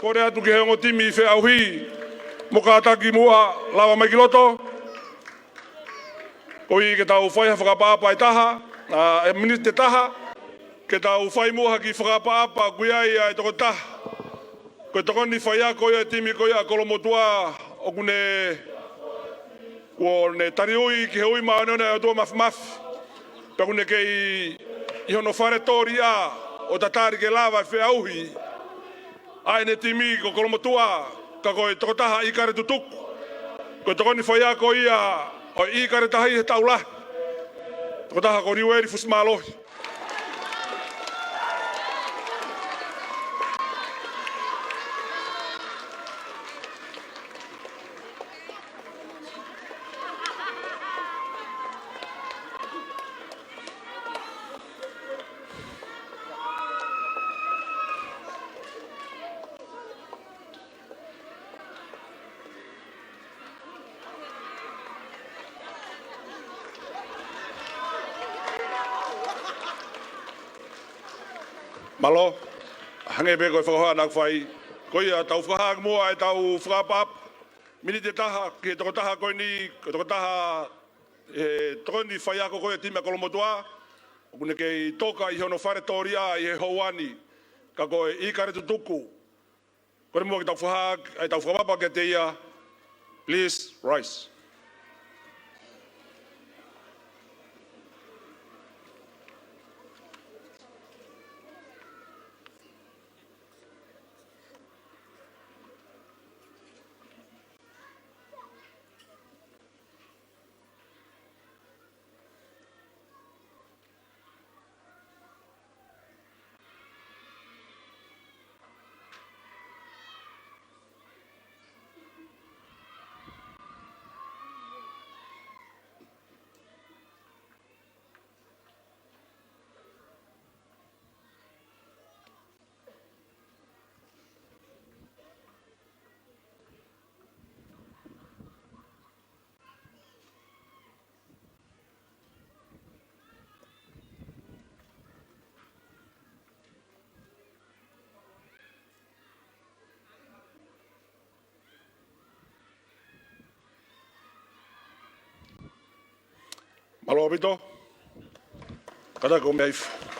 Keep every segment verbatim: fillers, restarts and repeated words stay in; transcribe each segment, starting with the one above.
Kole atu ki he ongo timi feʻauhi mo kātaki muʻa lava mai ki loto. Koeʻuhi ke tau fai ha fakaʻapaʻapa ʻe taha, ʻa, ʻe miniti ʻe taha, ke tau fai muʻa ha kiʻi fakaʻapaʻapa ʻoku ʻi ai ʻa e tokotaha ko e tokoni faiako ia ʻo e timi ko ia ʻa Kolomotuʻa ʻoku ne kuo ne taliui ki he ui māʻoniʻoni ʻa e ʻOtua Māfimafi. Pea ʻoku ne kei ʻi hono fale tōliʻa ʻo tatali ke lava e feʻauhi ʻa ʻene timi ko Kolomotuʻa, ka ko e tokotaha ʻIkale Tutuku. Ko e tokoni faiako ia ʻo ʻIkale Tahi he taʻu lahi. Tokotaha ko Liueli Fusimālohi. Mālō, hangē pē ko e fakahā naʻa ku fai, ko ia tau fakahā muʻa ʻetau fakaʻapaʻapa miniti ʻe taha ki he tokotaha ko eni, ko e tokotaha, ʻe, tokoni faiako ko ia ʻo e timi ʻa Kolomotuʻa, ʻoku ne kei toka ʻi hono fale tōliʻa ʻi he houa ni, ka ko e ʻIkale Tutuku. Kole muʻa ke tau fakahā ʻetau fakaʻapaʻapa kiate ia. Please rise. Mālō ʻaupito. Kātaki ʻo meʻa hifo.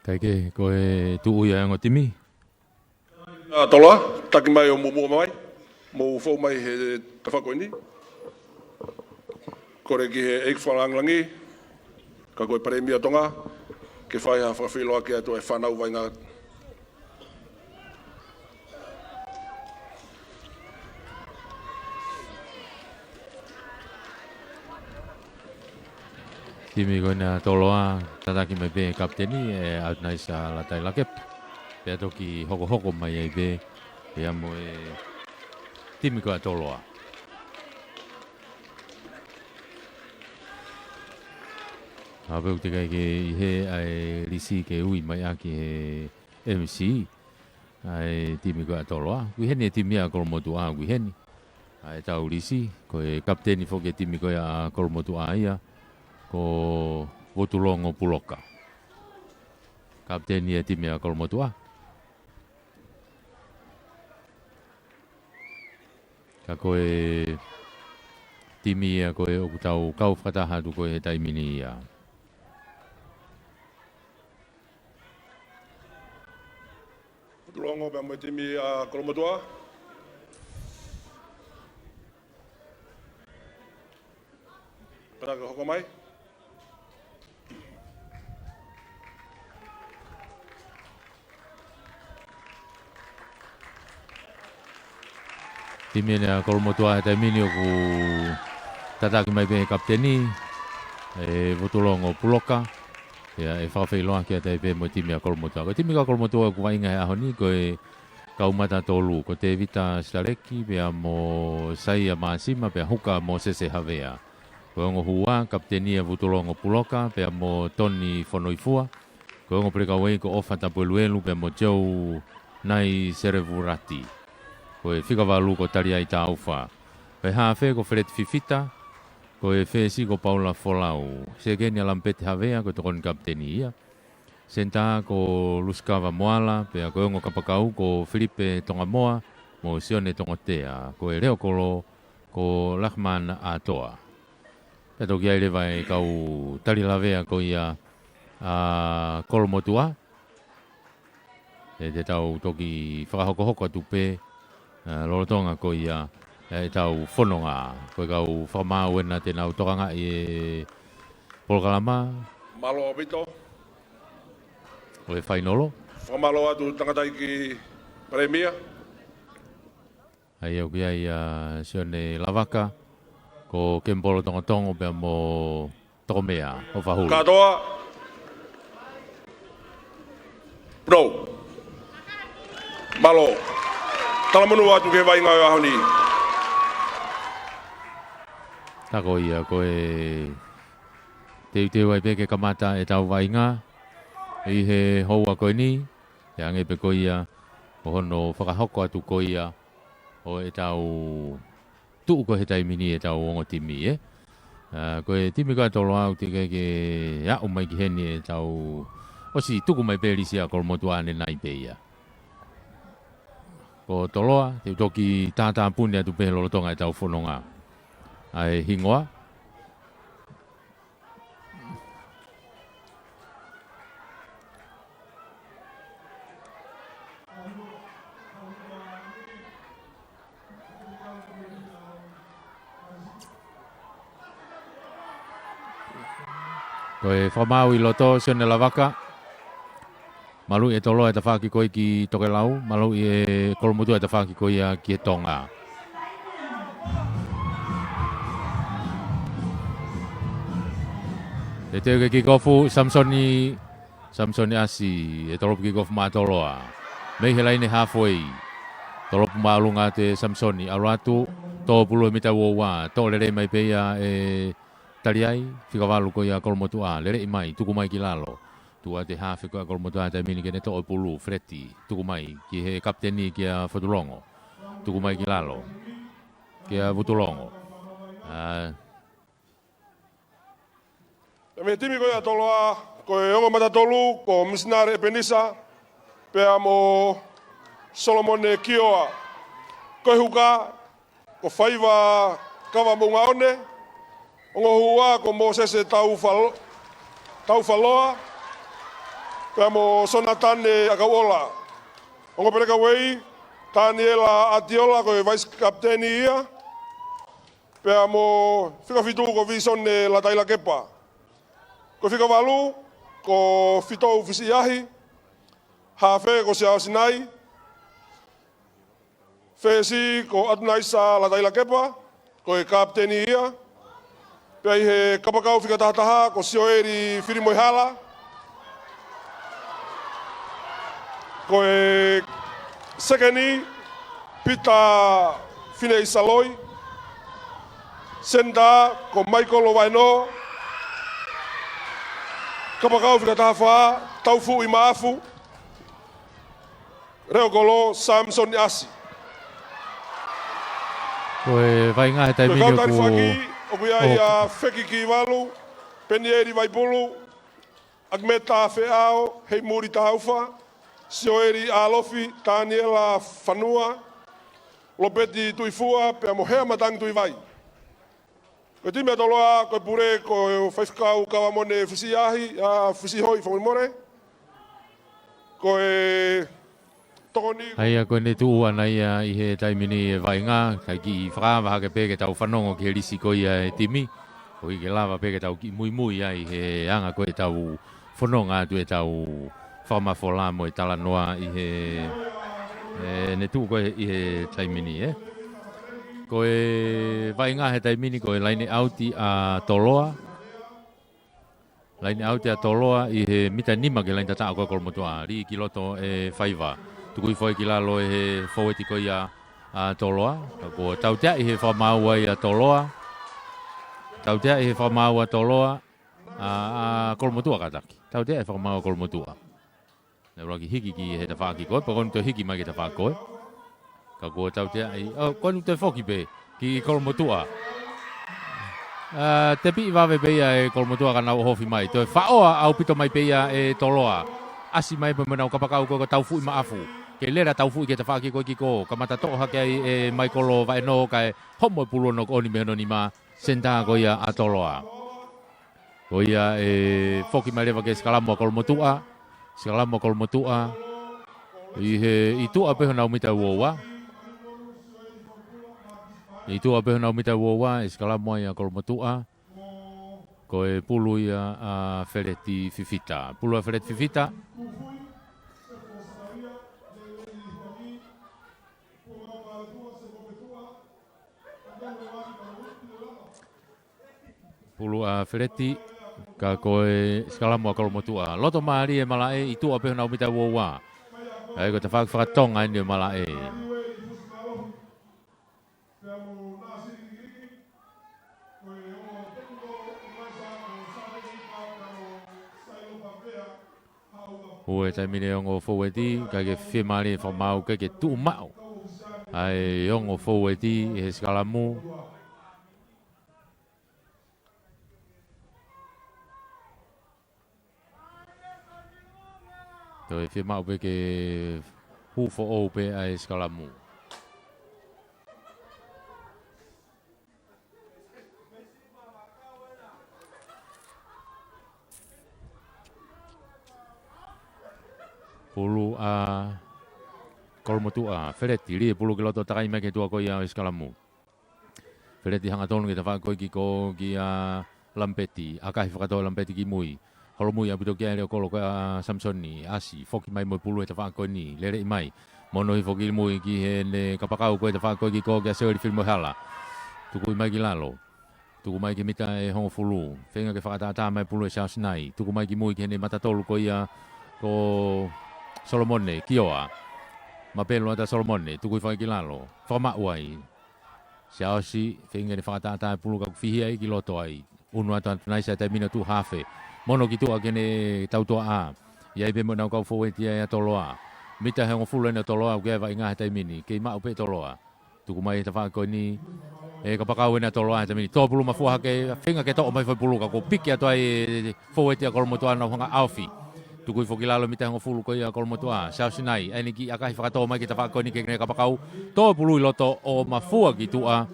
Kae kehe, ko e tuʻu ia ʻa e ongo timi. ʻA Toloa, taki mai ʻo muʻomuʻa mai, mou fou mai he tafaʻaki ko eni. Kole ki he ʻEiki Fakalāngilangi, ka ko e Palēmia Tonga, ke fai ha fakafeʻiloaki atu e fānau vaʻinga. Timi ko ena ʻa Toloa, tataki mai pē kapiteni, ʻe ʻAutenaisa Latai Lakepa. Pea toki hokohoko mai ai pē, pea mo e timi ko ia ʻa Toloa. Kapau te ke ʻai ke ʻi he ʻa e lisi ke ui mai ʻaki he M C, ʻa e timi ko ia ʻa Toloa. Ui heni e timi ʻa Kolomotuʻa, ui heni. ʻA e tau lisi, ko e kapiteni foki e timi ko ia ʻa Kolomotuʻa ia, ko Votulongo Puloka. Kapiteni e timi ʻa Kolomotuʻa. Ka ko e timi ia ko ē ʻoku tau kau fakataha atu ko ē he taimi ni ia. Votulongo pea mo e timi ʻa Kolomotuʻa. Pea ke hoko mai. Timi ena ʻa Kolomotuʻa he taimi ni ʻoku tataki mai pē he kapiteni, ʻe Votulongo Puloka, ia ʻe fakafeʻiloaki atu ai pē mo e timi ʻa Kolomotuʻa. Ko e timi ko ia ʻa Kolomotuʻa ʻoku vaʻinga he ʻaho ni, ko e kaumata tolu, ko Tēvita Sitaleki, pea mo Saia Māsima, pea Huka Mōsese Havea. Ko e ongo hū ʻa kapiteni ʻa Vutulongo Puloka, pea mo Toni Fonoifua. Ko e ongo pelekaueʻi ko ʻOfa Tapueluelu, pea mo Joe Nai Serevurati. Ko e fika valu ko Taliai Taufa. Ko e haafe ko Feleti Fifita. Ko e fesi ko Paula Folau. Sekeni ʻa Lampeti Havea, ko e tokoni kapiteni ia. Senitā ko Lusikava Moala, pea ko e ongo kapakau ko Filipe Tongamoa, mo Sione Tongotea, ko e leʻo kolo ko Lakman Atoa. Pea toki ʻi ai leva e kau tali lavea ko ia ʻa Kolomotuʻa. ʻE te tau toki fakahokohoko atu pē, ʻa, lolotonga ko ia, ʻe tau fononga. Ko e kau fakamaau ena te nau tokangaʻi e polokalama. Mālō ʻaupito. ʻO e fainolo. Fakamālō atu tangataʻeiki Palēmia. ʻA ia ʻoku ʻi ai ʻa Sione Lavaka, ko Kemipolo Tongotongo pea mo Tokomea ʻo Fahulu. Kātoa. Pino. Mālō. Talamonū atu ki he vaʻinga ʻo e ʻaho ni. Ka ko ia, ko e teuteu ai pē ke kamata e tau vaʻinga ʻi he houa ko eni, ʻe hangē pē ko ia, ko hono fakahoko atu ko ia ʻo e tau tuʻu ko ē he taimi ni e tau ongo timi, ē. ʻA, ko e timi ko ia ʻa Toloa ʻoku teʻeki ke aʻu mai ki heni e tau ʻosi tuku mai pē lisi ʻa Kolomotuʻa ʻanenai pē ia. Ko Toloa, te u toki tātāpuni atu pē lolotonga e tau fononga ʻa e hingoa. Ko e fakamaau ʻi loto, Sione Lavaka. Maluʻi ʻe Toloa e tafaʻaki ko ia ki tokelau, maluʻi ʻe Kolomotuʻa e tafaʻaki ko ia ki he tonga. Teuteu ke kikofu, Samisoni, Samisoni ʻAsi, ʻe tolopu kikofu maʻa Toloa. Mei he laine halfway. Tolopu māʻolunga ʻe Samisoni, ʻalu atu, tō pulu he mita ua ua, toʻo lelei mai pē ia ʻe Taliai, fika valu ko ia Kolomotuʻa, leleʻi mai, tuku mai ki lalo. Tuʻu atu e haafe ko ia Kolomotuʻa he taimi ni ke ne toʻo e pulu, Feleti, tuku mai ki he kapiteni kia Vutulongo. Tuku mai ki lalo, kia Vutulongo. ʻA, mei he timi ko ia ʻa Toloa, ko e ongo mata tolu, ko Misinale ʻEpenisa, pea mo Solomone Kioa. Ko e huka, ko Faiva Kavamoʻungaʻone, ongo hū ʻa ko Mōsese Taufalo-, Taufaloa, Pea mo Sonatane ʻAkauʻola. Ongo Peleka Uei, Taniela ʻAtiola, ko e Vice Captain ia. Pea mo fika fitu ko Visone Lataila Kepa. Ko e fika valu, ko Fitou Fisiʻiahi. Hafe ko Siaosi Nai. Fesi ko Atunaisa Lataila Kepa, ko e kapiteni ia. Pea ʻi he kapakau fika tahataha ko Sioeli Filimoehala. Ko e sekeni, Pita Fineisaloi. Senitā ko Maikolo Vaenō. Kapakau fika tahafā, Taufuʻi Maʻafu. Leokolo Samson ʻAsi. Ko e vaʻinga he taimi ni ʻoku ʻi ai ʻa Feki Kivalu, Penieli Vaipulu, ʻAkimeta Feʻao, Heimuli Taufa, Sioeli ʻAlofi, Taniela Fanua, Lopeti Tuifua, pea mo Hea Matangi Tuivai. Ko e timi ʻa Toloa, ko e pule, ko e faifekau Kavamone Fisiʻiahi, ʻa Fisiʻihoʻi Fakamole. Ko e tokoni. ʻA ia ko ʻene tuʻu ʻana ia ʻi he taimi ni e vaʻinga, kae kiʻi fakaava hake pē ke tau fanongo ki he lisi ko ia e timi. Koeʻuhi ke lava pē ke tau kiʻi muimui ai he anga ko ē ʻetau fononga atu ʻetau fakamafola mo e talanoa ʻi he, ʻene tuʻu ko ē ʻi he taimi ni, ē. Ko e vaʻinga he taimi ni ko e laine ʻauti ʻa Toloa. Laine ʻauti ʻa Toloa ʻi he mita nima ki he laine tataʻo ko ē ʻa Kolomotuʻa. Lī ki loto e faiva. Tukui foʻi ki lalo ʻe he foueti ko ia ʻa Toloa. Ka kuo tauteaʻi he fakamaau ia ʻa Toloa. Tauteaʻi he fakamaau ʻa Toloa. ʻA, ʻa Kolomotuʻa kātaki. Tauteaʻi he fakamaau ʻa Kolomotuʻa. Naʻe ʻuluaki hiki ki he tafaʻaki ko ē, pea ko eni toe hiki mai ki he tafaʻaki ko ē. Ka kuo tauteaʻi, ʻo, ko eni toe foki pē ki Kolomotuʻa. ʻA, tepiʻi vave pē ia ʻe Kolomotuʻa ka nau ʻohofi mai. Toe faʻoa ʻaupito mai pē ia ʻe Toloa. ʻAsi mai pē mo ʻenau kapakau ko ē ko Taufuʻi Maʻafu. Kei lele ʻa Taufuʻi ki he tafaʻaki ko ē ki ko. Kamata toʻo hake ai ʻe Maikolo Vaenō kae homo e pulu ʻo noko ʻoni mei hono nima. Senitā ko ia ʻa Toloa. Ko ia ʻe foki mai leva ki he sikalamu ʻa Kolomotuʻa. Sikalamu ʻa Kolomotuʻa. ʻI he, ʻi tuʻa pē honau mita ua ua. ʻI tuʻa pē honau mita ua ua, ʻe sikalamu ai ʻa Kolomotuʻa. Ko e pulu ia ʻa Feleti Fifita. Pulu ʻa Feleti Fifita. Pulu ʻa Feleti, ka ko e sikalamu ʻa Kolomotuʻa. Loto mālie Malaʻe, ʻi tuʻa pē honau mita ua ua. ʻA ia ko e tafaʻaki fakatonga eni ʻo Malaʻe. Hū e taimi ni e ongo foueti, kae ke fiemālie fakamaau ke ke tuʻu maʻu. ʻA e ongo foueti ʻi he sikalamu. Toe fiemaʻu pē ke hū foʻou pē ʻa e sikalamu. Pulu ʻa Kolomotuʻa, Feleti, lī e pulu ki loto, takai mai ki he tuʻa ko ia ʻo e sikalamu. Feleti hangatonu ki he tafaʻaki ko ē ki ko kia Lampeti, ʻakahi fakatō ʻe Lampeti ki mui. Holomui ʻaupito ki ai ʻa Leokolo ko ē ʻa Samisoni, ʻasi, foki mai mo e pulu he tafaʻaki ko eni, leleʻi mai. Mono hifo ki mui ki heʻene kapakau ko ē tafaʻaki ko ē ki ko kia Sioeli Filimoehala. Tukui mai ki lalo. Tuku mai ki he mita ʻe hongofulu. Feinga ke fakatātā mai pulu ʻe Siaosi Nai. Tuku mai ki mui ki heʻene mata tolu ko ia ko Solomone, Kioa. Mapelu atu ʻa Solomone, tukui foki ki lalo. Fakamaʻu ai. Siaosi, feinga ke fakatātā e pulu ka kuo fihi ai ki loto ai. ʻUnu atu ʻa Atunaisa he taimi ni ʻo tuʻu hafe. Mono ki tuʻa ki heʻene tautuaʻa. ʻI ai pē mo ʻenau kau foueti ʻa Toloa. Mita ʻe hongofulu eni ʻo Toloa, ʻoku ʻi ai e vaʻinga he taimi ni. Kei maʻu pē Toloa. Tuku mai he tafaʻaki ko eni. ʻE kapakau eni ʻa Toloa he taimi ni. Tō pulu mafua hake, feinga ke toʻo mai foʻi pulu ka kuo piki atu ai e foueti ʻa Kolomotuʻa nau hanga ʻo ʻaofi. Tukui foki ki lalo mita ʻe hongofulu ko ia ʻa Kolomotuʻa. Siaosi Nai, ʻa eni kiʻi ʻakahi fakatō mai ki he tafaʻaki ko eni ke ne kapakau. Tō pulu ʻi loto ʻo mafua ki tuʻa.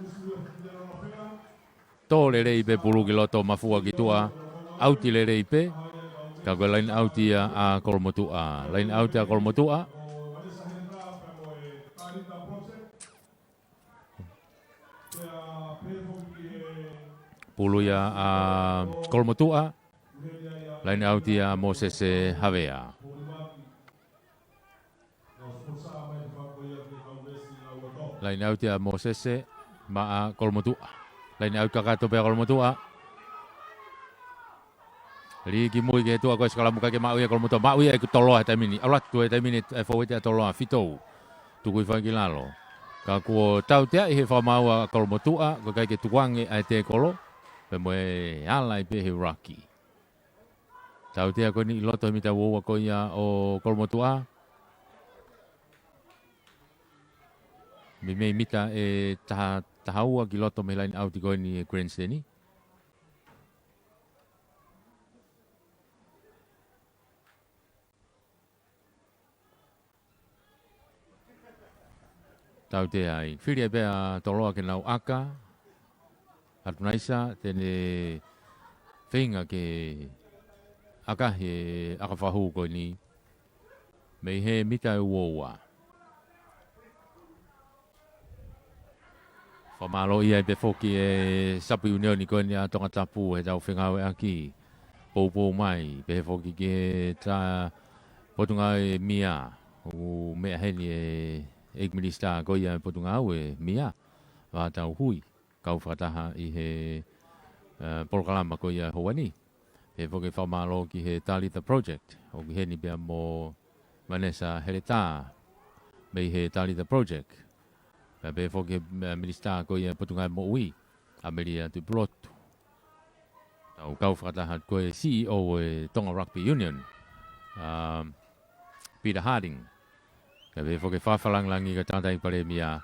Tō lelei pē pulu ki loto mafua ki tuʻa. ʻAuti lelei pē. Ka ko e line out ia ʻa Kolomotuʻa. Line out ia ʻa Kolomotuʻa. Pulu ia ʻa Kolomotuʻa. Line out ia ʻa Mōsese Havea. Line out ia ʻa Mōsese maʻa Kolomotuʻa. Line out kakato pē ʻa Kolomotuʻa. Lī ki mui ki he tuʻa ko e sikalamu, ʻikai ke maʻu ia ʻe Kolomotuʻa. Maʻu ia ʻe Toloa he taimi ni. ʻAlu atu e taimi ni e foueti ʻa Toloa, Fitou. Tuku hifo ki lalo. Ka kuo tauteaʻi he fakamaau ʻa Kolomotuʻa, ko e ʻikai ke tukuange ʻa e tēkolo. Pea mo e ala ai pē he ʻuluaki. Tautea ko eni ʻi loto he mita ua ua ko ia ʻo Kolomotuʻa. Meimei mita ʻe taha, taha ua ki loto mei he line out ko eni e grandstand. Tautea ai. Fili ai pē ʻa Toloa ke nau ʻaka. ʻAtunaisa, te ne feinga ke ʻakahi e ʻaka fakahū ko eni. Mei he mita ʻe ua ua. Fakamālō ai pē foki e Sapu ʻIunioni ko eni ʻa Tongatapu he tau fengāueʻaki. Poupou mai, pehē foki ki he tā Potungāue Mia. ʻOku meʻa heni e ʻEiki Minisitā ko ia e Potungāue Mia. Vātauhui, kau fakataha ʻi he, eh, polokalama ko ia houa ni. Pehē foki fakamālō ki he Talitha Project, ʻoku ʻi heni pea mo Vanessa Heletā, mei he Talitha Project. Pea pehē foki he, eh, Minisitā ko ia Potungāue Moʻui, ʻAmelia Tuʻipulotu. Tau kau fakataha ko e C E O e Tonga Rugby Union, um, Peter Harding. Ka pehē foki fakafakalāngilangi ki he tangataʻeiki Palēmia,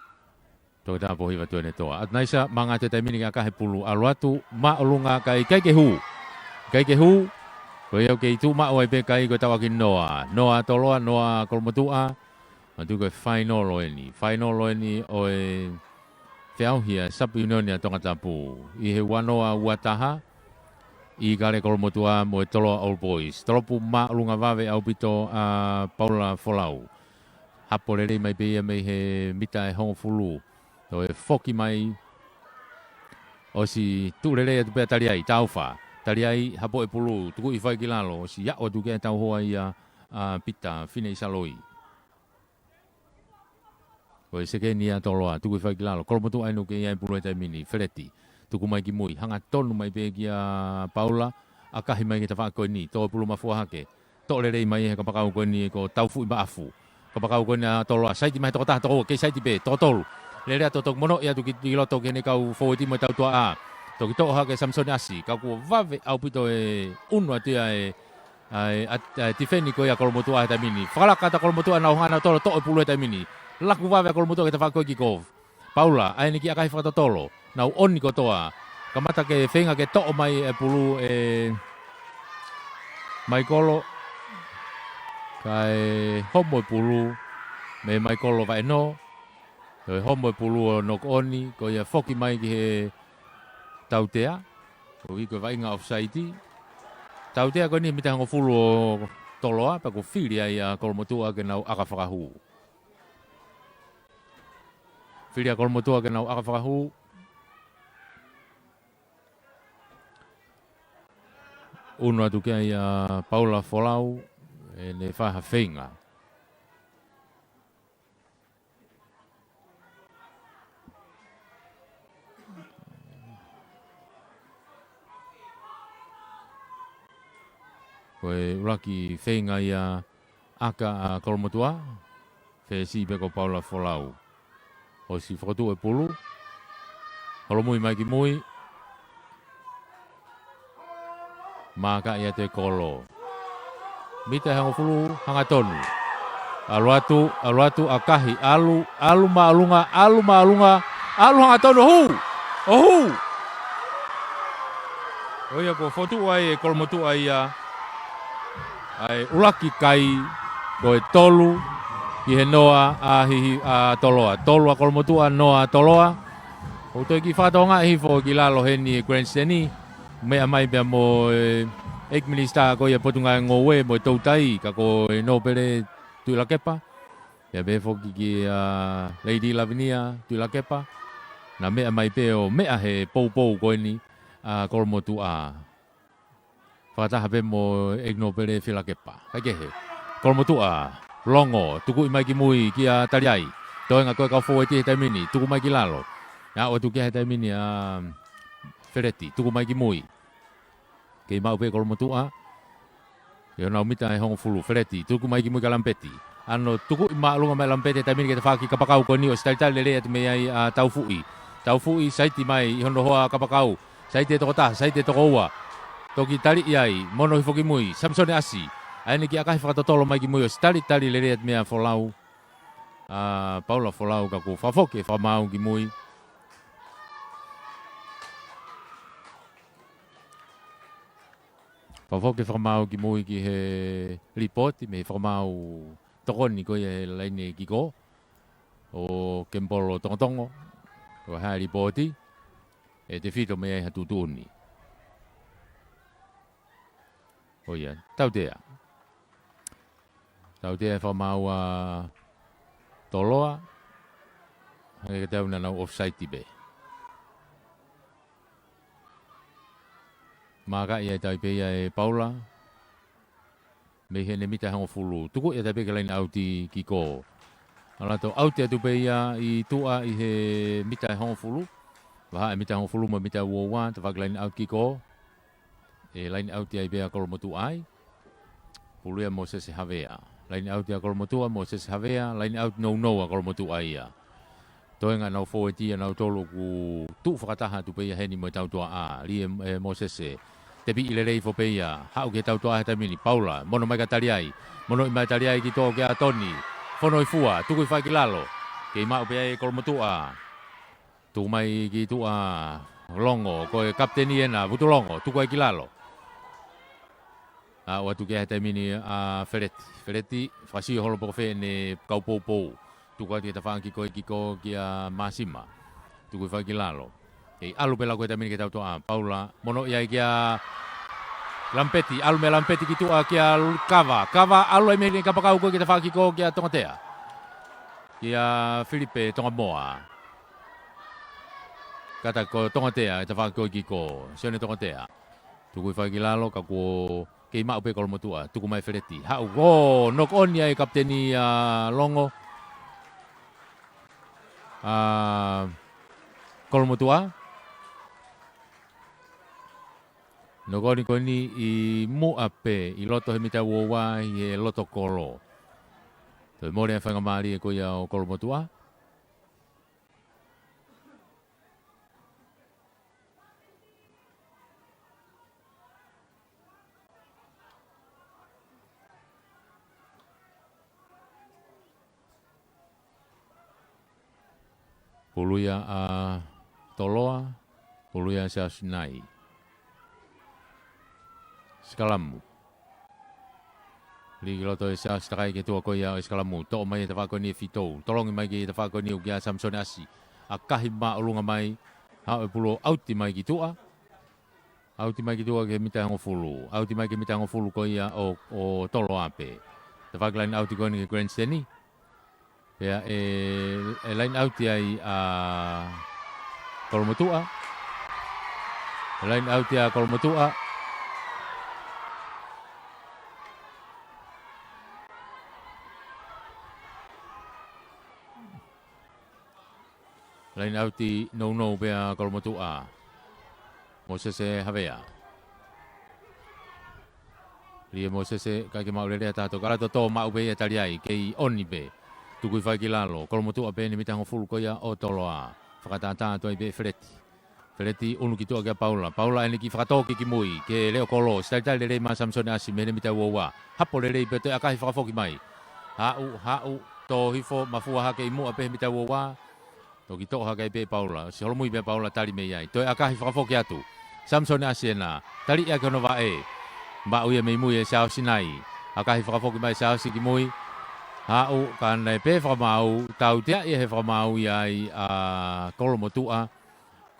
Toketā Pōhiva Tuʻiʻonetoa. ʻAtunaisa, manatu e taimi ni ke ʻakahi e pulu, ʻalu atu, māʻolunga kai, ʻikai ke hū. ʻIkai ke hū, ko ia ʻoku kei tuʻu maʻu ai pē kai ko e tauʻaki noa. Noa Toloa, noa Kolomotuʻa, manatu ko e fainolo eni. Fainolo eni ʻo e feʻauhi ʻa e Sapu ʻIunioni ʻa Tongatapu. ʻI he ua noa ua taha, ʻi Kale Kolomotuʻa mo e Toloa Old Boys. Tolopu māʻolunga vave ʻaupito ʻa Paula Folau. Hapo lelei mai pē ia mei he mita ʻe hongofulu. ʻO e foki mai. ʻOsi tuʻu lelei atu pē ʻa Taliai, Taufa. Taliai, hapo e pulu, tuku hifo ai ki lalo. ʻOsi aʻu atu ki ai e tauhoa ia ʻa Pita Fineʻisaloi. Ko e sekeni ia ʻa Toloa, tuku hifo ai ki lalo. Kolomotuʻa ʻoku kei ʻi ai e pulu he taimi ni, Feleti. Tuku mai ki mui, hangatonu mai pē kia Paula, ʻakahi mai ki he tafaʻaki ko eni, tō e pulu mafua hake. Toʻo lelei mai he kapakau ko eni ko Taufuʻi Maʻafu. Kapakau ko eni ʻa Toloa, saiti mai he tokotaha, toko ua, kei saiti pē, toko tolu. Lele atu toki monoʻi atu ki, ki loto ki heʻene kau foueti mo e tautuaʻā. Toki toʻo hake Samisoni ʻAsi, ka kuo vave ʻaupito e ʻunu atu ia e ʻa e, ʻa e, ʻa e tifeni ko ia Kolomotuʻa he taimi ni. Fakalaka atu Kolomotuʻa, nau hanga ʻo toʻo e pulu he taimi ni. Laku vave ʻa Kolomotuʻa ki he tafaʻaki ko e kikofu. Paula, ʻa eni kiʻi ʻakahi fakatotolo. Nau ʻoni kotoa. Kamata ke feinga ke toʻo mai e pulu ʻe Maikolo. Kae homo e pulu mei Maikolo Vaʻenō. Ko e homo e pulu ʻo Nokoni, ko ia foki mai ki he tautea. Ko e ʻuhi ko e vaʻinga offside. Tautea ko eni mita hongofulu ʻo Toloa, pea kuo fili ai ʻa Kolomotuʻa ke nau ʻaka fakahū. Fili ʻa Kolomotuʻa ke nau ʻaka fakahū. ʻUnu atu ki ai ʻa Paula Folau, ʻene fai ha feinga. Ko e ʻuluaki feinga ia ʻaka ʻa Kolomotuʻa, fesi pē ko Paula Folau. ʻOsi fokotuʻu e pulu. Holomui mai ki mui. Mākaʻi ʻe he kolo. Mita ʻe hongofulu, hangatonu. ʻAlu atu, ʻalu atu, ʻakahi, ʻalu, ʻalu māʻolunga, ʻalu māʻolunga, ʻalu hangatonu, ʻo hū! ʻO hū! ʻO ia kuo fokotuʻu ai ʻe Kolomotuʻa ia ʻa e ʻuluaki kai, ko e tolu ki he noa ʻa Hihi, ʻa Toloa. Tolu ʻa Kolomotuʻa, noa ʻa Toloa. ʻOku toe kiʻi fakatokangaʻi hifo ki lalo heni e grandstand ni. Meʻa mai pea mo e ʻEiki Minisitā ko ia Potungāue Ngoue mo e Toutai, ka ko e Nōpele Tuʻilakepa. Pea pehē foki kia Lady Lavinia Tuʻilakepa. Naʻe meʻa mai pē ʻo meʻa he poupou ko eni ʻa Kolomotuʻa. Fakataha pē mo ʻEiki Nōpele Fielakepa. Kaikehe. Kolomotuʻa. Longo. Tukuʻi mai ki mui kia Taliai. Toenga ko e kau fōueti he taimi ni. Tuku mai ki lalo. ʻA, ʻoatu ki ai he taimi ni ʻa Feleti. Tuku mai ki mui. Kei maʻu pē Kolomotuʻa. ʻI honau mita ʻe hongofulu, Feleti, tuku mai ki mui kia Lampeti. ʻAno tukuʻi māʻolunga mai ʻe Lampeti he taimi ni ki he tafaʻaki kapakau ko eni ʻosi talitali lelei atu mei ai ʻa Taufuʻi. Taufuʻi, saiti mai ʻi hono hoa kapakau. Saiti ʻe toko taha, saiti ʻe toko ua. Toki taliʻi ai, mono hifo ki mui, Samisoni ʻAsi. ʻA eni kiʻi ʻakahi fakatotolo mai ki mui ʻosi talitali lelei atu mei ai ʻa Folau. ʻA Paula Folau ka kuo fakafoki e fakamaau ki mui. Fakafoki e fakamaau ki mui ki he lipooti, mei he fakamaau tokoni ko ia he laine kiko ʻo Kemipolo Tongotongo. Ko e hā e lipooti, ʻe tefito mei ai ha tuʻutuʻuni. ʻO ia, tautea. Tautea e fakamaau ʻa Toloa. Hangē kiate au naʻa nau offside pē. Mākaʻi ai tau pē ia ʻe Paula. Mei heʻene mita ʻe hongofulu. Tukuʻi atu pē ki he laine ʻauti kiko. ʻAlu atu ʻauti atu pē ia ʻi tuʻa ʻi he mita ʻe hongofulu. Vahaʻa e mita ʻe hongofulu mo e mita ʻe uaua, tafaʻaki laine ʻauti kiko. ʻE laine ʻauti ai pē ʻa Kolomotuʻa ai. Pulu ia Mōsese Havea. Laine ʻauti ʻa Kolomotuʻa, Mōsese Havea, laine ʻauti nounou ʻa Kolomotuʻa ia. Toenga ʻenau fōueti ʻanautolu ʻoku tuʻu fakataha atu pē ia heni mo e tautuaʻa. Lī ʻe, ʻe Mōsese. Tepiʻi lelei hifo pē ia. Haʻu ki he tautuaʻa he taimi ni. Paula. Mono mai kia Taliai. Monoʻi mai Taliai ki tuʻa kia Toni. Fono ʻi fua. Tuku ʻi fai ki lalo. Kei maʻu pē ai Kolomotuʻa. Tuku mai ki tuʻa Longo, ko e kapiteni ena, Vutu Longo, tuku ai ki lalo. ʻA, ʻoatu ki ai he taimi ni ʻa Feleti. Feleti, fakasio holo pe ko fē ʻene kau poupou. Tuku atu ki he tafaʻaki ko ē kiko kia Māsima. Tuku ʻi fai ki lalo. Kei ʻalu pē ʻa Longo he taimi ni ki he tautuaʻa. Paula, monoʻi ai kia Lampeti, ʻalu meia Lampeti ki tuʻa kia Kava. Kava, ʻalu ai mei he kapakau ko ē ki he tafaʻaki kiko kia Tongatea. Kia Filipe Tongamoa. Kata ko Tongatea, e tafaʻaki ko ē kiko. Sione Tongatea. Tuku ʻi fai ki lalo, ka kuo kei maʻu pē Kolomotuʻa. Tuku mai Feleti. Haʻu, ʻo, knock on ia ʻe kapiteni ʻa Longo. ʻA Kolomotuʻa. Knock on ko eni ʻi muʻa pē, ʻi loto he mita uaua, ʻi he loto kolo. Toe mole e faingamālie ko ia ʻo Kolomotuʻa. Pulu ia ʻa Toloa, pulu ia ʻa Siaosi Nai. Sikalamu. Lī ki loto ʻe Siaosi, takai ki he tuʻa ko ia ʻo e sikalamu. Toʻo mai e tafaʻaki ko eni ʻe Fitou. Tolongi mai ki he tafaʻaki ko eni ʻo kia Samisoni ʻAsi. ʻAkahi māʻolunga mai. Haʻu e pulu ʻo ʻauti mai ki tuʻa. ʻAuti mai ki tuʻa ki he mita ʻe hongofulu. ʻAuti mai ki he mita ʻe hongofulu ko ia ʻo, ʻo Toloa pē. Tafaʻaki laine ʻauti ko eni ki he grandstand. Pea ʻe, ʻe laine ʻauti ai ʻa Kolomotuʻa. ʻE laine ʻauti ʻa Kolomotuʻa. Laine ʻauti nounou pē ʻa Kolomotuʻa. Mōsese Havea. Lī ʻe Mōsese, ʻikai ke maʻu lelei ha taha toki. ʻAlu atu ʻo tō maʻu pē ia ʻe Taliai, kei ʻoni pē. Tuku ʻi fai ki lalo, Kolomotuʻa pē ʻene mita ʻe hongofulu ko ia ʻo Toloa. Fakatātā atu ai pē ʻe Feleti. Feleti ʻunu ki tuʻa kia Paula. Paula ʻene kiʻi fakatōkī ki mui, ki he leʻo kolo, ʻosi talitali lelei mai ʻa Samisoni ʻAsi mei heʻene mita uaua. Hapo lelei pea toe ʻakahi fakafoki mai. Haʻu, haʻu, tō hifo, mafua hake ʻi muʻa pē he mita uaua. Toki toʻo hake ai pē ʻe Paula, ʻosi holomui pē ʻa Paula tali mei ai. Toe ʻakahi fakafoki atu. Samisoni ʻAsi ena, taliʻi ʻaki hono vaʻe. Maʻu ia mei mui ʻe Siaosi Nai. ʻAkahi fakafoki mai Siaosi ki mui. Haʻu, ka naʻe pē fakamaau, tautea ia he fakamaau ia ai ʻa Kolomotuʻa,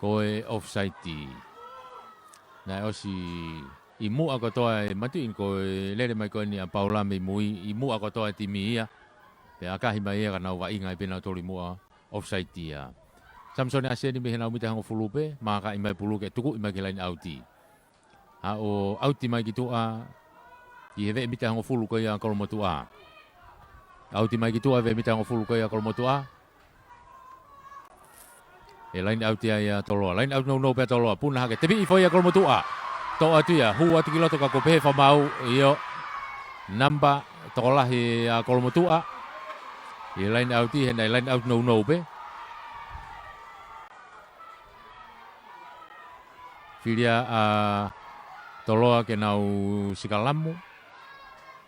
ko e offside. Naʻe ʻosi ʻi muʻa kotoa e matuʻi ko e lele mai ko eni ʻa Paula mei mui, ʻi muʻa kotoa e timi ia. Pea ʻakahi mai ia ka nau vaʻinga ai pē nautolu ʻi muʻa, offside ia. Samisoni ʻAsi eni mei heʻenau mita hongofulu pē, maʻakaʻi mai pulu ke tukuʻi mai ki he laine ʻauti. Haʻu ʻauti mai ki tuʻa, ʻi he veʻe mita hongofulu ko ia ʻa Kolomotuʻa. ʻAuti mai ki tuʻa, veʻe mita hongofulu ko ia ʻa Kolomotuʻa. ʻE laine ʻauti ia ʻa Toloa. Laine ʻauti nounou pē ʻa Toloa. Puna hake, tepiʻi foʻi ʻa Kolomotuʻa. Toʻo atu ia, hū atu ki loto ka ko e pehē fakamaau, ʻio. Namba tokolahi ʻa Kolomotuʻa. ʻI he laine ʻauti, he naʻe laine ʻauti nounou pē. Fili ʻa Toloa ke nau sikalamu.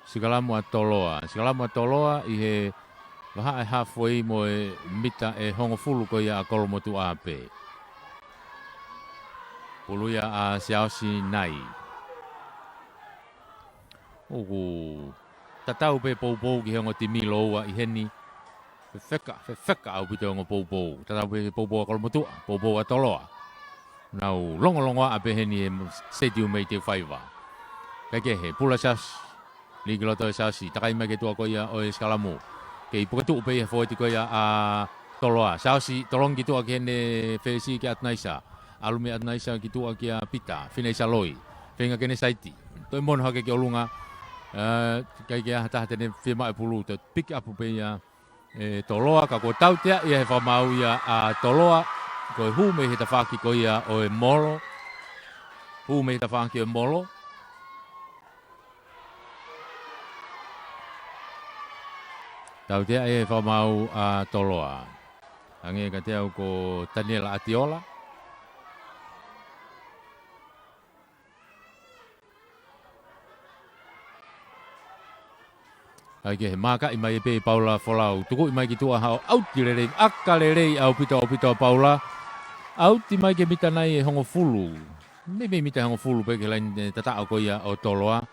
Sikalamu ʻa Toloa. Sikalamu ʻa Toloa ʻi he vahaʻa ʻe halfway mo e mita ʻe hongofulu ko ia ʻa Kolomotuʻa pē. Pulu ia ʻa Siaosi Nai. ʻOku tatau pē poupou ki he ongo timi lōua ʻi heni. Fefeka, fefeka ʻaupito e ongo poupou. Tatau pē poupou ʻa Kolomotuʻa, poupou ʻa Toloa. Nau longolongoaʻa pē heni he stadium ʻi Teufaiva. Kaikehe, pulu ʻa Siaosi. Lī ki loto ʻe Siaosi. Takai mai ki tuʻa ko ia ʻo e sikalamu. Kei puke tuʻu pē ʻi he foʻeti ko ia ʻa Toloa. Siaosi, tolongi ki tuʻa ki heʻene fesi kia ʻAtunaisa. ʻAlu mei ʻAtunaisa ki tuʻa kia Pita. Fineisa Loi. Feinga ke ne saiti. Toe mono hake ki ʻolunga. ʻE, ʻikai ke ʻi ai ha taha te ne fiemaʻu e pulu. Toe pick up pē ia ʻe Toloa, ka kuo tautea ia he fakamaau ia ʻa Toloa. Ko e hū mei he tafaʻaki ko ia ʻo e molo. Hū mei he tafaʻaki ʻo e molo. Tautea ia he fakamaau ʻa Toloa. Hangē kiate au ko Taniela ʻAtiola. Kaikehe, maʻakaʻi mai pē ʻe Paula Folau. Tukuʻi mai ki tuʻa, haʻu ʻauti lelei, ʻaka lelei ʻaupito, ʻaupito ʻa Paula. ʻAuti mai ki he mita nai ʻe hongofulu. Meimei mita hongofulu pē ki he laine tataʻo ko ia ʻo Toloa.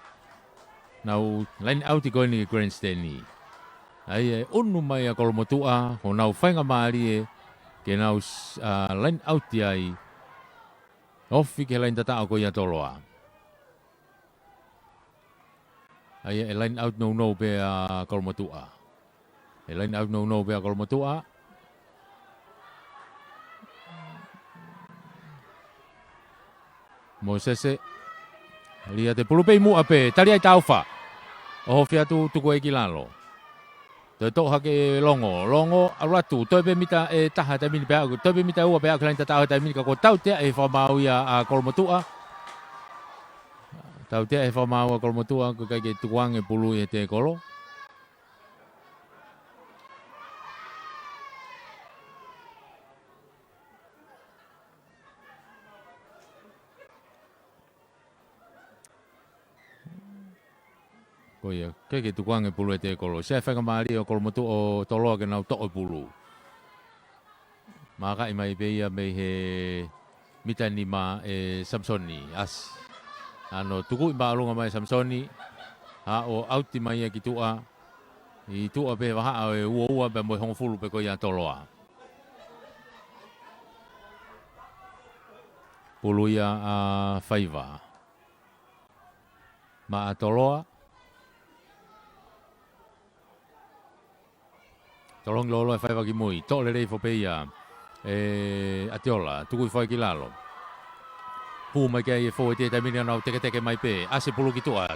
Nau laine ʻauti ko eni ki he grandstand. ʻA ia ʻe ʻunu mai ʻa Kolomotuʻa, ko honau faingamālie ke nau s-, ʻa, laine ʻauti ai. Ofi ki he laine tataʻo ko ia ʻa Toloa. ʻA ia ʻe laine ʻauti nounou pē ʻa Kolomotuʻa. ʻE laine ʻauti nounou pē ʻa Kolomotuʻa. Mōsese. Liate pulu pē ʻi muʻa pē. Tali ai Taufa. ʻOhofi atu tuku ai ki lalo. Toe toʻo hake Longo. Longo, ʻalu atu. Toe pē mita ʻe taha he taimi ni pea aʻu. Toe pē mita ʻe ua pea aʻu ki he laine tataʻo he taimi ni ka kuo tautea ʻe he fakamaau ia ʻa Kolomotuʻa. Tautea ʻe he fakamaau ʻa Kolomotuʻa, ko e ʻikai ke tukuange pulu ʻi he tēkolo. Ko ia, ʻikai ke tukuange pulu ʻi he tēkolo. Sai faingamālie ʻo Kolomotuʻa ʻo Toloa ke nau toʻo e pulu. Maʻakaʻi mai pē ia mei he mita nima ʻe Samisoni ʻAsi. ʻAno tukuʻi māʻolunga mai Samisoni. Haʻu ʻauti mai ia ki tuʻa. ʻI tuʻa pē vahaʻa ʻo e uaua pea mo e hongofulu pē ko ia ʻa Toloa. Pulu ia ʻa Faiva. Maʻa Toloa. Tolongi lōloa ʻe Faiva ki mui. Toʻo lelei foʻi pē ia ʻe ʻAtiola. Tuku foʻi ki lalo. Hū mai ki ai e foʻeti he taimi ni ʻa nau teketeke mai pē. ʻAsi pulu ki tuʻa.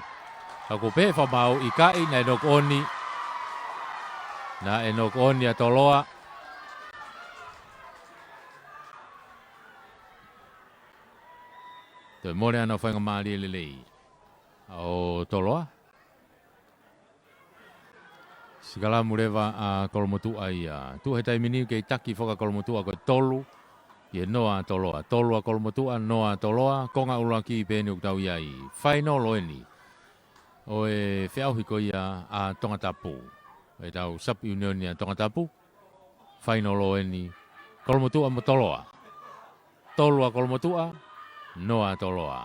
Ka kuo pehē fakamaau ʻikai naʻe knock on. Naʻe knock on ʻa Toloa. Toe mole ʻa nau faingamālie lelei. ʻO Toloa. Sikalamu leva ʻa Kolomotuʻa ia. Tuʻu he taimi ni kei taki foki ʻa Kolomotuʻa ko e tolu. Ki he noa ʻa Toloa. Tolu ʻa Kolomotuʻa, noa ʻa Toloa. Konga ʻuluaki pē eni ʻoku tau ʻi ai. Fainolo eni. ʻO e feʻauhi ko ia ʻa Tongatapu. ʻE tau sub-union ʻa Tongatapu. Fainolo eni. Kolomotuʻa mo Toloa. Tolu ʻa Kolomotuʻa, noa ʻa Toloa.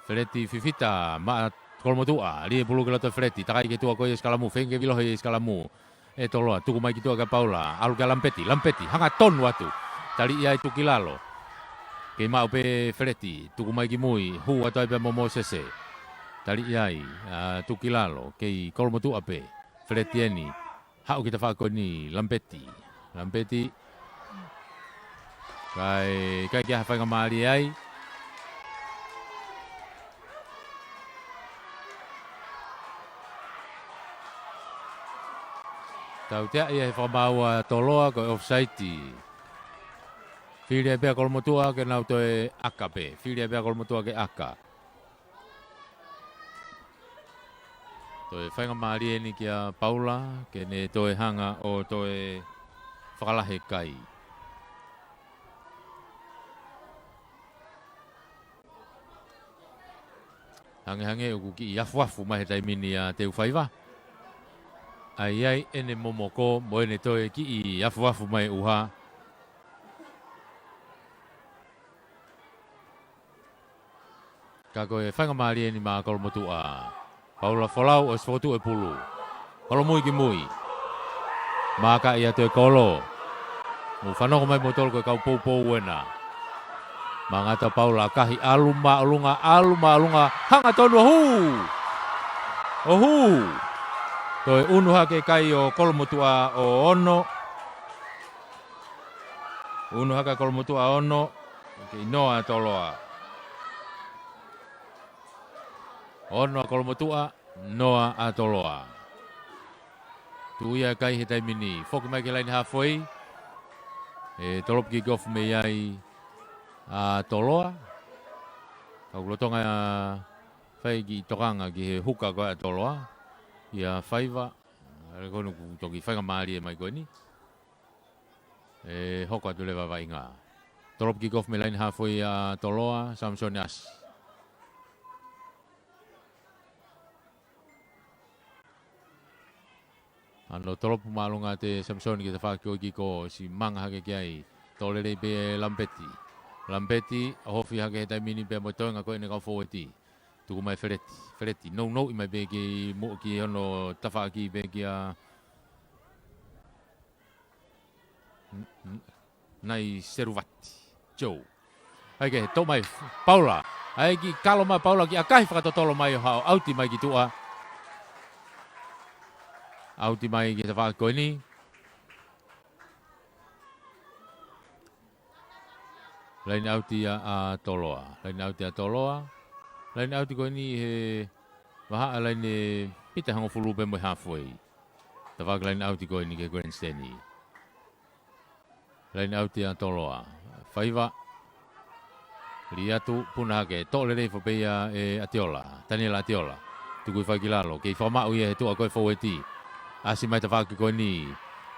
Feleti fifita maʻa Kolomotuʻa, lī e pulu ki loto Feleti, takai ki tuʻa ko ia sikalamu, feinga ke vilohi e sikalamu. ʻE Toloa, tuku mai ki tuʻa kia Paula, ʻalu kia Lampeti, Lampeti, hanga tonu atu. Tali ia ʻe tuku ki lalo. Kei maʻu pē Feleti, tuku mai ki mui, hū atu ai pea mo Mōsese. Taliʻi ai, ʻa, tuku ki lalo, kei Kolomotuʻa pē. Feleti eni, haʻu ki he tafaʻaki ko eni, Lampeti. Lampeti. Kae, ʻikai ke ʻi ai ha faingamālie ai. Tautea ia he fakamaau ʻa Toloa ko e offside. Fili ai pē ʻa Kolomotuʻa ke nau toe ʻaka pē. Fili ai pē ʻa Kolomotuʻa ke ʻaka. Toe faingamālie eni kia Paula, ke ne toe hanga ʻo toe fakalahi e kai. Hangehangē ʻoku kiʻi afuafu mai he taimi ni ʻa Teufaiva. ʻA ia ʻi ai ʻene momoko mo ʻene toe kiʻi afuafu mai ʻuha. Ka ko e faingamālie eni maʻa Kolomotuʻa. Paula Folau ʻosi fokotuʻu e pulu. Holomui ki mui. Mākaʻi atu e kolo. Mou fanongo mai moutolu ko e kau poupou ena. Mangata Paula kahi ʻalu māʻolunga, ʻalu māʻolunga. Hangatonu ʻo hū. ʻO hū. Toe unu hake kai ʻo Kolomotuʻa ʻo ono. Unu hake Kolomotuʻa ono. Kei noa ʻa Toloa. Ono ʻa Kolomotuʻa, noa ʻa Toloa. Tuʻu ia kai he taimi ni. Foki mai ki he laine halfway. ʻE tolopu kick off mei ai ʻa Toloa. Ka ʻoku lolotonga fai kiʻi tokanga ki he huka ko ē ʻa Toloa. ʻIa Faiva. ʻAlu ko eni ʻoku toki faingamālie mai ko eni. ʻE hoko atu leva vaʻinga. Tolopu kick off mei laine halfway ʻa Toloa, Samisoni ʻAsi. Hano tolopu māʻolunga ʻa Samisoni ki he tafaʻaki ko ē kick off, ʻosi manga hake ki ai. Tō lelei pē Lampeti. Lampeti, ʻohofi hake he taimi ni pea mo e toenga ko ē ʻene kau fōueti. Tuku mai Feleti. Feleti, nounou mai pē ki mo-, ki hono tafaʻaki pē kia N-, N-, Naiseruvati. Joe. ʻAi ke, tō mai Paula. ʻAi ke kalo mai Paula ki ʻakahi fakatotolo mai ʻo haʻu. ʻAuti mai ki tuʻa. ʻAuti mai ki he tafaʻaki ko eni. Laine ʻauti ʻa, ʻa Toloa. Laine ʻauti ʻa Toloa. Laine ʻauti ko eni he vahaʻa laine pita hongofulu pē mo e halfway. Tafaʻaki laine ʻauti ko eni ki he grandstand. Laine ʻauti ʻa Toloa. Faiva. Liatu, puna hake. Toʻo lelei foki pē ia ʻe ʻAtiola. Taniela ʻAtiola. Tukui fai ki lalo. Kei fakamaʻu ia he tuʻa ko ē fōueti. ʻAsi mai tafaʻaki ko eni.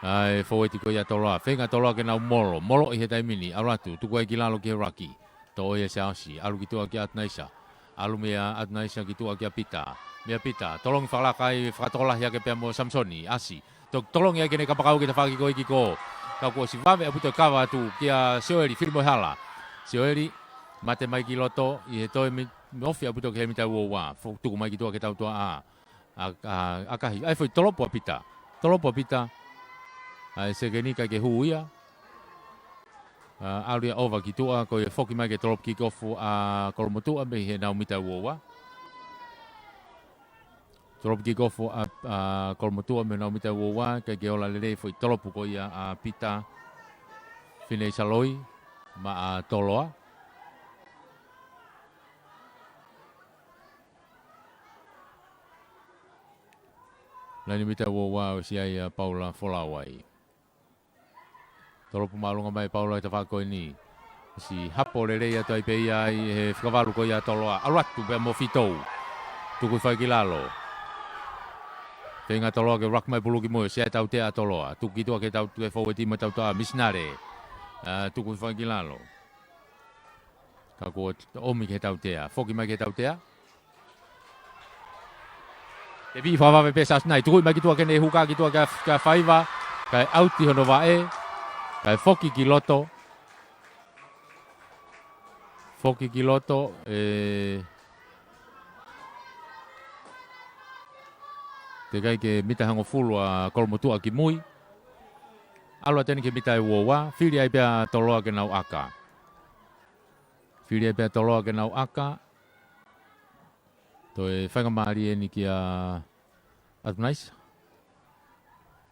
ʻA e fōueti ko ia Toloa. Feinga Toloa ke nau molo. Molo ʻi he taimi ni. ʻAlu atu. Tuku ai ki lalo ki he ruck. Toʻo ia ʻe Siaosi. ʻAlu ki tuʻa kia ʻAtunaisa. ʻAlu meia ʻAtunaisa ki tuʻa kia Pita. Meia Pita. Tolongi fakalaka ai fakatokolahi hake pea mo Samisoni. ʻAsi. To-, tolongi ai ke ne kapakau ki he tafaʻaki ko ē kick off. Ka kuo ʻosi vave ʻaupito e kava atu kia Sioeli, fili mo e hala. Sioeli, mate mai ki loto, ʻi he toe mi-, ofi ʻaupito ki he mita ua ua. Fo-, tuku mai ki tuʻa ki he tautuʻa ʻa, ʻa, ʻa, ʻakahi. ʻAi foʻi tolopu ʻa Pita. Tolopu ʻa Pita. ʻAi sekeni ʻikai ke hū ia. ʻA, ʻalu ia ʻova ki tuʻa, ko ia foki mai ki he tolopu kick off ʻa Kolomotuʻa mei heʻenau mita ua ua. Tolopu kick off ʻa, ʻa Kolomotuʻa mei heʻenau mita ua ua, ʻikai ke ola lelei foʻi tolopu ko ia ʻa Pita Fineʻisaloi maʻa Toloa. Laine mita ua ua ʻosi ʻai ʻa Paula Folau ai. Tolopu māʻolunga mai Paula he tafaʻaki ko eni. ʻOsi hapo lelei atu ai pē ia ʻi he fika valu ko ia Toloa. ʻAlu atu pea mo Fitou. Tukui fai ki lalo. Feinga Toloa ke ruck mai pulu ki mui, ʻosi ʻai e tautea ʻa Toloa. Tuku ki tuʻa ki he tau-, ki he fōueti mo e tautea, Misinale. ʻA, tukui fai ki lalo. Ka kuo ʻomi ki he tautea. Foki mai ki he tautea. Te pī fakavave pē Siaosi Nai, tuku mai ki tuʻa ke ne huka ki tuʻa kia, kia Faiva, kae ʻauti hono vaʻe, kae foki ki loto, foki ki loto, ʻe, teʻeki ai ke mita hongofulu ʻa Kolomotuʻa ki mui, ʻalu atu eni ki he mita ʻe ua ua, fili ai pē ʻa Toloa ke nau ʻaka. Fili ai pē ʻa Toloa ke nau ʻaka. Toe faingamālie eni kia ʻAtunaisa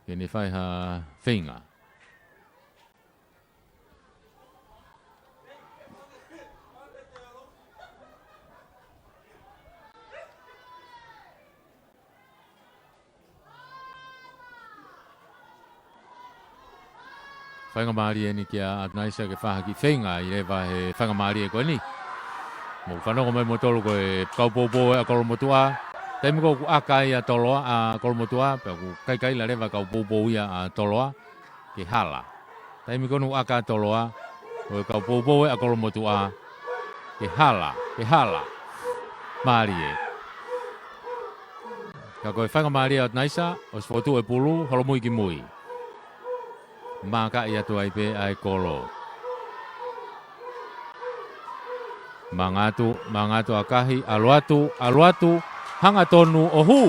ke ne fai ha feinga. Faingamālie eni kia ʻAtunaisa ke fai ha kiʻi feinga ʻi he leva he faingamālie ko eni. Mou fanongo mai moutolu, ko e kau poupou ē ʻa Kolomotuʻa. Taimi ko ē ʻoku ʻaka ai ʻa Toloa, ʻa Kolomotuʻa, pea ʻoku kaikaila leva e kau poupou ia ʻa Toloa ke hala. Taimi ko ē ʻoku ʻaka ʻa Toloa, ko e kau poupou ē ʻa Kolomotuʻa ke hala, ke hala. Mālie. Ka ko e faingamālie ʻa ʻAtunaisa, ʻosi fokotuʻu e pulu, holomui ki mui. Mākaʻi atu ai pē ʻa e kolo. Mangatu, mangatu ʻakahi, ʻalu atu, ʻalu atu, hangatonu ʻo hū.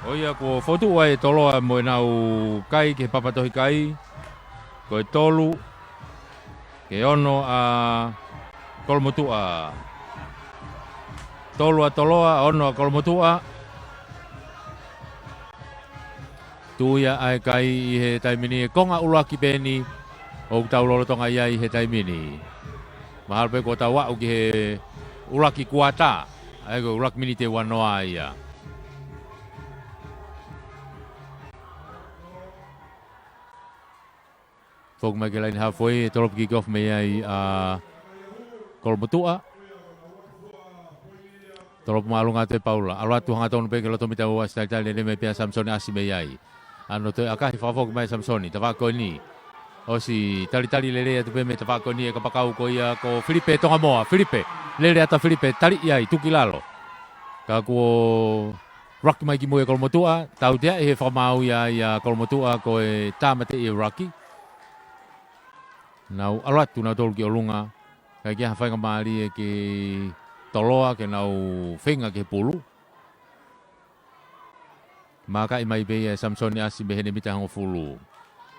ʻO ia kuo fokotuʻu ai ʻe Toloa mo ʻenau kai ki he papatohi kai. Ko e tolu, ke ono ʻa Kolomotuʻa. Tolu ʻa Toloa, ono ʻa Kolomotuʻa. Tuʻu ia ʻa e kai ʻi he taimi ni, e konga ʻuluaki pē eni ʻoku tau lolotonga ʻi ai he taimi ni. Mahalo pē kuo tau aʻu ki he ʻuluaki kuata, ʻa ia ko e ʻuluaki miniti ʻe uanoa ia. Foki mai ki he laine hafoi, e tolopu kick off mei ai ʻa Kolomotuʻa. Tolopu māʻolunga atu ʻe Paula. ʻAlu atu hangatonu pē ki he loto mita ua, ʻosi talitali lelei mai pē ʻa Samisoni ʻAsi mei ai. ʻAno toe ʻakahi, fakafoki mai ʻa Samisoni, tafaʻaki ko eni. ʻOsi talitali lelei atu pē mei he tafaʻaki ko eni e kapakau ko ia ko Filipe Tongamoa. Filipe, lele atu ʻa Filipe, tali ʻi ai, tuku ki lalo. Ka kuo ruck mai ki mui ʻe Kolomotuʻa, tautea ʻi he fakamaau ia ʻa Kolomotuʻa ko e tāmateʻi e ruck. Nau ʻalu atu nautolu ki ʻolunga, ʻikai ke ʻi ai ha faingamālie ki Toloa ke nau feinga ki he pulu. Mākaʻi mai pē ia ʻe Samisoni ʻAsi mei heʻene mita hongofulu.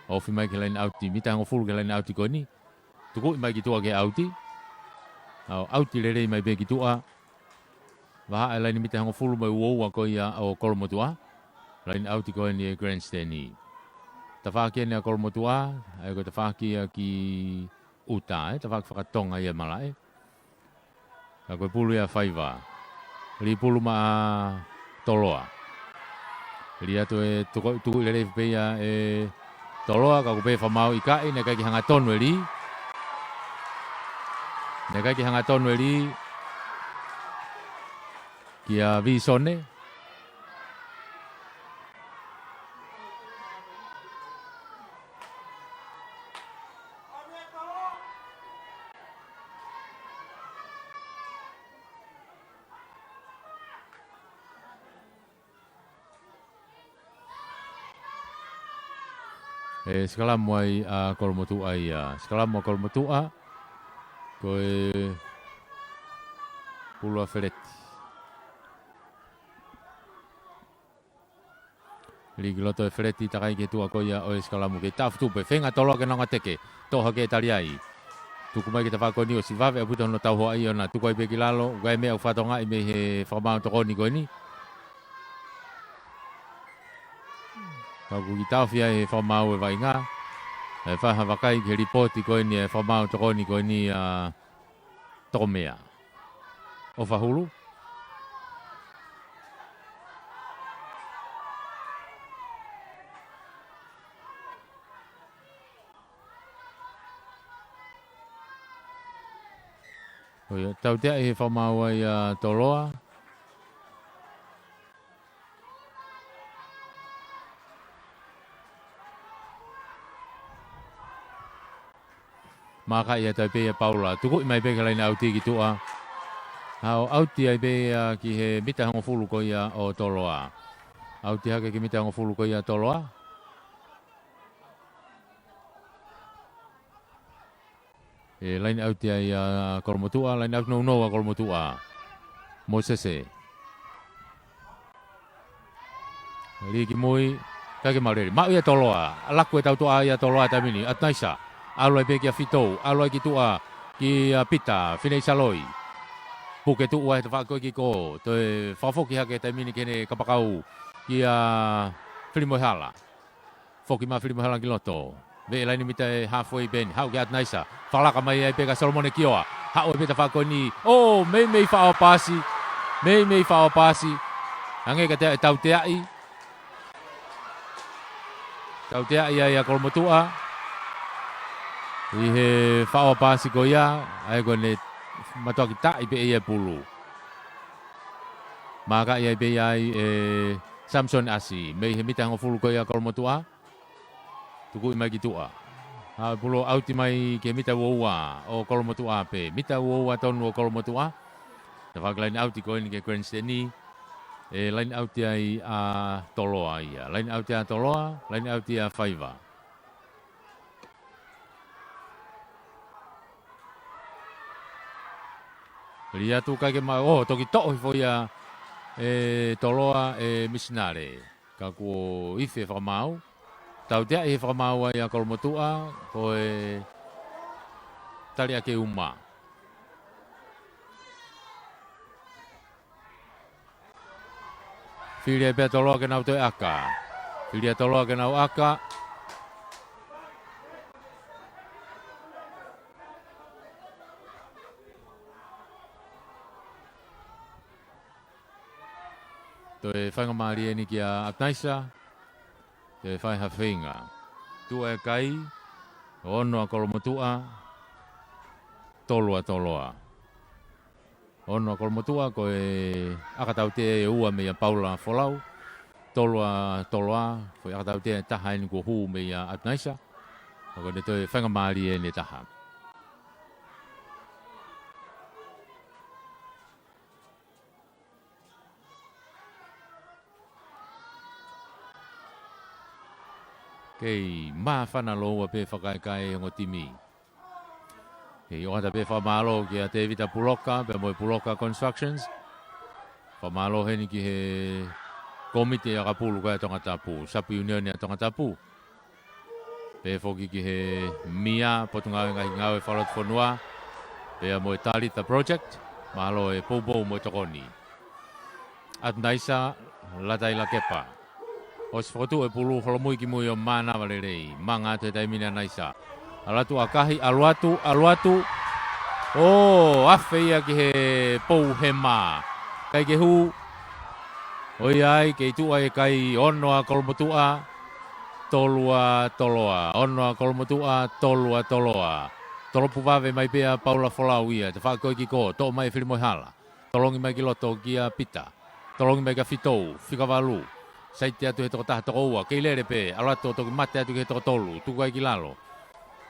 Ofi mai ki he laine ʻauti, mita hongofulu ki he laine ʻauti ko eni. Tukuʻi mai ki tuʻa ki he ʻauti. ʻAu, ʻauti lelei mai pē ki tuʻa. Vahaʻa e laine mita hongofulu mo e uaua ko ia ʻo Kolomotuʻa. Laine ʻauti ko eni ʻe Grandstand. Tafaʻaki eni ʻa Kolomotuʻa, ʻa ia ko e tafaʻaki ia ki ʻuta, ē, tafaʻaki fakatonga ia malaʻe. Ka ko e pulu ia faiva. Lī pulu maʻa Toloa. Lī atu e tuku, tuku lelei pē ia ʻe Toloa, ka ko e pē fakamaau ʻikai, naʻe ʻikai ke hangatonu e lī. Naʻe ʻikai ke hangatonu e lī kia Visone. ʻE sikalamu ai ʻa Kolomotuʻa ia. Sikalamu ʻa Kolomotuʻa. Ko e pulu ʻa Feleti. Lī ki loto ʻe Feleti, takai ki he tuʻa ko ia ʻo e sikalamu, kei taʻofi tupe, feinga Toloa ke nonga teke, toʻo hake e tali ai. Tuku mai ki he tafaʻaki ko eni, ʻosi vave ʻaupito hono tauhoaʻi ʻona, tuku ai pē ki lalo, ʻoku ʻi ai e meʻa ʻoku fatongaʻi mei he fakamaau tokoni ko eni. Ka ʻoku kiʻi taʻofi ai he fakamaau e vaʻinga, ʻe fai ha vakai ki he lipooti ko eni e fakamaau tokoni ko eni ʻa Tokomea. ʻOfa hulu. ʻO ia, tautea ʻi he fakamaau ai ʻa Toloa. Mākaʻi atu ai pē ia Paula. Tukuʻi mai pē ki he laine ʻauti ki tuʻa. ʻAu, ʻauti ai pē ia ki he mita hongofulu ko ia ʻo Toloa. ʻAuti hake ki he mita hongofulu ko ia Toloa. ʻE laine ʻauti ai ʻa Kolomotuʻa, laine ʻauti nounou ʻa Kolomotuʻa. Mōsese. Lī ki mui, ʻikai ke maʻu lelei. Maʻu ia Toloa, ʻalu ʻo tautoʻa ia Toloa taimi ni, ʻAtunaisa. ʻAlu ai pē kia Fitou, ʻalu ai ki tuʻa, kia Pita, Finei Saloi. Puke tuʻu ai he tafaʻaki ko ē e kiko, toe fakafoki hake he taimi ni ki heʻene kapakau kia Filimoehala. Foki mai Filimoehala ki loto. Veʻe laine mita e halfway pē eni, haʻu kia Atunaisa. Fakalaka mai ai pē kia Solomone Kioa. Haʻu ai pē tafaʻaki ko eni. ʻŌ, meimei faʻao paasi. Meimei faʻao paasi. Hangē kiate au ʻe tauteaʻi. Tauteaʻi ai ʻa Kolomotuʻa ʻi he faʻao paasi ko ia, ʻa ia ko ʻene mātuʻaki taaʻi pē ia e pulu. Maakaʻi ai pē ia ʻe Samson ʻAsi, mei he mita hongofulu ko ia ʻa Kolomotuʻa. Tukuʻi mai ki tuʻa. Haʻu e pulu ʻo ʻauti mai ki he mita uaua ʻo Kolomotuʻa pē. Mita uaua tonu ʻo Kolomotuʻa. Tafaʻaki laine ʻauti ko eni ki he grandstand. ʻE laine ʻauti ai ʻa Toloa ia. Laine ʻauti ʻa Toloa, laine ʻauti ʻa faiva. Lī atu kae ke ma-, ʻō, toki toʻo hifo ia ʻe Toloa e misinale. Ka kuo ifi e fakamaau. Tauteaʻi he fakamaau ai ʻa Kolomotuʻa, ko e tali ʻa Keuma. Fili ai pē ʻa Toloa ke nau toe ʻaka. Fili ʻa Toloa ke nau ʻaka. Toe faingamālie eni kia Atunaisa. Toe fai ha feinga. Tuʻu e kai, ono ʻa Kolomotuʻa, tolu ʻa Toloa. Ono ʻa Kolomotuʻa ko e ʻakatautea ʻe ua meia Paula Folau. Tolu ʻa Toloa, foʻi ʻakatautea ʻe taha eni kuo hū meia Atunaisa. Ka ko ʻene toe faingamālie eni ʻe taha. Kei māfana lōua pē fakaekae ʻa e ongo timi. Kei ʻoatu pē fakamālō kia Tēvita Puloka, pea mo e Puloka Constructions. Fakamālō heni ki he kōmiti ʻakapulu ko ia ʻa Tongatapu, Sub Union ʻa Tongatapu. Pehē foki ki he mia, Potungāue Ngaahi Ngāue Fakalotofonua, pea mo e Talitha Project, mālō e poupou mo e tokoni. ʻAtunaisa, Lataila Kepa. ʻOsi fokotuʻu e pulu, holomui ki mui ʻo mānava lelei. Manga atu he taimi ni ʻAnaisa. ʻAlu atu ʻakahi, ʻalu atu, ʻalu atu. ʻŌ, afe ia ki he pou hema. ʻIkai ke hū. ʻOiauē, kei tuʻu e kai, ono ʻa Kolomotuʻa, tolu ʻa Toloa. Ono ʻa Kolomotuʻa, tolu ʻa Toloa. Tolopu vave mai pē ʻa Paula Folau ia, tafaʻaki ko ē e kiko, toʻo mai ʻe Filimoehala. Tolongi mai ki loto kia Pita. Tolongi mai kia Fitou, fika valu. Saiti atu he tokotaha toko ua, kei lele pē, ʻalu atu ʻo toki mate atu ki he toko tolu, tuku ai ki lalo.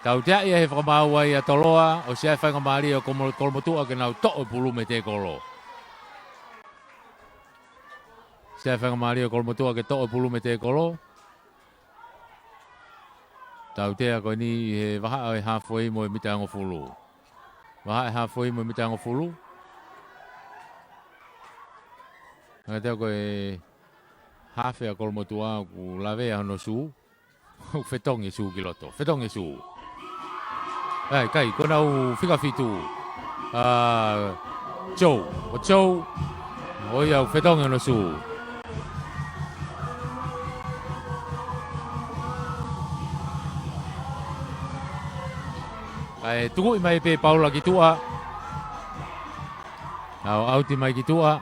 Tauteaʻi ai he fakamaau ai ʻa Toloa, ʻosi ʻi ai e faingamālie ʻo Kolomo-, Kolomotuʻa ke nau toʻo e pulu mei he tēkolo. ʻOsi ʻi ai e faingamālie ʻo Kolomotuʻa ke toʻo e pulu mei he tēkolo. Tautea ko eni ʻi he vahaʻa ʻo e halfway mo e mita hongofulu. Vahaʻa e halfway mo e mita hongofulu. Hangē ko e hafe ʻa Kolomotuʻa ʻoku lavea hono sū. ʻOku fetongi e sū ki loto. Fetongi e sū. ʻAi, kai, ko ʻenau fika fitu. ʻA, Joe. ʻO Joe. ʻOi, ʻoku fetongi hono sū. ʻAi, tukuʻi mai pē ʻe Paula ki tuʻa. ʻAu, ʻauti mai ki tuʻa.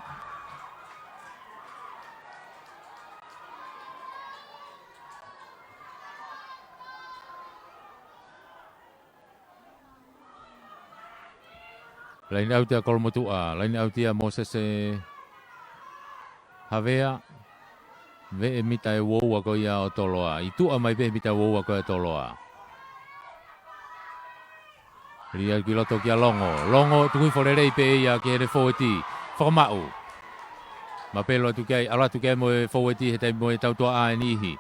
Laine ʻauti ʻa Kolomotuʻa, laine ʻauti ʻa Mōsese Havea, veʻe mita ʻe uaua ko ia ʻo Toloa. ʻI tuʻa mai pē he mita uaua ko ia ʻo Toloa. Lī atu ki loto kia Longo. Longo, tuku hifo lelei pē ia ki heʻene fōueti. Fakamaʻu. Mapelu atu ki ai, ʻalu atu ki ai mo e fōueti he taimi mo e tautuaʻa ʻe niʻihi.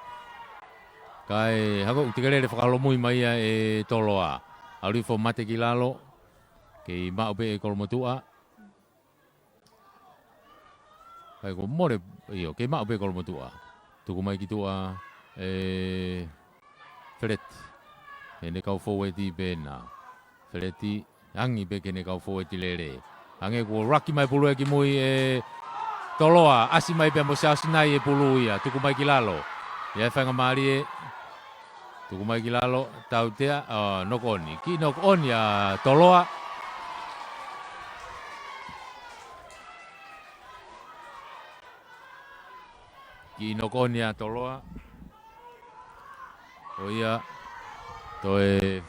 Kae hangē ʻoku tekelele fakaholomui mai ia ʻe Toloa. ʻAlu hifo mate ki lalo. Kei maʻu pē ʻe Kolomotuʻa. Kae kuo mole, ʻio, kei maʻu pē Kolomotuʻa. Tuku mai ki tuʻa ʻe Feleti. ʻEne kau fōueti pē ena. Feleti, Angi pē ki heʻene kau fōueti lele. Hangē kuo laki mai pulu ia ki mui ʻe Toloa, ʻasi mai pea mo Siaosi Nai e pulu ia, tuku mai ki lalo. ʻI ai e faingamālie, tuku mai ki lalo, tautea, ʻa, knock on. Kiʻi knock on ʻa Toloa. Kiʻi knock on ʻa Toloa. Ko ia, toe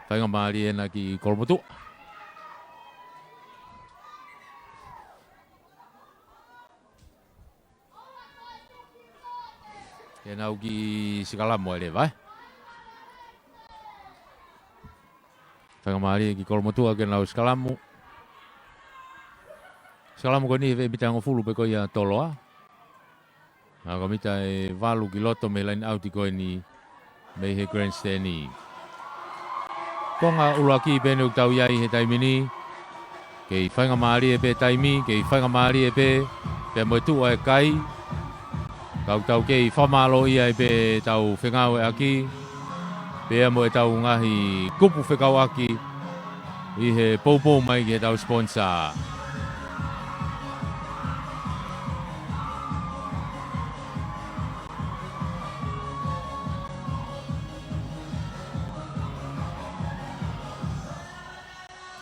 faingamālie ena ki Kolomotuʻa. Ke nau kiʻi sikalamu ai leva, ē? Faingamālie ki Kolomotuʻa ke nau sikalamu. Sikalamu ko eni he veʻe mita hongofulu pē ko ia ʻa Toloa. ʻA, ko e mita ʻe valu ki loto mei he line out ko eni mei he grandstand. Konga ʻuluaki pē eni ʻoku tau ʻi ai he taimi ni. Kei faingamālie pē taimi, kei faingamālie pē, pea mo e tuʻu ʻa e kai. Ka ʻoku tau kei fakamālōʻia ai pē ʻetau fengāueʻaki, pea mo ʻetau ngaahi kupu fekauʻaki ʻi he poupou mai ki heʻetau sponsor.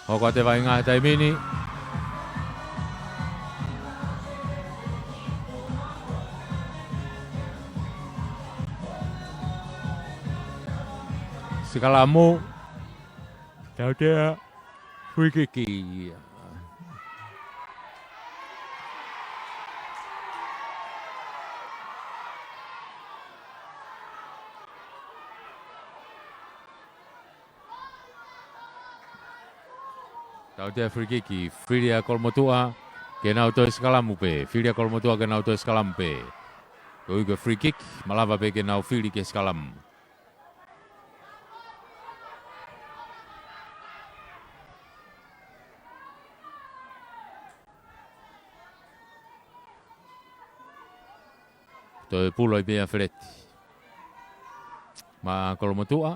Hoko atu e vaʻinga he taimi ni. Sikalamu. Tautea. Free kick. Tautea free kick, fili ʻa Kolomotuʻa ke nau toe sikalamu pē. Fili ʻa Kolomotuʻa ke nau toe sikalamu pē. Ko e free kick, malava pē ke nau fili ke sikalamu. Toe pulu ai pē ʻa Feleti maʻa Kolomotuʻa.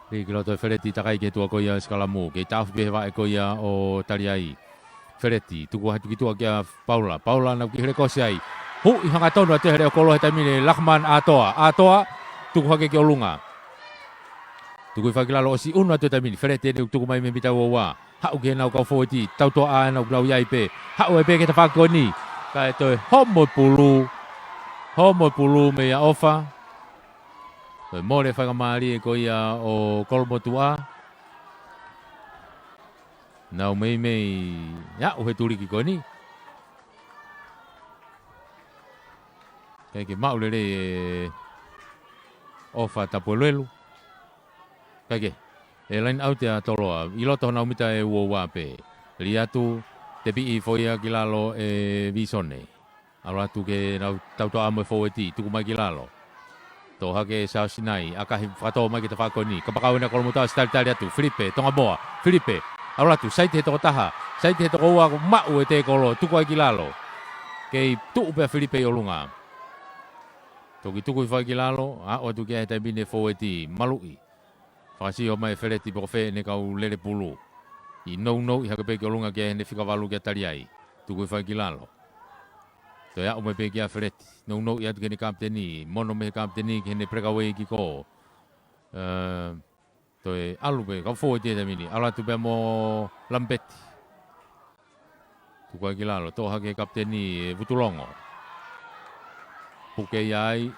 Lī ki loto ʻe Feleti, takai ki he tuʻa ko ia ʻo e sikalamu. Kei taʻofi pē he vaʻe ko ia ʻo Taliai. Feleti, tuku hake ki tuʻa kia Paula. Paula, nau kiʻi helekosi ai. Huʻi hangatonu atu he leʻo kolo he taimi ni ʻe Lakman ʻAtoa. ʻAtoa, tuku hake ki ʻolunga. Tuku hifo ki lalo, ʻosi ʻunu atu he taimi ni. Feleti eni ʻoku tuku mai mei he mita ua ua. Haʻu ki heʻenau kau fōueti, tautoʻa ʻa ʻenau kau ʻi ai pē. Haʻu ai pē ki he tafaʻaki ko eni. Kae toe homo e pulu. Homo e pulu meia ʻOfa. Toe mole e faingamālie ko ia ʻo Kolomotuʻa. Nau meimei aʻu he tuliki ko eni. Kae kei maʻu lelei ʻe ʻOfa Tapueluelu. Kae kei, ʻe line out ʻa Toloa, ʻi loto honau mita ʻe ua ua pē. Lī atu, tepiʻi hifo ia ki lalo ʻe Visone. ʻAlu atu ke nau tautoʻa mo e fōueti, tuku mai ki lalo. Toʻo hake ʻe Siaosi Nai, ʻakahi fakatō mai ki he tafaʻaki ko eni. Kapakau ena ʻa Kolomotuʻa, ʻosi talitali atu, Filipe Tongamoa, Filipe. ʻAlu atu, saiti he toko taha, saiti he toko ua, maʻu e tēkolo, tuku ai ki lalo. Kei tuʻu pē ʻa Filipe ʻi ʻolunga. Toki tuku hifo ai ki lalo, aʻu atu ki ai he taimi ni e fōueti, maluʻi. Fakasio mai ʻe Feleti pe ko fē ʻene kau lele pulu. ʻI nounou ʻi hake pē ki ʻolunga ki ai heʻene fika valu kia Taliai. Tuku hifo ai ki lalo. Toe aʻu mai pē kia Feleti. Nounou ʻi atu ki heʻene kapiteni. Mono mei he kapiteni ki heʻene breakaway kick. Ē, toe ʻalu pē, kau fōueti he taimi ni. ʻAlu atu pē mo Lamipeti. Tuku ai ki lalo, toʻo hake ʻe he kapiteni ʻe Vutulongo. Puke ia ai.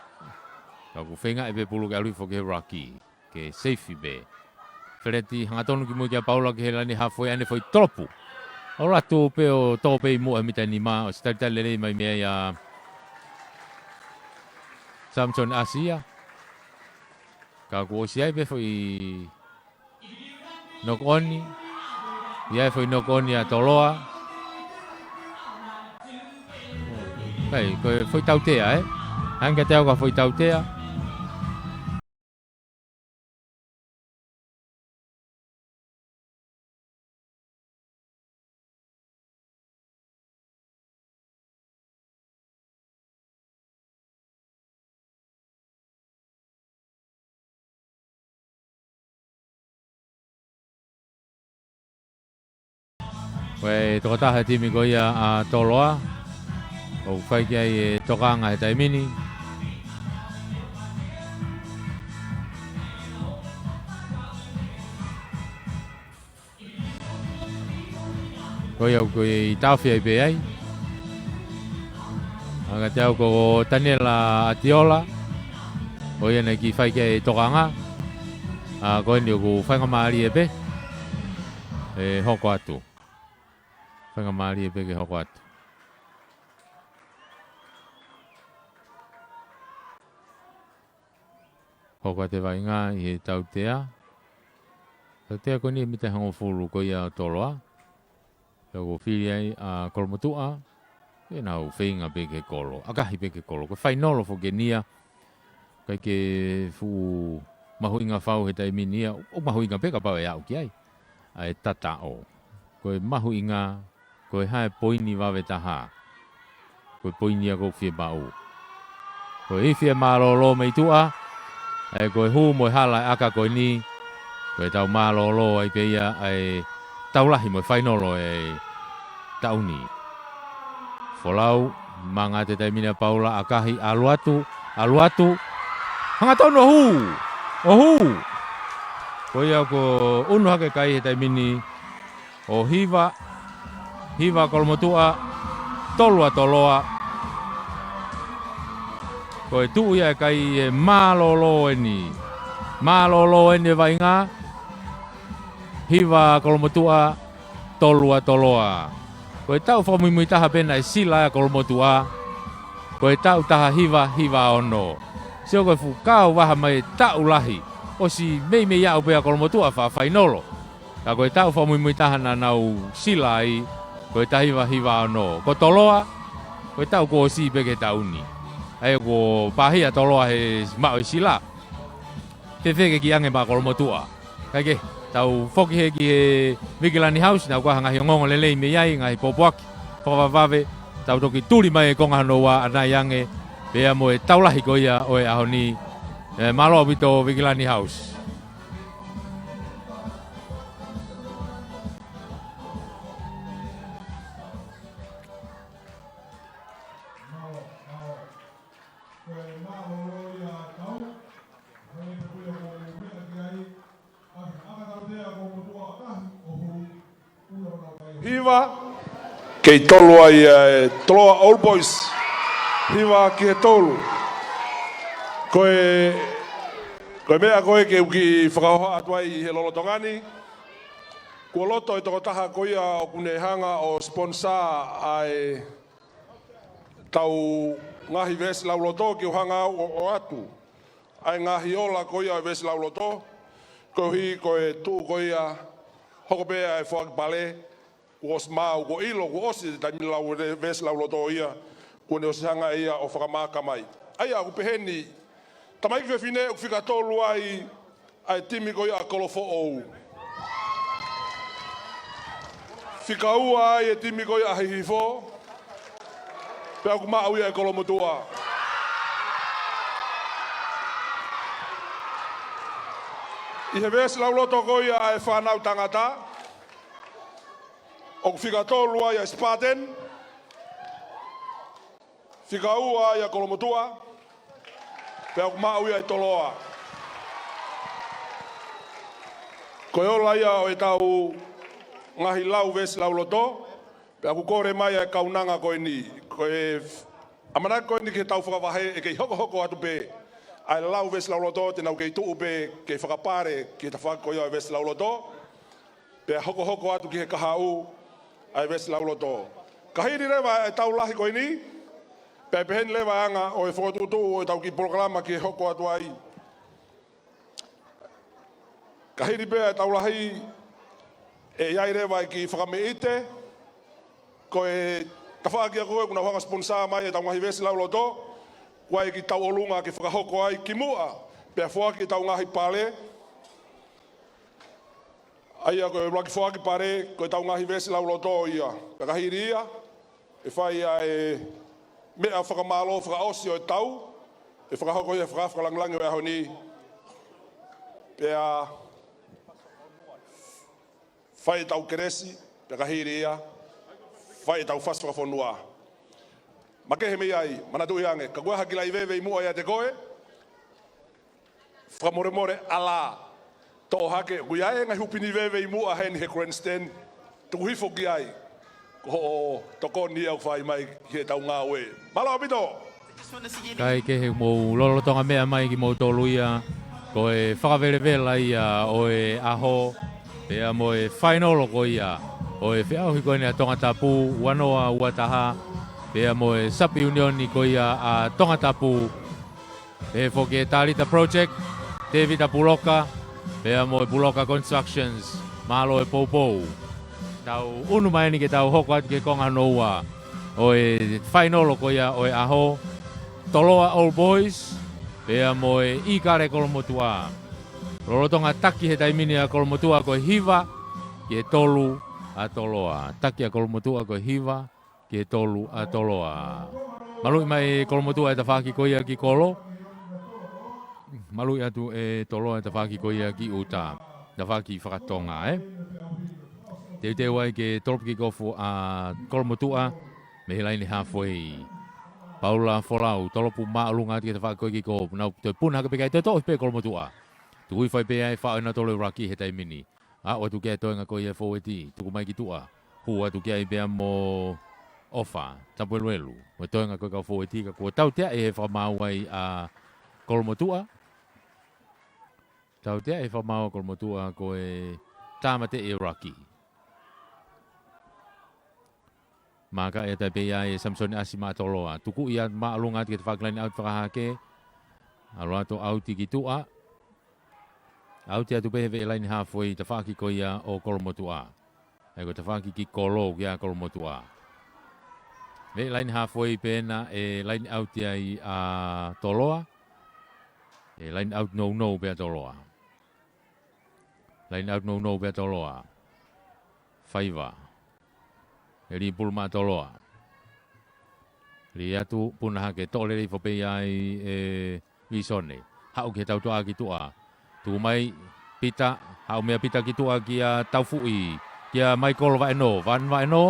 Ka ʻoku feinga ʻe pē pulu ke ʻalu hifo ki he ruck. Ke seifi pē. Feleti hangatonu ki mui kia Paula ki he laine hafoi ʻa ʻene foʻi tolopu. ʻAlu atu pē ʻo tō pē ʻi muʻa he mita ʻe nima, ʻosi talitali lelei mai mei ai ʻa Samson Asia. Ka kuo ʻosi ʻi ai pē foʻi knock on. ʻI ai foʻi knock on ʻa Toloa. Kai, ko e foʻi tautea, ē? Hangē kiate au ko e foʻi tautea. Ko e tokotaha e timi ko ia ʻa Toloa ʻoku fai ki ai e tokanga he taimi ni. Ko ia ʻoku ʻi taofi ai pē ai. ʻA kiate au ko Taniela Atiola, ko ia naʻe kiʻi fai ki ai e tokanga. ʻA ko eni ʻoku faingamālie pē ke hoko atu. Faingamālie pē ke hoko atu. Hoko atu e vaʻinga ʻi he tautea. Tautea ko eni mita hongofulu ko ia ʻo Toloa. Pea ʻoku fili ai ʻa Kolomotuʻa. ʻE nau feinga pē ke kolo. ʻAkahi pē ke kolo. Ko e fainolo foki eni ia. ʻIkai ke fuʻu mahuʻinga fau he taimi ni ia. ʻOku mahuʻinga pē kapau ʻe aʻu ki ai ʻa e tataʻo. Ko e mahuʻinga, ko e hā e poini vave taha. Ko e poini ia ʻoku fie maʻu. Ko e ifi e mālōlō mei tuʻa, ʻa ia ko e hū mo e hala e ʻaka ko eni, ko e tau mālōlō ai pē ia ʻa e tau lahi mo e fainolo e taʻu ni. Folau, manga atu e taimi ni ʻa Paula, ʻakahi, ʻalu atu, ʻalu atu. Hangatonu ʻo hū, ʻo hū. Ko ia ʻoku unu hake kai he taimi ni, ʻo hiva, hiva Kolomotuʻa, tolu ʻa Toloa. Ko e tuʻu ia e kai ʻe mālōlō eni. Mālōlō eni e vaʻinga. Hiva Kolomotuʻa, tolu ʻa Toloa. Ko e taʻu fakamuimui taha pē naʻe sila ai ʻa Kolomotuʻa. Ko e taʻu taha hiva, hiva ono. Sio ko e fuʻu kau vaha mai e taʻu lahi. ʻOsi meimei aʻu pē ʻa Kolomotuʻa fakafainolo. Ka ko e taʻu fakamuimui taha naʻa nau sila ai, ko e taha hiva hiva ono. Ko Toloa, ko e taʻu kuo ʻosi pē ki he taʻu ni. ʻA ia kuo pāhia Toloa he maʻu e sila. Fēfē ke kiʻi ange maʻa Kolomotuʻa. Kae kehe, tau foki hē ki he Vigilante House, naʻa ʻoku ʻi ai ha ngaahi ongoongo lelei mei ai, ngaahi pōpoaki fakavavevave, tau toki tuli mai e konga hono ua ʻanai ange, pea mo e tau lahi ko ia ʻo e ʻaho ni, ē, mālō ʻaupito Vigilante House. Hiva, kei tolu ai ʻa e Toloa Old Boys. Hiva ki he tolu. Ko e, ko e meʻa ko ē ke u kiʻi fakahoha atu ai ʻi he lolotonga ni. Kuo loto e tokotaha ko ia ʻoku ne hanga ʻo sponsor ʻa e tau ngaahi veesi lauloto ke u hanga au ʻo, ʻo ʻoatu ʻa e ngaahi ola ko ia ʻo e veesi lauloto, koeʻuhi ko e tuʻu ko ia hoko pē ʻa e foaki pale, kuo ʻosi maau, kuo ʻilo, kuo ʻosi e taimi lau ve-, veesi lauloto ia, kuo ne ʻosi hanga ia ʻo fakamākā mai. ʻA ia, ʻoku pehē ni, tamaiki fefine ʻoku fika tolu ai, ʻa e timi ko ia ʻa Kolofoʻou. Fika ua ai e timi ko ia ʻa Hihifo. Pea ʻoku maʻu ia ʻe Kolomotuʻa. ʻI he veesi lauloto ko ia ʻa e fānau tangata, ʻoku fika tolu ai ʻa Spartan. Fika ua ia Kolomotuʻa, pea ʻoku maʻu ia ʻe Toloa. Ko e ola ia ʻo e tau ngaahi lau veesi lauloto, pea ʻoku kole mai ʻa e kaunanga ko eni. Ko e ʻamanaki ko eni ke tau fakavahe ʻe kei hokohoko atu pē ʻa e lau veesi lauloto, te nau kei tuʻu pē kei fakapale ki he tafaʻaki ko ia ʻo e veesi lauloto. Pea hokohoko atu ki he kahaʻu ʻa e veesi lauloto. Ka hili leva e tau lahi ko eni, pea peheni leva e anga ʻo e fokotuʻutuʻu ʻo e tau kiʻi polokalama ke hoko atu ai. Ka hili pē e tau lahi, ʻe ʻi ai leva e kiʻi fakameʻite, ko e tafaʻaki ia ko ē ʻoku nau hanga sponsor mai e tau ngaahi veesi lauloto, ko e kiʻi tauʻolunga ke fakahoko ai kimuʻa, pea foaki e tau ngaahi pale, ʻa ia ko e ʻuluaki foaki pale, ko e tau ngaahi veesi lauloto ia. Pea ka hili ia, ʻe fai ʻa e meʻa fakamālō fakaʻosi ʻo e tau, ʻe fakahoko ia he fakaafe fakalāngilangi ʻo e ʻaho ni. Pea fai e tau kelesi, Pea ka hili ia, fai ʻetau fasi fakafonua. Makehe mei ai, manatuʻi ange, ka ko e hā ha kiʻi laivi veve ʻi muʻa ʻiate koe, fakamolemole ʻalā. Toʻo hake, ʻoku ʻi ai e ngaahi hupini veve ʻi muʻa heni he grandstand. Tuku hifo ki ai. Ko hoʻo tokoni ia ʻoku fai mai ki heʻetau ngāue. Mālō ʻaupito. Kae kehe, mou lolotonga meʻa mai kimoutolu ia, ko e fakavelavela ia ʻo e ʻaho, pea mo e fainolo ko ia ʻo e feʻauhi ko eni ʻa Tongatapu, ua noa ua taha, pea mo e Sapi ʻIunioni ko ia ʻa Tongatapu, pehē foki e Talita Project, Tevita Puloka, pea mo e Puloka Constructions, mālō e poupou. Tau ʻunu mai eni ke tau hoko atu ki he konga hono ua ʻo e fainolo ko ia ʻo e ʻaho, Toloa Old Boys, pea mo e ʻIkale Kolomotuʻa. Lolotonga taki he taimi ni ʻa Kolomotuʻa ko e hiva ki he tolu ʻa Toloa. Taki ʻa Kolomotuʻa ko e hiva ki he tolu ʻa Toloa. Maluʻi mai ʻe Kolomotuʻa e tafaʻaki ko ia ki kolo. Maluʻi atu ʻe Toloa e tafaʻaki ko ia ki ʻuta. Tafaʻaki fakatonga, ē? Teuteu ai ke tolopu kick off ʻa Kolomotuʻa mei he laine halfway. Paula Folau, tolopu māʻolunga atu ki he tafaʻaki ko ia ki kolo. Nau toe puna hake pē kae toe toʻo pē Kolomotuʻa. Tuku hifo ai pē ʻa e faʻo ʻe nautolu e ruck he taimi ni. Aʻu atu ki he toenga ko ia e fōueti, tuku mai ki tuʻa. Hū atu ki ai pea mo ʻOfa Tapueluelu. Mo e toenga ko e kau fōueti ka kuo tautea ʻi he fakamaau ai ʻa Kolomotuʻa. Tautea ʻi he fakamaau ʻa Kolomotuʻa ko e tāmateʻi e ruck. Mākaʻi atu ai pē ia ʻe Samisoni ʻAsi maʻa Toloa. Tuku ia māʻolunga atu ki he tafaʻaki line out fakahahake. ʻAlu atu ʻauti ki tuʻa. ʻAuti atu pē he veʻe laine halfway tafaʻaki ko ia ʻo Kolomotuʻa. ʻA ia ko e tafaʻaki ki kolo kia Kolomotuʻa. Veʻe laine halfway pē ena ʻe line out ai ʻa Toloa. ʻE line out nounou pē ʻa Toloa. Line out nounou pē ʻa Toloa. Faiva. ʻE lī pulu maʻa Toloa. Lī atu, puna hake, toʻo lelei foki pē ia ʻe Visone. Haʻu ki he tautuʻa ki tuʻa. Tuku mai Pita, haʻu meia Pita ki tuʻa kia Taufuʻi. Kia Michael Vaʻenō, Van Vaʻenō.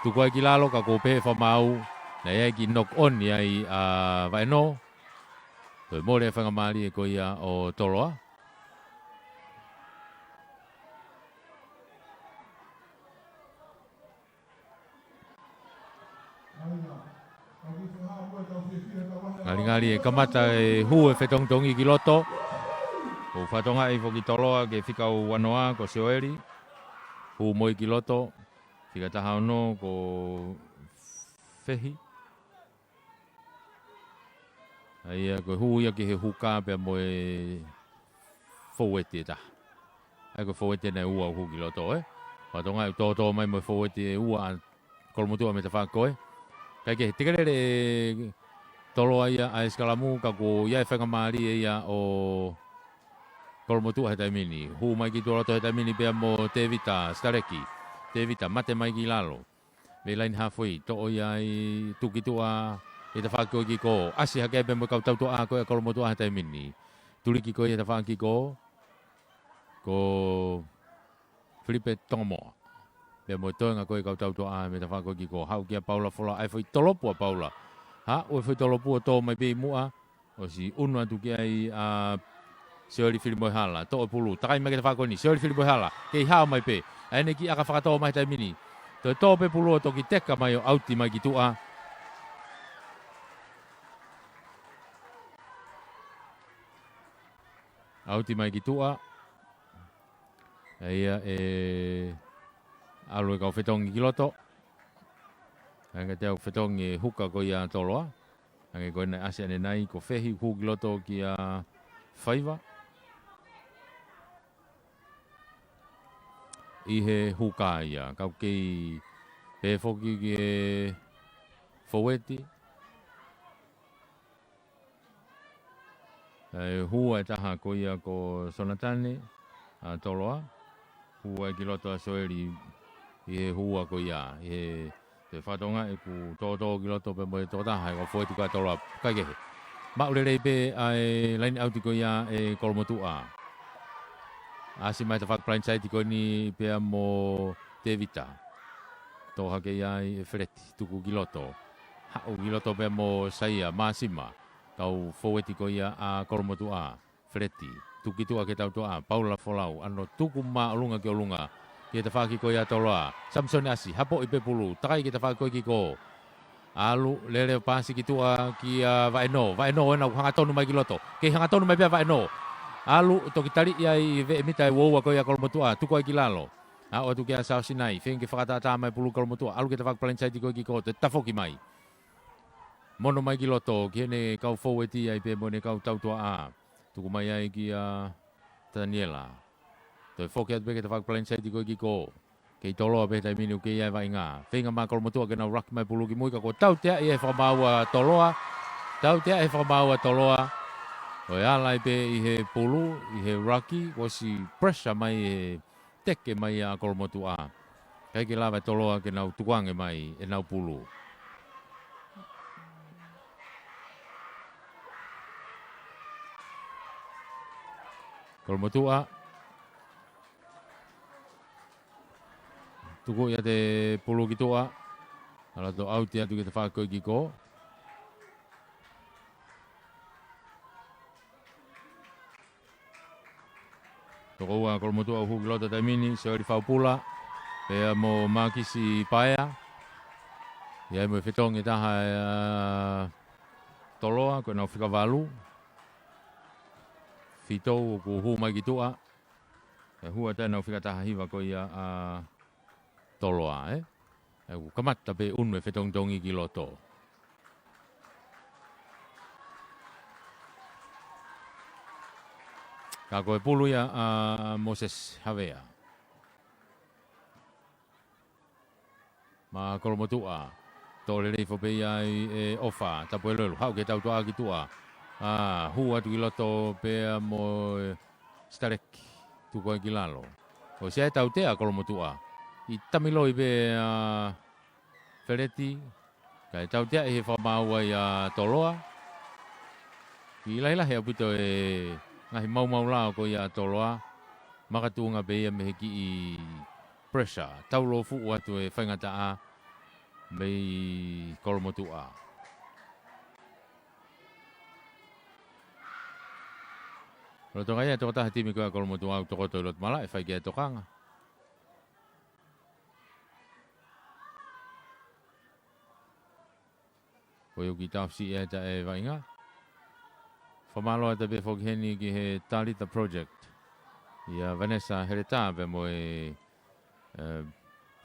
Tuku ai ki lalo ka kuo pehē fakamaau. Naʻe ʻi ai e kiʻi knock on ai ʻa Vaʻenō. Toe mole e faingamālie ko ia ʻo Toloa. Ngalingali ʻe kamata e hū e fetongitongi ki loto. Ko e fatongia foki Toloa ki he fika ua noa ko Sioeli. Hū mo ia ki loto. Fika taha ono ko Fehi. ʻA ia ko e hū ia ki he huka pea mo e fōueti ʻe taha. ʻA ia ko e fōueti ʻe ua ʻoku hū ki loto, ē. Fatongia ʻoku tōtō mai mo e fōueti ʻe ua ʻa Kolomotuʻa mei he tafaʻaki ko ē. Kae kehe, tekelele ʻe Toloa ia ʻa e sikalamu ka kuo ʻi ai e faingamālie ia ʻo Kolomotuʻa he taimi ni. Hū mai ki tuʻa loto he taimi ni pea mo Tevita Sitaleki. Tevita mate mai ki lalo. Mei laine halfway, toʻo ia ʻi tuki tuʻa, ʻi he tafaʻaki ko ē ki kolo. ʻAsi hake ai pē mo e kau tautuʻa ko ē ʻa Kolomotuʻa he taimi ni. Tuliki ko ē he tafaʻaki ko ē, ko Filipe Tongamoa. Pea mo e toenga ko ē kau tautuʻa mei he tafaʻaki ko ē ki kolo. Haʻu kia Paula Folau, ʻa e foʻi tolopu ʻa Paula. Haʻu e foʻi tolopu ʻo tō mai pē ʻi muʻa, ʻosi ʻunu atu ki ai ʻa Sioeli Filimoehala, toʻo e pulu, takai mai ki he tafaʻaki ko eni, Sioeli Filimoehala, kei hao mai pē. ʻA ʻene kiʻi ʻaka fakatō mai he taimi ni. Toe tō pē pulu ʻo toki teka mai ʻo ʻauti mai ki tuʻa. ʻAuti mai ki tuʻa. ʻA ia ʻe ʻalu e kau fetongi ki loto. Hangē ko e fetongi e huka ko ia ʻa Toloa. Hangē ko ena ʻasi ʻanenai ko Fehi hū ki loto kia Faiva. ʻI he huka ia, kau kei pē foki ki he fōueti. ʻA e hū ʻe taha ko ia ko Sonatane, ʻa Toloa. Hū ai ki loto ʻa Sioeli ʻi he hū ko ia, ʻi he, he fatongia ʻoku tōtō ki loto pē mo e tokotaha ʻe kau fōueti ko ē ʻa Toloa, kae kehe. Maʻu lelei pē ʻa e laine ʻauti ko ia ʻe Kolomotuʻa. ʻAsi mai he tafaʻaki blindside ko eni pea mo Tevita. Tō hake ia ai ʻe Feleti, tuku ki loto. Haʻu ki loto pea mo Saia, Māsima. Kau foueti ko ia ʻa Kolomotuʻa. Feleti, tuku ki tuʻa ki he tautuʻa, Paula Folau, ʻano tuku māʻolunga ki ʻolunga. Ki he tafaʻaki ko ia ʻa Toloa. Samisoni ʻAsi, hapoʻi pē pulu, takai ki he tafaʻaki ko ē ki kō. ʻAlu, lele ʻo paasi ki tuʻa kia Vaʻenō. Vaʻenō ena ʻoku hangatonu mai ki loto. Kei hangatonu mai pē ʻa Vaʻenō. ʻAlu, toki taliʻi ai ʻi he veʻe mita ʻe uaua ko ia ʻa Kolomotuʻa, tuku ai ki lalo. Aʻu atu kia Saosinai, feinga ke fakatātā mai pulu Kolomotuʻa, ʻalu ki he tafaʻaki palanisaiti ko ē ki kō, toe tafoki mai. Mono mai ki loto, ki heʻene kau foueti ai pea mo ʻene kau tautuʻa. Tuku mai ai kia Taniela. Toe foki atu pē ki he tafaʻaki palanisaiti ko ē ki kō. Kei Toloa pē he taimi ni ʻoku kei ʻi ai e vaʻinga. Feinga mai Kolomotuʻa ke nau ruck mai pulu ki mui ka kuo tauteaʻi ʻe he fakamaau ʻa Toloa. Tauteaʻi ʻe he fakamaau ʻa Toloa. ʻO e ala ai pē ʻi he pulu, ʻi he ruck, kuo ʻosi pressure mai ʻe he teke mai ʻa Kolomotuʻa. ʻIkai ke lava ʻe Toloa ke nau tukuange mai ʻenau pulu. Kolomotuʻa. Tuku ia e pulu ki tuʻa. ʻAlu atu ʻo ʻauti atu ki he tafaʻaki ko ē ki kō. Tokoua Kolomotuʻa ʻoku hū ki loto he taimi ni, Sioeli Faupula, pea mo Mākisi Paea. ʻI ai mo e fetongi ʻe taha ʻa Toloa, ko ʻenau fika valu. Fitou ʻoku hū mai ki tuʻa. ʻE hū atu ʻenau fika taha hiva ko ia ʻa Toloa, ē? ʻE, ʻoku kamata pē ʻunu e fetongitongi ki loto. Ka ko e pulu ia ʻa Moses Havea. Maʻa Kolomotuʻa. Tō lelei foki pē ia ʻe ʻOfa Tapueluelu. Haʻu ki he tautuʻa ki tuʻa. ʻA, hū atu ki loto pea mo Sitaleki, tuku ai ki lalo. ʻOsi ʻi ai e tautea ʻa Kolomotuʻa. ʻI tamiloi pē ʻa Feleti, kae tauteaʻi ʻe he fakamaau ia ʻa Toloa. Kiʻi lahilahi ʻaupito e ngaahi maumau lao ko ia ʻa Toloa. Makatuʻunga pē ia mei he kiʻi pressure. Taulōfuʻu atu e faingataʻa mei Kolomotuʻa. Lolotonga ia e tokotaha timi ko ia ʻa Kolomotuʻa ʻoku tokoto ʻi loto malaʻe, fai ki ai e tokanga. Ko ia ʻoku kiʻi taʻofi ʻe taʻe vaʻinga. Fakamālō atu pē foki heni ki he Talitha Project. ʻIa Vanessa Heletā pea mo e eh,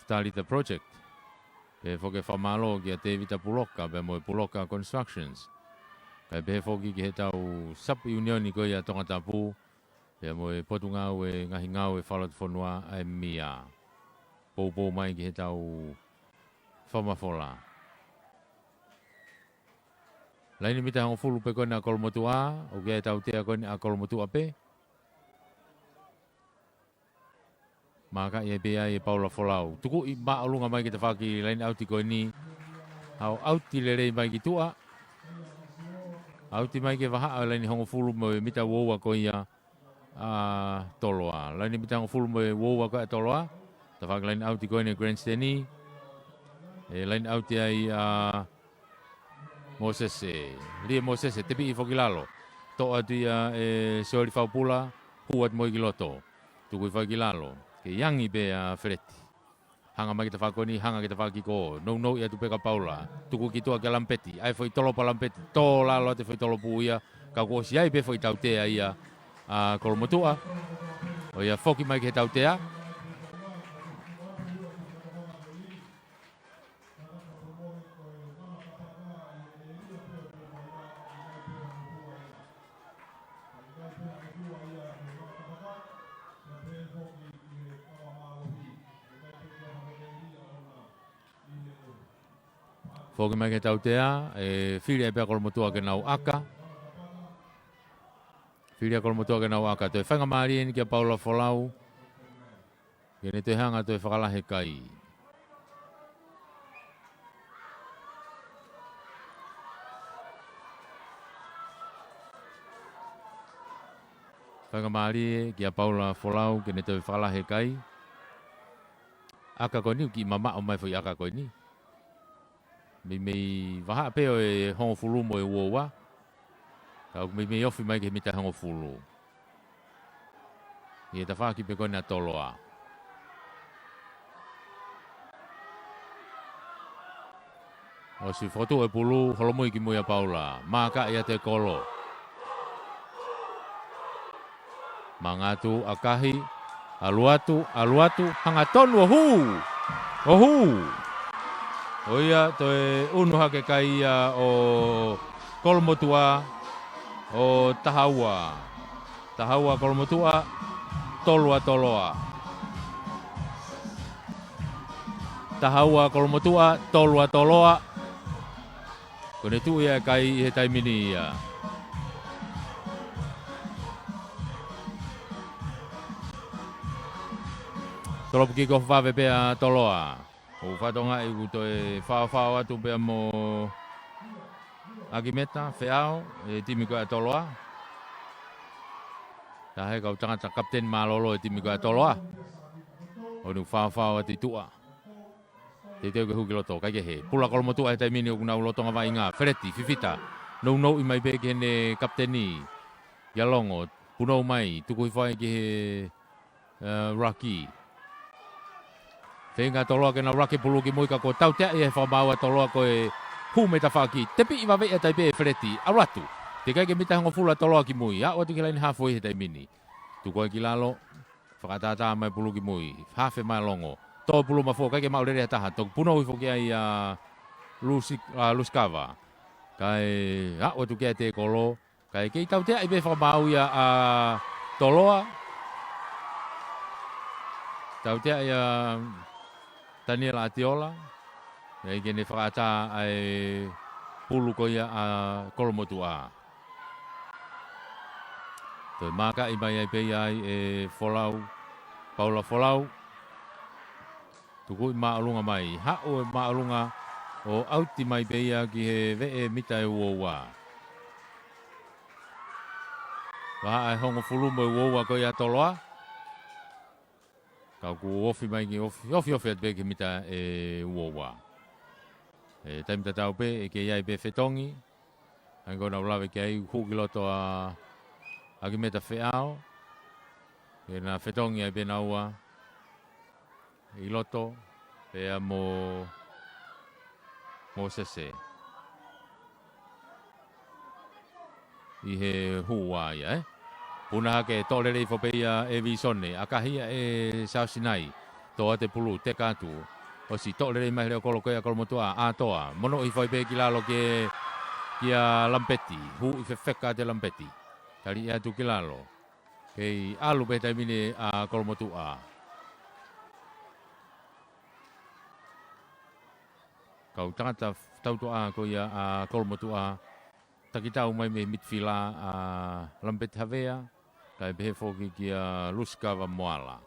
Talitha Project. Pehē foki e fakamālō kia Tevita Puloka, pea mo e Puloka Constructions. Kae pehē foki ki heʻetau sub-union ko ia ʻa Tongatapu, pea mo e Potungāue Ngaahi Ngāue Fakalotofonua ʻa e MIA. Poupou mai ki heʻetau fakamafola. Laine mita hongofulu pē ko ena ʻa Kolomotuʻa, ʻoku ʻi ai e tautea ko ena ʻa Kolomotuʻa pē. Mākaʻi ai pē ai ʻe Paula Folau. Tukuʻi māʻolunga mai ki he tafaʻaki laine ʻauti ko eni. Haʻu ʻauti lelei mai ki tuʻa. ʻAuti mai ki he vahaʻa ʻo e laine hongofulu mo e mita uaua ko ia ʻa Toloa. Laine mita hongofulu mo e uaua ko ia ʻa Toloa. Tafaʻaki laine ʻauti ko eni ʻa e grandstand. ʻE laine ʻauti ai ʻa Mōsese, Lie Mōsese, tepiʻi foki ki lalo. Toʻo atu ia ʻe Sioeli Faupula, hū atu mo ia ki loto. Tuku hifo ai ki lalo, kei angi pē ʻa Feleti. Hanga mai ki he tafaʻaki ko eni, hanga ki he tafaʻaki ko ē. Nounou atu pē kia Paula. Tuku ki tuʻa kia Lamipeti. ʻAi e foʻi tolopu ʻa Lamipeti. Tō lalo atu e foʻi tolopu ia. Ka kuo ʻosi ʻi ai pē foʻi tautea ia ʻa Kolomotuʻa. ʻO ia foki mai ki he tautea. Foki mai ki he tautea, ʻe fili ai pē ʻa Kolomotuʻa ke nau ʻaka. Fili ʻa Kolomotuʻa ke nau ʻaka. Toe faingamālie eni kia Paula Folau. Ke ne toe hanga toe fakalahi e kai. Faingamālie kia Paula Folau ke ne toe fakalahi e kai. ʻaka ko eni, kiʻi mamaʻo mai foʻi ʻaka ko eni. Meimei vahaʻa pē ʻo e hongofulu mo e uaua. Ka ʻoku meimei ofi mai ki he mita hongofulu. ʻI he tafaʻaki pē ko ena ʻa Toloa. ʻOsi fokotuʻu e pulu, holomui ki mui ʻa Paula. Mākaʻi atu e kolo. Mangatu, ʻakahi, ʻalu atu, ʻalu atu, hangatonu ʻo hū. ʻO hū. ʻO ia, toe ʻunu hake kai ia ʻo Kolomotuʻa, ʻo taha ua. Taha ua Kolomotuʻa, tolu ʻa Toloa. Taha ua Kolomotuʻa, tolu ʻa Toloa. Ko ʻene tuʻu ia e kai ʻi he taimi ni ia. Tolopu kick off vave pē ʻa Toloa. ʻOku fakatokangaʻi ʻoku toe faofao atu pea mo ʻAkimeta Feao, e timi ko ia ʻa Toloa. Taha e kau tangata kapiteni mālōlō e timi ko ia ʻa Toloa. ʻOku nau faofao atu ʻi tuʻa. Teuteu ke hū ki loto, kae kehe. Pulu ʻa Kolomotuʻa he taimi ni ʻoku nau lolotonga vaʻinga. Feleti, fifita. Nounou mai pē ki heʻene kapiteni. Kia Longo, punou mai, tuku hifo ai ki he, eh, ruck. Feinga Toloa ke nau ruck e pulu ki mui ka kuo tautea ia he fakamaau ʻa Toloa ko e hū mei tafaʻaki. Tepiʻi vaveʻi atu ai pē ʻe Feleti, ʻalu atu. Teʻeki ai ke mita hongofulu ʻa Toloa ki mui. Aʻu atu ki he laine haafe he taimi ni. Tuku ai ki lalo. Fakatātā mai pulu ki mui. Haafe mai Longo. Tō pulu mafoa, ʻikai ke maʻu lelei ha taha. Toki punou hifo ki ai ʻa Lusi-, ʻa Lusikava. Kae aʻu atu ki ai e tēkolo. Kae kei tautea ai pē fakamaau ia ʻa Toloa. Tautea ia Taniela Atiola. ʻIkai ke ne fakaʻatā ʻa e pulu ko ia ʻa Kolomotuʻa. Toe mākaʻi mai ai pē ia ai ʻe Folau, Paula Folau. Tukuʻi māʻolunga mai, haʻu e māʻolunga ʻo ʻauti mai pē ia ki he veʻe mita ʻe uaua. Vahaʻa e hongofulu mo e uaua ko ia ʻa Toloa. Ka kuo ofi mai ki ofi, ofi, ofi atu pē ki he mita ʻe uaua. ʻE taimi tatau pē, ʻe kei ʻi ai pē fetongi. ʻA ia ko ʻenau lave ki ai, hū ki loto ʻa ʻAkimeta Feao. Ke na fetongi ai pē naua ʻi loto, pea mo Mōsese. ʻI he hua ia, ē? Puna hake, toʻo lelei hifo pē ia ʻe Visone, ʻakahi ia ʻe Saosinai. Tō atu e pulu, teka atu. ʻOsi toʻo lelei mai he leʻo kolo ko ia ʻa Kolomotuʻa, ʻa Toa. Mono hifo ai pē ki lalo ke, kia Lampeti. Hū ʻi fefeka atu e Lampeti. Tali atu ki lalo. Kei ʻalu pē he taimi ni ʻa Kolomotuʻa. Kau tangata tautuʻa ko ia ʻa Kolomotuʻa. Takitau mai mei he midfielder ʻa Lampeti Havea, kae pehē foki kia Lusikava Moala.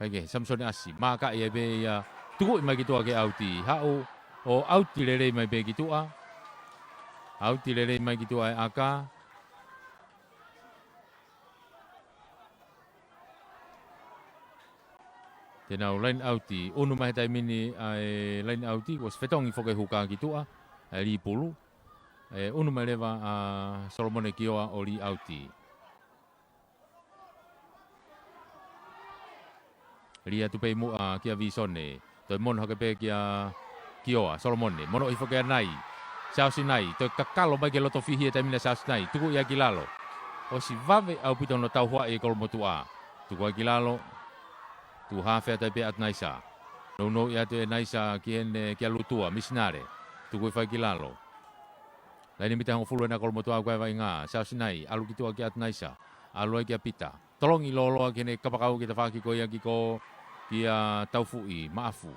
Kae kehe, Samisoni ʻAsi, mākaʻi ai pē ia, tukuʻi mai ki tuʻa ke ʻauti. Haʻu ʻo ʻauti lelei mai pē ki tuʻa. ʻAuti lelei mai ki tuʻa e ʻaka. Te nau line out, ʻunu mai he taimi ni ʻa e line out, kuo ʻosi fetongi foki e huka ki tuʻa, ʻa e lī pulu. ʻE ʻunu mai leva ʻa Solomone Kioa ʻo lī ʻauti. Lī atu pē muʻa kia Visone. Toe mono hake pē kia Kioa, Solomone. Mono hifo kia Nai. Saosinai. Toe kakalo mai ki loto fihi he taimi ni ʻa Saosinai. Tuku ia ki lalo. ʻOsi vave ʻaupito hono tauhoaʻi ʻe Kolomotuʻa. Tuku ai ki lalo. Tuʻu haafe atu ai pē ʻa ʻAtunaisa. Nounou atu ʻe ʻAtunaisa ki heʻene, kia Lutua, Misinale. Tuku hifo ai ki lalo. Laine mita hongofulu ena ʻa Kolomotuʻa ʻoku ʻi ai e vaʻinga. Saosinai, ʻalu ki tuʻa kia ʻAtunaisa. ʻAlu ai kia Pita. Tolongi lōloa ki heʻene kapakau ki he tafaʻaki ko ia ki ko, kia Taufuʻi, Maʻafu.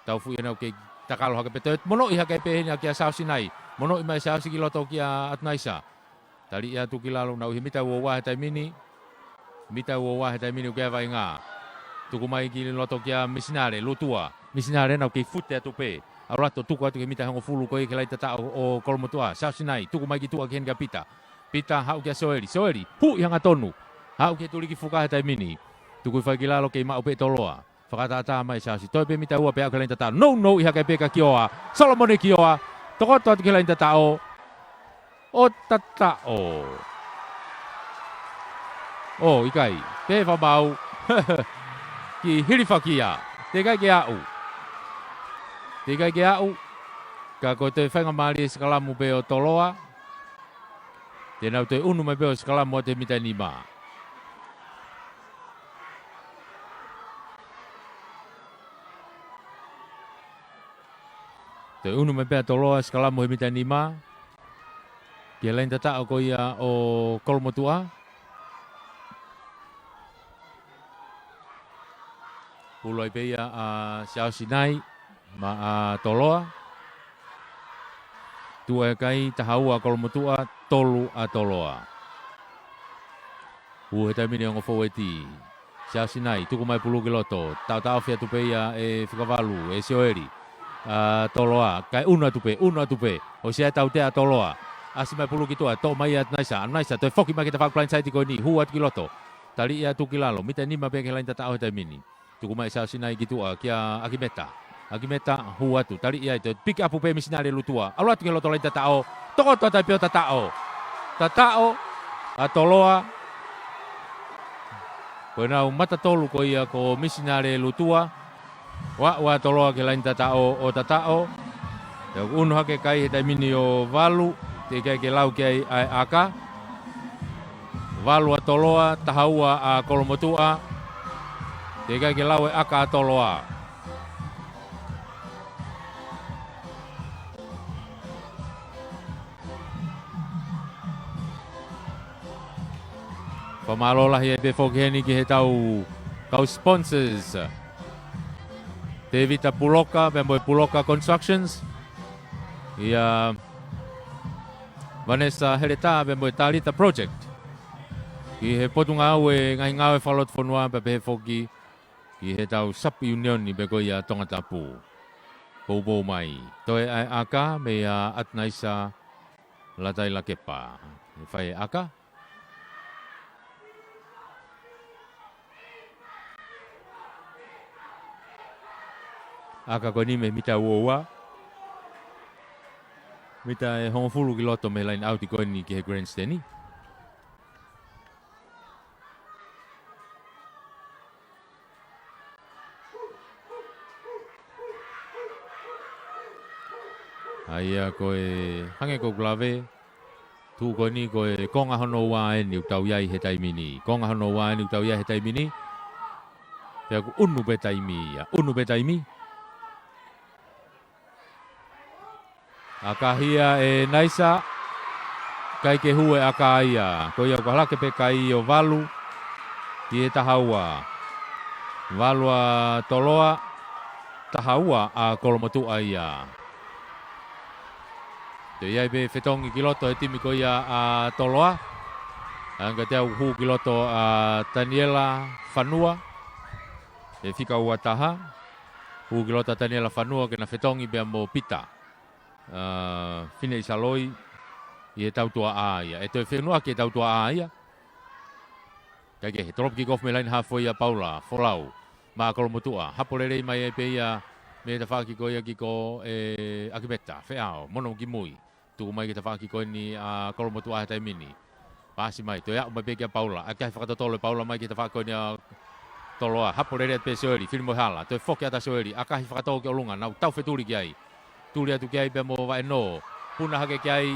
Taufuʻi ena ʻoku kei takalo hake pē, toe monoʻi hake pē heni ʻa kia Saosinai. Monoʻi mai Saosi ki loto kia ʻAtunaisa. Tali ia atu ki lalo, nau ʻi he mita ua ua he taimi ni. Mita ua ua he taimi ni ʻoku ʻi ai e vaʻinga. Tuku mai ki loto kia Misinale, Lutua. Misinale ena ʻoku kei fute atu pē. ʻAlu atu ʻo tuku atu ki he mita hongofulu ko ia ki he laine tataʻo ʻo Kolomotuʻa. Saosinai, tuku mai ki tuʻa ki heni kia Pita. Pita, haʻu kia Soeli. Soeli, huʻi hangatonu. Haʻu ki he tuliki fuka he taimi ni. Tuku hifo ai ki lalo kei maʻu pē ʻe Toloa. Fakatātā mai Siaosi. Toe pē mita ua pea aʻu ki he laine tataʻo. Nounou ʻi hake pē kia Kioa. Solomone Kioa. Tokoto atu ki he laine tataʻo. ʻO tataʻo. ʻO, ʻikai. Pehē fakamaau. Kiʻi hilifakia. Teʻeki ai ke aʻu. Teʻeki ai ke aʻu. Ka ko e toe faingamālie sikalamu pē ʻo Toloa. Te nau toe ʻunu mai pē ʻo sikalamu atu he mita ʻe nima. Toe ʻunu mai pē ʻa Toloa sikalamu he mita ʻe nima. Ki he laine tataʻo ko ia ʻo Kolomotuʻa. Pulu ai pē ia ʻa Siaosi Nai maʻa Toloa. Tuʻu e kai, taha ua ʻa Kolomotuʻa, tolu ʻa Toloa. Hū he taimi ni ongo fōueti. Siaosi Nai, tuku mai pulu ki loto. Taʻotaʻofi atu pē ia ʻe Fikavalu, ʻe Sioeli. ʻA Toloa, kae ʻunu atu pē, ʻunu atu pē. ʻOsi ia e tautea ʻa Toloa. ʻAsi mai pulu ki tuʻa, toʻo mai ʻe ʻAtunaisa, ʻAtunaisa, toe foki mai ki he tafaʻaki pulaini saiti ko eni, hū atu ki loto. Taliʻi atu ki lalo, mita ʻe nima pē ki he laine tataʻo he taimi ni. Tuku mai Siaosi Nai ki tuʻa, kia ʻAkimeta. ʻAkimeta, hū atu, taliʻi ai, toe piki ʻapu pē Misinale Lutua. ʻAlu atu ki he loto laine tataʻo. Tokoto atu ai pē ʻo tataʻo. Tataʻo, ʻa Toloa. Ko ʻenau mata tolu ko ia ko Misinale Lutua. ʻO aʻu ʻa Toloa ki he laine tataʻo, ʻo tataʻo. Pea ʻoku ʻunu hake kai he taimi ni ʻo Valu, teʻeki ai ke lau ki ai ʻa e ʻaka. Valu ʻa Toloa, taha ua ʻa Kolomotuʻa. Teʻeki ai ke lau e ʻaka ʻa Toloa. Fakamālō lahi ai pē foki heni ki he tau kau sponsors. Tēvita Puloka, pea mo e Puloka Constructions. ʻIa Vanessa Heletā, pea mo e Talita Project. Ki he Potungāue Ngaahi Ngāue Fakalotofonua, pea pehē foki ki he tau sub-union ni pē ko ia Tongatapu. Poupou mai. Toe ʻa e ʻaka, meia ʻAtunaisa Lataila Kepa. Fai e ʻaka. ʻAka ko eni mei he mita ua ua. Mita ʻe hongofulu ki loto mei he line out ko eni ki he grandstand ni. ʻA ia ko e hangē ko ʻeku lave, tuʻu ko eni ko e konga hono ua eni ʻoku tau ʻi ai he taimi ni. Konga hono ua eni ʻoku tau ʻi ai he taimi ni. Pea ʻoku ʻunu pē taimi ia. ʻUnu pē taimi. ʻAkahia ʻe Naisa. ʻIkai ke hū e ʻaka ia. Ko ia ʻoku ʻalu hake pē kai ʻo Valu ki he taha ua. Valu ʻa Toloa, taha ua ʻa Kolomotuʻa ia. Toe ʻi ai pē fetongi ki loto he timi ko ia ʻa Toloa. Hangē ko e tau hū ki loto ʻa Taniela Fanua. He fika ua taha. Hū ki loto ʻa Taniela Fanua ke na fetongi pea mo Pita ʻa Fineʻi Saloi ʻi he tau tuʻa ʻā ia. ʻE toe feʻunuʻaki e tau tuʻa ʻā ia. Kae kehe, drop kick off mei he line half ʻo ia Paula Folau maʻa Kolomotuʻa. Hapo lelei mai ai pē ia mei he tafaʻaki ko ia ki ko ē ʻAkimeta Feʻao, mono ki mui. Tuku mai ki he tafaʻaki ko eni ʻa Kolomotuʻa he taimi ni. Paasi mai, toe aʻu mai pē kia Paula. ʻAkahi fakatotolo ʻe Paula mai ki he tafaʻaki ko eni ʻa Toloa. Hapo lelei atu pē Sioeli, fili mo e hala. Toe foki atu ʻa Sioeli, ʻakahi fakatō ki ʻolunga. Nau tau fetuli ki ai. Tuli atu ki ai pea mo Vaʻenō. Puna hake ki ai.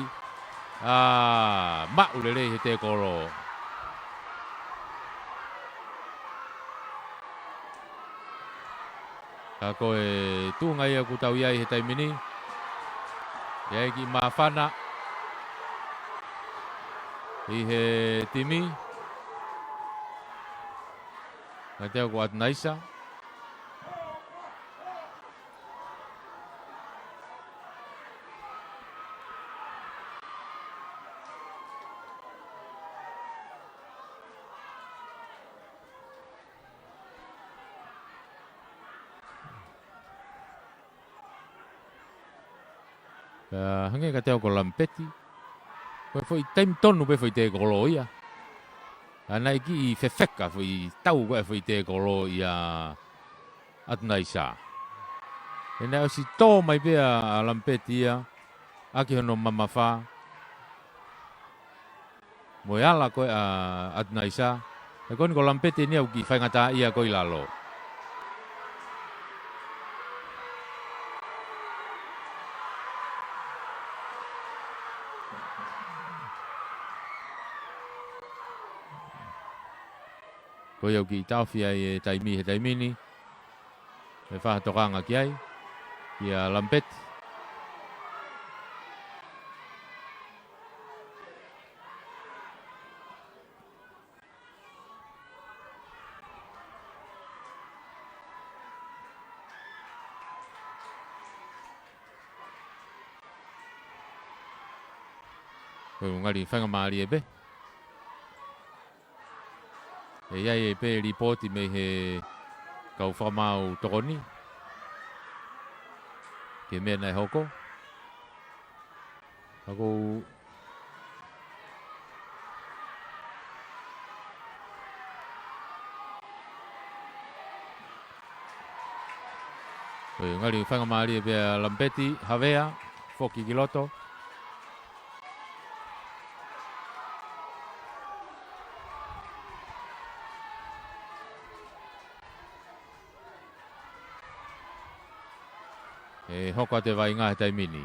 ʻA, maʻu lelei he tēkolo. Ka ko e tuʻunga ia ʻoku tau ʻi ai he taimi ni. ʻI ai kiʻi māfana ʻi he timi. Ka te au ko ʻAtunaisa. Ka hangē ka te au ko Lamipeti. Ko e foʻi taimi tonu pē foʻi tēkolo ia. ʻA naʻe kiʻi fefeka foʻi tau ko e foʻi tēkolo ia ʻAtunaisa. He naʻe ʻosi tō mai pē ʻa Lamipeti ia ʻaki hono mamafa mo e ala ko ē ʻa ʻAtunaisa. He ko eni ko Lamipeti eni ʻoku kiʻi faingataʻaʻia ko ē ʻi lalo. Ko ia ʻoku kiʻi taʻofi ai e taimi he taimi ni. Mei fē ha tokanga ki ai, kia Lamipeti. Ko e ngali faingamālie pē. ʻE ʻi ai pē lipooti mei he kau fakamaau tokoni ki he meʻa naʻe hoko. Ka ʻoku ʻOku ngali faingamālie pē ʻa Lamipeti, Havea, foki ki loto. ʻE hoko atu e vaʻinga he taimi ni.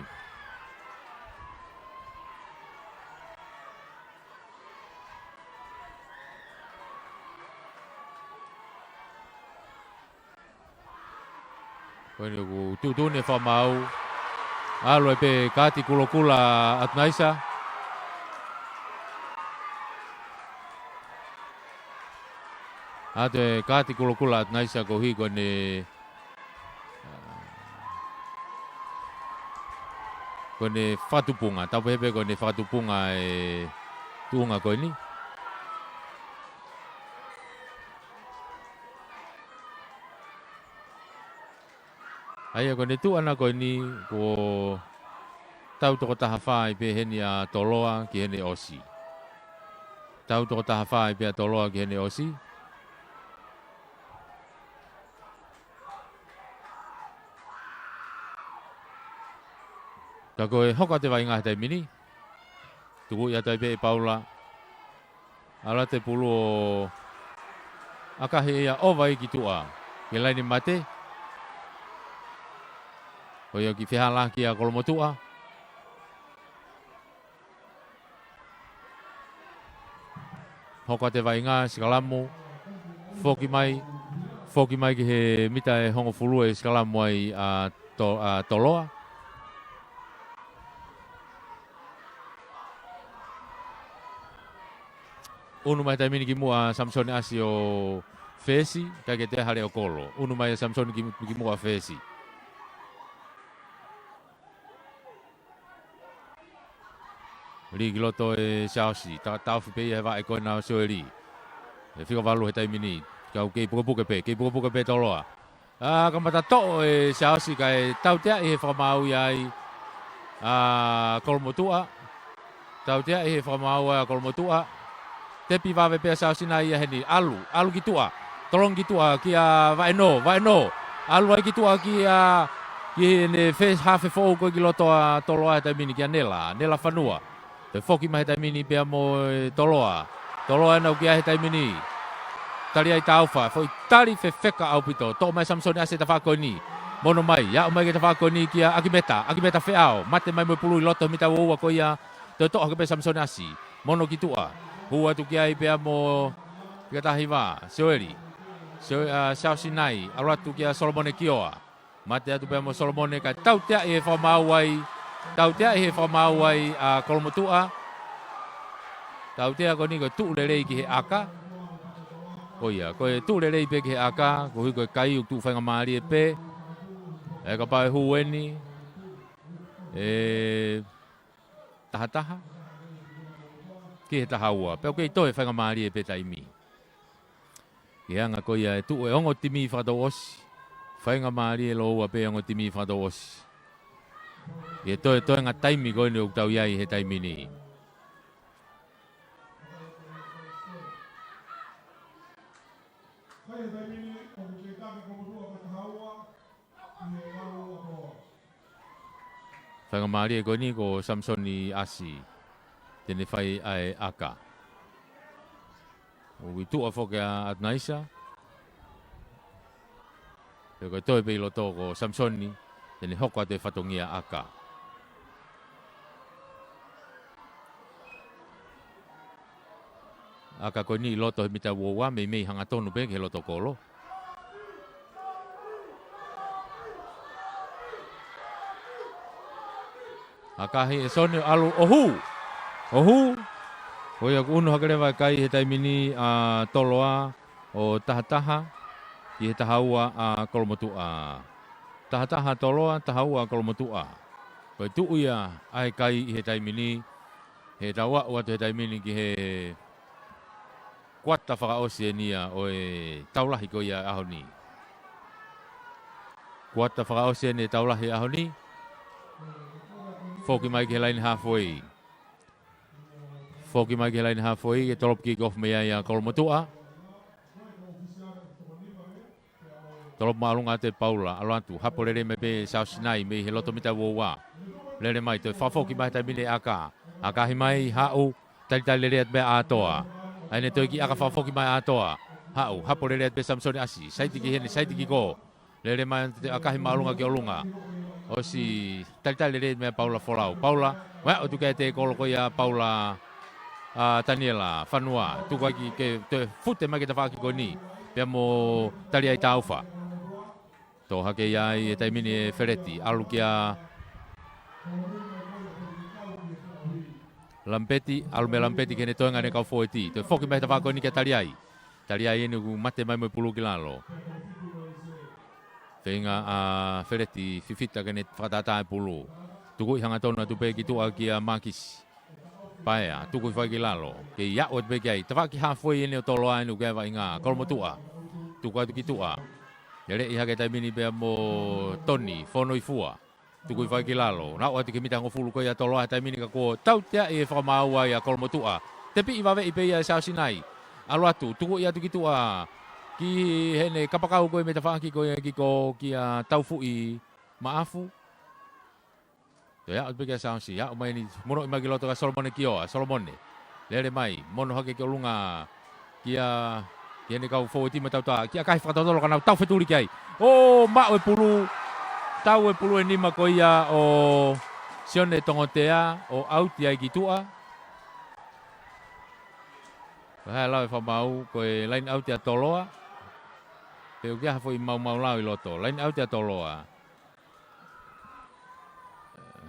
Ko eni ʻoku tuʻutuʻuni e fakamaau. ʻAlu ai pē kaati kulokula ʻa ʻAtunaisa. ʻAlu atu e kaati kulokula ʻa ʻAtunaisa koeʻuhi ko ʻene, ko ʻene fakatupunga. Tau pehē pē ko ʻene fakatupunga e tuʻunga ko eni. ʻA ia ko ʻene tuʻu ʻana ko eni kuo tau toko taha fā ai pē heni ʻa Toloa ki heʻene ʻosi. Tau toko taha fā ai pē ʻa Toloa ki heʻene ʻosi. Ka ko e hoko atu e vaʻinga he taimi ni. Tukuʻi atu ai pē ʻe Paula. ʻAlu atu e pulu ʻo ʻakahi ia ʻo vai ki tuʻa. Ki he laine mate. Ko ia ʻoku kiʻi fehālaaki ʻa Kolomotuʻa. Hoko atu e vaʻinga, sikalamu. Foki mai. Foki mai ki he mita ʻe hongofulu ʻe sikalamu ai ʻa To-, ʻa Toloa. ʻUnu mai he taimi ni ki muʻa ʻa Samisoni ʻAsi ʻo fesi, kae ke te hale ʻo kolo. ʻUnu mai ʻa Samisoni ki, ki muʻa fesi. Lī ki loto ʻe Siaosi, ta-, taʻofi pē ia he vaʻe ko ena ʻo Sioeli. ʻE fika valu he taimi ni, kau kei pukepuke pē, kei pukepuke pē Toloa. ʻA, kamata toʻo ʻe Siaosi kae tauteaʻi he fakamaau ia ai ʻa Kolomotuʻa. Tauteaʻi he fakamaau ʻa Kolomotuʻa. Tepi vave pē ʻa Siaosi Sinai ia heni. ʻAlu, ʻalu ki tuʻa. Tolongi ki tuʻa kia Vaʻenō, Vaʻenō. ʻAlu ai ki tuʻa kia, ki heʻene fe-, hafe foʻou ko ē ki loto ʻa Toloa he taimi ni kia Nela, Nela Fanua. Toe foki mai he taimi ni pea mo e Toloa. Toloa ena ʻoku ʻi ai he taimi ni. Tali ai Taufa, foʻi tali fefeka ʻaupito. Toʻo mai Samisoni ʻAsi he tafaʻaki ko eni. Mono mai, aʻu mai ki he tafaʻaki ko eni kia ʻAkimeta, ʻAkimeta Feʻao. Mate mai mo e pulu ʻi loto he mita ua ua ko ia. Toe toʻo hake pē Samisoni ʻAsi. Mono ki tuʻa. Hū atu ki ai pea mo fika taha hiva, Sioeli. Sio-, ʻa, Siaosi Sinai, ʻalu atu kia Solomone Kioa. Mate atu pea mo Solomone kae tauteaʻi he fakamaau ai. Tauteaʻi he fakamaau ai ʻa Kolomotuʻa. Tautea ko eni ko e tuʻu lelei ki he ʻaka. Ko ia, ko e tuʻu lelei pē ki he ʻaka, koeʻuhi ko e kai ʻoku tuʻu faingamālie pē. ʻE kapau ʻe hū eni. ʻE taha taha ki he taha ua. Pea ʻoku kei toe faingamālie pē taimi. Ki he anga ko ia e tuʻu e ongo timi fakatouʻosi. Faingamālie lōua pē ongo timi fakatouʻosi. ʻI he toe, toenga taimi ko eni ʻoku tau ʻi ai he taimi ni. Ko ia he taimi ni, ʻoku kei tafe Kolomotuʻa ki he taha ua. Faingamālie ko eni ko Samisoni ʻAsi te ne fai ʻa e ʻaka. ʻOku ʻi tuʻa foki ʻa ʻAtunaisa. Pea ko e toe pē ʻi loto ko Samisoni te ne hoko atu e fatongia ʻaka. ʻAka ko eni ʻi loto he mita ua ua, meimei hangatonu pē ki he loto kolo. ʻAkahi ʻe Soni ʻo ʻalu ʻo hū. ʻO hū. Ko ia ʻoku ʻunu hake leva e kai he taimi ni ʻa Toloa ʻo taha taha ki he taha ua ʻa Kolomotuʻa. Taha taha Toloa, taha ua ʻa Kolomotuʻa. Ko e tuʻu ia ʻa e kai ʻi he taimi ni, he tau aʻu atu he taimi ni ki he kuata fakaʻosi eni ia ʻo e tau lahi ko ia ʻaho ni. Kuata fakaʻosi eni e tau lahi ʻaho ni. Foki mai ki he laine halfway. Foki mai ki he laine halfway, ke tolopu kick off mei ai ʻa Kolomotuʻa. Tolopu māʻolunga atu ʻe Paula, ʻalu atu, hapo lelei mai pē Siaosi Nai mei he loto mita ua ua. Lele mai, toe fakafoki mai he taimi ni ʻe ʻAka. ʻAkahi mai, haʻu, talitali lelei atu pē ʻa ʻAtoa. ʻA ia ne toe kiʻi ʻaka fakafoki mai ʻa ʻAtoa. Haʻu, hapo lelei atu pē Samisoni ʻAsi, saiti ki heni, saiti ki kō. Lele mai ʻa e ʻakahi māʻolunga ki ʻolunga. ʻOsi talitali lelei mai ʻa Paula Folau. Paula, ʻoatu ki ai e tēkolo ko ia ʻa Paula, ʻa Taniela Fanua. Tuku ai ke toe fute mai ki he tafaʻaki ko eni. Pea mo Taliai Taufa. Tō hake ia ʻi he taimi ni ʻe Feleti. ʻAlu kia Lampeti, ʻalu meia Lampeti ki heʻene toenga ʻene kau fōueti. Toe foki mai he tafaʻaki ko eni kia Taliai. Taliai eni ʻoku mate mai mo e pulu ki lalo. Feinga ʻa Feleti fifita ke ne fakatātā e pulu. Tukuʻi hangatonu atu pē ki tuʻa kia Makisi Paea, tuku hifo ai ki lalo. Kei aʻu atu pē ki ai. Tafaʻaki halfway eni ʻo Toloa eni ʻoku ʻi ai e vaʻinga. Kolomotuʻa. Tuku atu ki tuʻa. Leleʻi hake taimi ni pea mo Toni Fonoifua. Tuku hifo ai ki lalo. Nau ʻoatu ki he mita hongofulu ko ia ʻa Toloa he taimi ni ka kuo tauteaʻi e fakamaau ia ʻa Kolomotuʻa. Tepiʻi vaveʻi pē ia ʻe Siaosi Nai. ʻAlu atu, tukuʻi atu ki tuʻa. Ki heʻene kapakau ko ia mei he tafaʻaki ko ia ki kō kia Taufuʻi Maʻafu. Toe aʻu pē kia Siaosi, aʻu mai eni, monoʻi mai ki loto kia Solomone Kioa, Solomone. Lele mai, mono hake ki ʻolunga kia, ki heʻene kau fōueti mo e tautau, kia ʻAkahi fakatotolo ka nau tau fetuli ki ai. ʻO, maʻu e pulu, tau e pulu ʻe nima ko ia ʻo Sione Tongotea, ʻo ʻauti ai ki tuʻa. Ko e hā e lau ʻa e fakamaau, ko e line out ia ʻa Toloa. Pe ʻoku ʻi ai ha foʻi maumau lao ʻi loto, line out ia ʻa Toloa.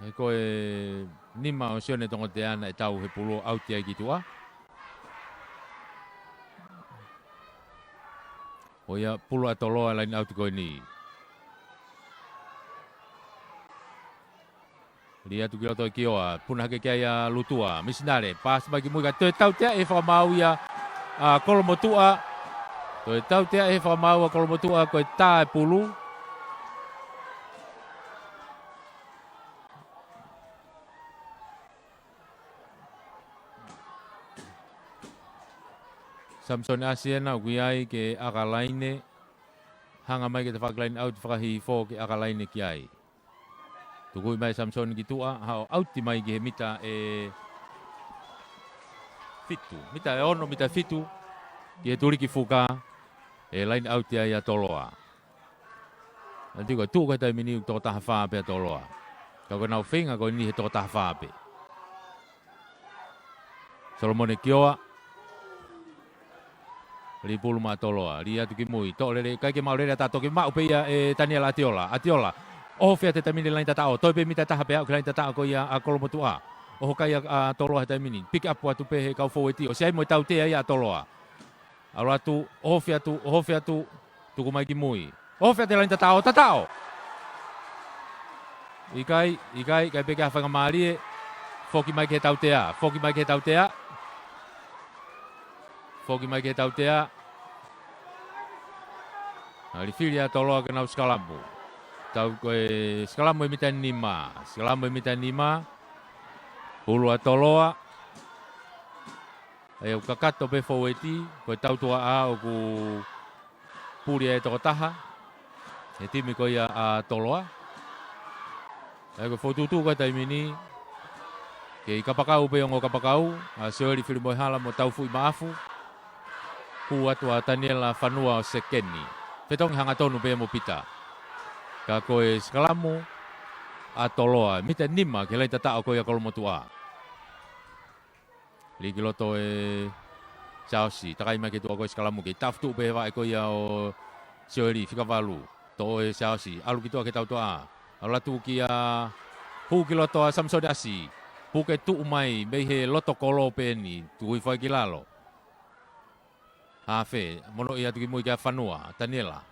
He ko e nima ʻo Sione Tongotea naʻe tau he pulu ʻo ʻauti ai ki tuʻa. ʻO ia pulu ʻa Toloa line out ko eni. Lī atu ki loto ʻe Kioa, puna hake ki ai ʻa Lutua, Misinale, paasi mai ki mui ka toe tauteaʻi he fakamaau ia ʻa Kolomotuʻa. Toe tauteaʻi he fakamaau ʻa Kolomotuʻa, ko e tā e pulu. Samisoni ʻAsi ena ʻoku ʻi ai ke ʻaka laine, hanga mai ki he tafaʻaki line out fakahihifo ke ʻaka laine ki ai. Tukuʻi mai Samisoni ki tuʻa, haʻu ʻauti mai ki he mita ʻe fitu. Mita ʻe ono, mita fitu, ki he tuliki fuka, ʻe line out ia ʻa Toloa. ʻA ia ko e tuʻu ko e taimi ni ʻoku toko taha fā pē ʻa Toloa. Ka ko ʻenau feinga ko eni he toko taha fā pē. Solomone Kioa. Lī pulu maʻa Toloa. Lī atu ki mui. Toʻo lele, ʻikai ke maʻu lele ʻa Tato ke maʻu pē ia ʻe Taniela ʻAtiola. ʻAtiola. ʻOho fē ʻa e taimi ni laine tataʻo. Toe pē mita taha pē aʻu ki he laine tataʻo ko ia ʻa Kolomotuʻa. ʻOho kai ʻa, ʻa Toloa he taimi ni. Piki ʻapu atu pē he kau fōueti. ʻOsi ʻi ai mo e tautea ia ʻa Toloa. ʻAlu atu, ʻoho fē atu, ʻoho fē atu, tuku mai ki mui. ʻOho fē ʻa e laine tataʻo, tataʻo. ʻIkai, ʻikai, ʻikai pē ke ʻi ai ha faingamālie. Foki mai ki he tautea, foki mai ki he tautea. Foki mai ki he tautea. Naʻe lifili ʻa Toloa ke nau sikalamu. Tau ko e sikalamu ʻe mita nima, sikalamu ʻe mita nima. Pulu ʻa Toloa. ʻA ia ʻoku kakato pē fōueti, ko e tautuaʻa ʻoku puli ai e tokotaha he timi ko ia ʻa Toloa. ʻA ia ko e fokotuʻutuʻu ko ē he taimi ni, kei kapakau pē ongo kapakau, ʻa Sioeli Filimoehala mo Taufuʻi Maʻafu. Hū atu ʻa Taniela Fanua ʻo sekeni. Fetongi hangatonu pē mo Pita. Ka ko e sikalamu ʻa Toloa, mita nima ki he laine tataʻo ko ia ʻa Kolomotuʻa. Lī ki loto ʻe Siaosi, takai mai ki tuʻa ko e sikalamu, kei tafutuʻu pē he vaʻe ko ia ʻo Sioeli, fika valu. Toʻo ʻe Siaosi, ʻalu ki tuʻa ki he tautuʻa. ʻAlu atu kia, hū ki loto ʻa Samisoni ʻAsi. Puke tuʻu mai mei he loto kolo pē eni, tuku hifo ai ki lalo. Hafe, monoʻi atu ki mui kia Fanua, Taniela.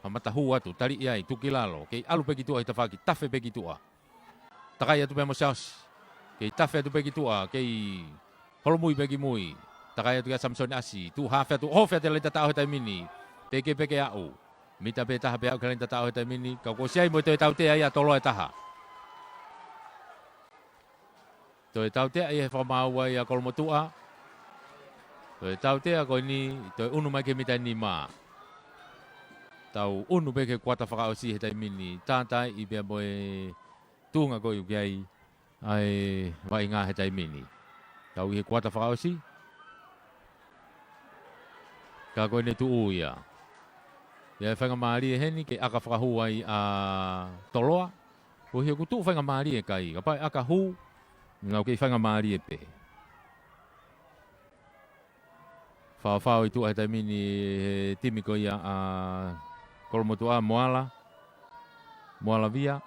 Kamata hū atu, taliʻi ai, tuku ki lalo, kei ʻalu pē ki tuʻa he tafaʻaki, tafe pē ki tuʻa. Takai atu pē mo Siaosi. Kei tafe atu pē ki tuʻa, kei holomui pē ki mui. Takai atu kia Samisoni ʻAsi, tuʻu hafe atu, ʻohofi atu e laine tataʻo he taimi ni. Teʻeki pē ke aʻu. Mita pē taha pē aʻu ki he laine tataʻo he taimi ni, ka kuo ʻosi ai mo e toe tautea ia ʻa Toloa ʻe taha. Toe tautea ia he fakamaau ia ʻa Kolomotuʻa. Toe tautea ko eni, toe ʻunu mai ki he mita ʻe nima. Tau ʻunu pē ki he kuata fakaʻosi he taimi ni, tātaaʻi pea mo e tuʻunga ko ē ʻoku ʻi ai ʻa e vaʻinga he taimi ni. Tau ʻi he kuata fakaʻosi. Ka ko eni tuʻu ia. ʻI ai e faingamālie heni ke ʻaka fakahū ai ʻa Toloa. Ko ia ʻoku tuʻu faingamālie kai. Kapau ʻe ʻaka hū, ngau kei faingamālie pē. Faofao ʻi tuʻa he taimi ni he timi ko ia ʻa Kolomotuʻa, Moala. Moala Via.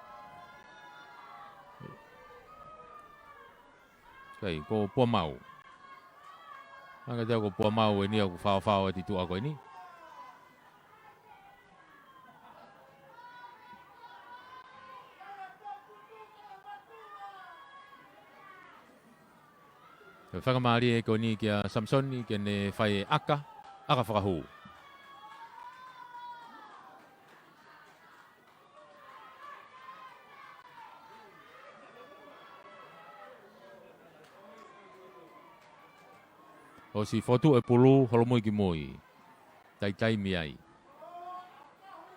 Kai, ko Puamau. Hanga te au ko Puamau eni ʻoku faofao ʻi tuʻa ko eni. Ko e faingamālie ko eni kia Samisoni ke ne fai e ʻaka, ʻaka fakahū. ʻOsi fotu e pulu, holomui ki mui. Taitaimi ai.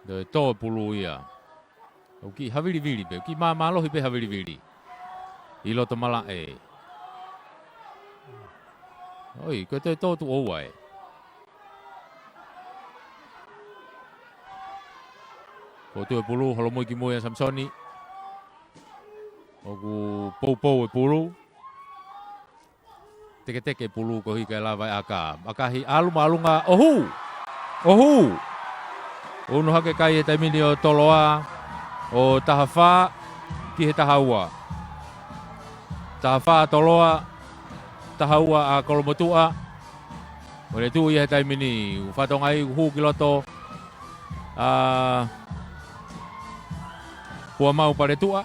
Toe tō e pulu ia. ʻOku kiʻi havilivili pē, ʻoku kiʻi māmālohi pē havilivili. ʻI loto malaʻe. ʻOi, ko e toe tō tuʻo ua ē. Fotu e pulu, holomui ki mui ʻa Samisoni. ʻOku poupou e pulu. Teketeke pulu koeʻuhi kae lava e ʻaka. ʻAkahi ʻalu māʻolunga ʻo hū. ʻO hū. ʻUnu hake kai he taimi ni ʻo Toloa. ʻO taha fā ki he taha ua. Taha fā Toloa. Taha ua ʻa Kolomotuʻa. Mo e tuʻu ia he taimi ni. ʻOku fatongia ʻoku hū ki loto. ʻA Puamau Paletuʻa.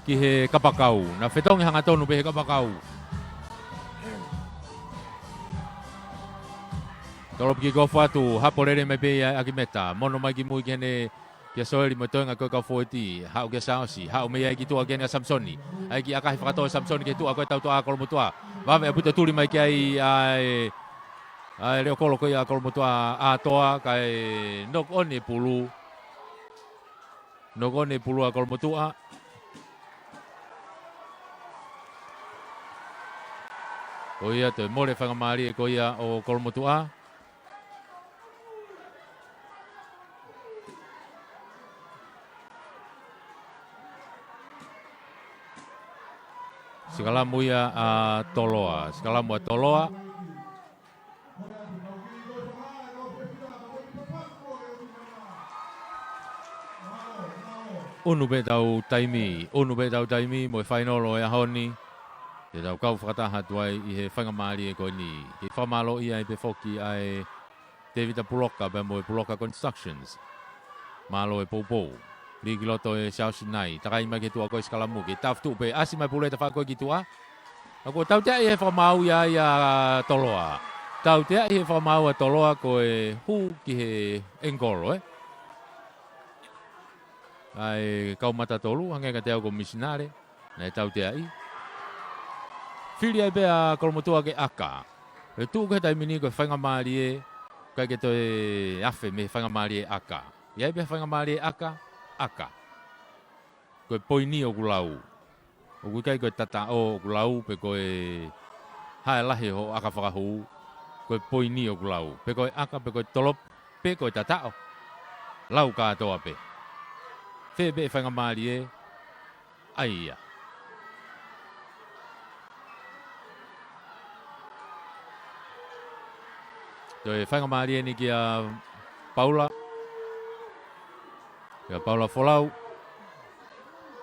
Ki he kapakau. Naʻe fetongi hangatonu pē he kapakau. Tolopi ki kofu atu, hapo lele mai pē ia ʻa Kimeta. Mono mai ki mui ki heʻene kia Soeli mo e toenga ko e kau foeti. Haʻu kia Saosi, haʻu mei ai ki tuʻa ki heʻene kia Samisoni. ʻAi ki ʻakahi fakatō ʻe Samisoni ki tuʻa ko e tautuʻa ʻa Kolomotuʻa. Vave ʻaupito tuli mai ki ai ʻa e, ʻa e leʻo kolo ko ia ʻa Kolomotuʻa ʻa Toa, kae knock on e pulu. Knock on e pulu ʻa Kolomotuʻa. Ko ia toe mole faingamālie ko ia ʻo Kolomotuʻa. Sikalamu ia ʻa Toloa. Sikalamu ʻa Toloa. ʻUnu pē ʻetau taimi, ʻunu pē ʻetau taimi, mo e fainolo ʻo e ʻaho ni. Te tau kau fakataha atu ai ʻi he faingamālie ko eni. Kei fakamālō ai pē foki ʻa e Tevita Puloka pea mo e Puloka Constructions. Mālō e poupou. Lī ki loto ʻe Siaosi Nai. Takai mai ki tuʻa ko e sikalamu. Kei tafutuʻu pē ʻasi mai pulu ʻe tafa ko e ki tuʻa. ʻA ko e tautea ʻi he fakamaau ia ʻa Toloa. Tautea ʻi he fakamaau ʻa Toloa ko e hū ki he ʻengikolo, ē. ʻA e kau mata tolu, hangē kiate au ko Misinale. Naʻe tautea ʻi. Fili ai pē ʻa Kolomotuʻa ke ʻaka. Pea tuʻu ki he taimi ni ko e faingamālie, ʻikai ke toe afe mei he faingamālie ʻaka. ʻI ai pē faingamālie ʻaka, ʻaka. Ko e poini ʻoku lau. ʻOku ʻikai ko e tataʻo ʻoku lau, pe ko e hā e lahi hoʻo ʻaka fakahū, ko e poini ʻoku lau. Pe ko e ʻaka, pe ko e tolopu, pe ko e tataʻo. Lau kātoa pē. Fē pē faingamālie, ʻai ia. Toe faingamālie eni kia Paula. Kia Paula Folau.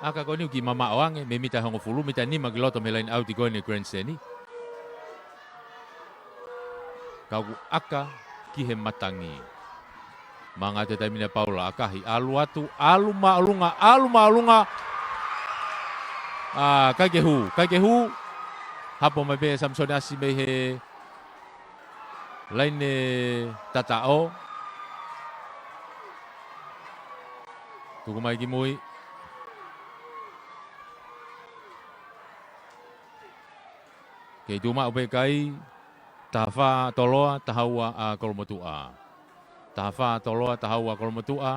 ʻAka ko eni ʻoku kiʻi mamaʻo ange, mei he mita hongofulu, mita nima ki loto mei he laine ʻauti ko eni Grand Seni. Ka ʻoku ʻaka ki he matangi. Manga atu e taimi ni ʻa Paula, ʻakahi, ʻalu atu, ʻalu māʻolunga, ʻalu māʻolunga. ʻA, ʻikai ke hū, ʻikai ke hū. Hapo mai pē Samisoni ʻAsi mei he laine tataʻo. Tuku mai ki mui. Kei tuʻu maʻu pē kai, taha fā ʻa Toloa, taha ua ʻa Kolomotuʻa. Taha fā ʻa Toloa, taha ua ʻa Kolomotuʻa.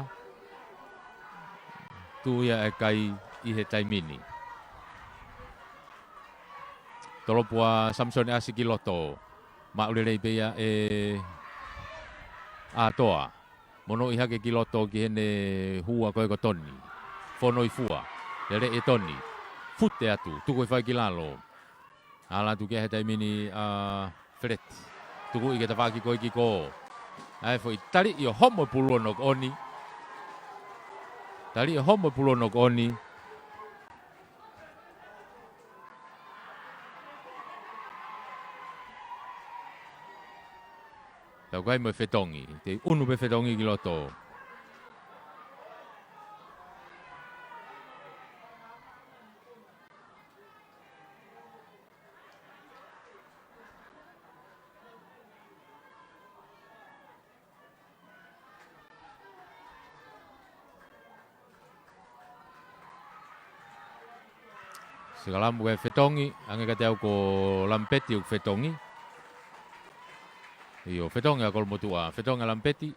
Tuʻu ia e kai ʻi he taimi ni. Tolopu ʻa Samisoni ʻAsi ki loto. Maʻu lelei pē ia ʻe ʻAtoa. Monūʻia hake ki loto ki heʻene hua ko ē ko Toni. Fono ʻi fua. Lele ʻe Toni. Fute atu. Tuku e fai ki lalo. Ala atu ki he taimi ni ʻa Feleti. Tuku ʻi ke tafaʻaki ko ē ki kō. ʻAi foʻi tali ʻi ʻo homo e pulu ʻo Nokoʻoni. Tali ʻi ʻo homo e pulu ʻo Nokoʻoni. Tau kai mo e fetongi. Te unu pē fetongi ki loto. Sikalamu ke fetongi, ange kiate au ko Lampeti ʻoku fetongi. ʻIo, fetongi ʻa Kolomotuʻa, fetongi ʻa Lampeti.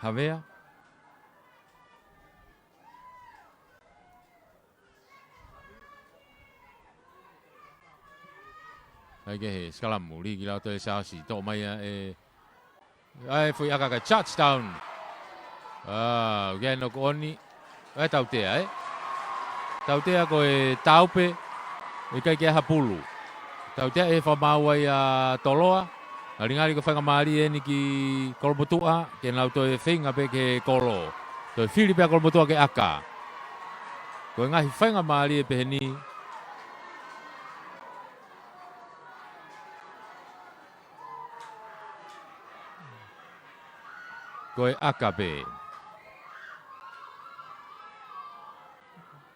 Havea. ʻAi ke he sikalamu, lī ki loto e Siaosi, toʻo mai ia ʻe, ʻai foʻi ʻaka kai, touchdown. ʻA, ʻoku ʻi ai Nokoʻoni, ʻai tautea, ē? Tautea ko e taupe, ʻikai ke ʻi ai ha pulu. Tautea ʻe he fakamaau ʻa Toloa, ngalingali ko e faingamālie eni ki Kolomotuʻa, ke nau toe feinga pē ke kolo. Toe fili pē ʻa Kolomotuʻa ke ʻaka. Ko e ngaahi faingamālie pehē ni. Ko e ʻaka pē.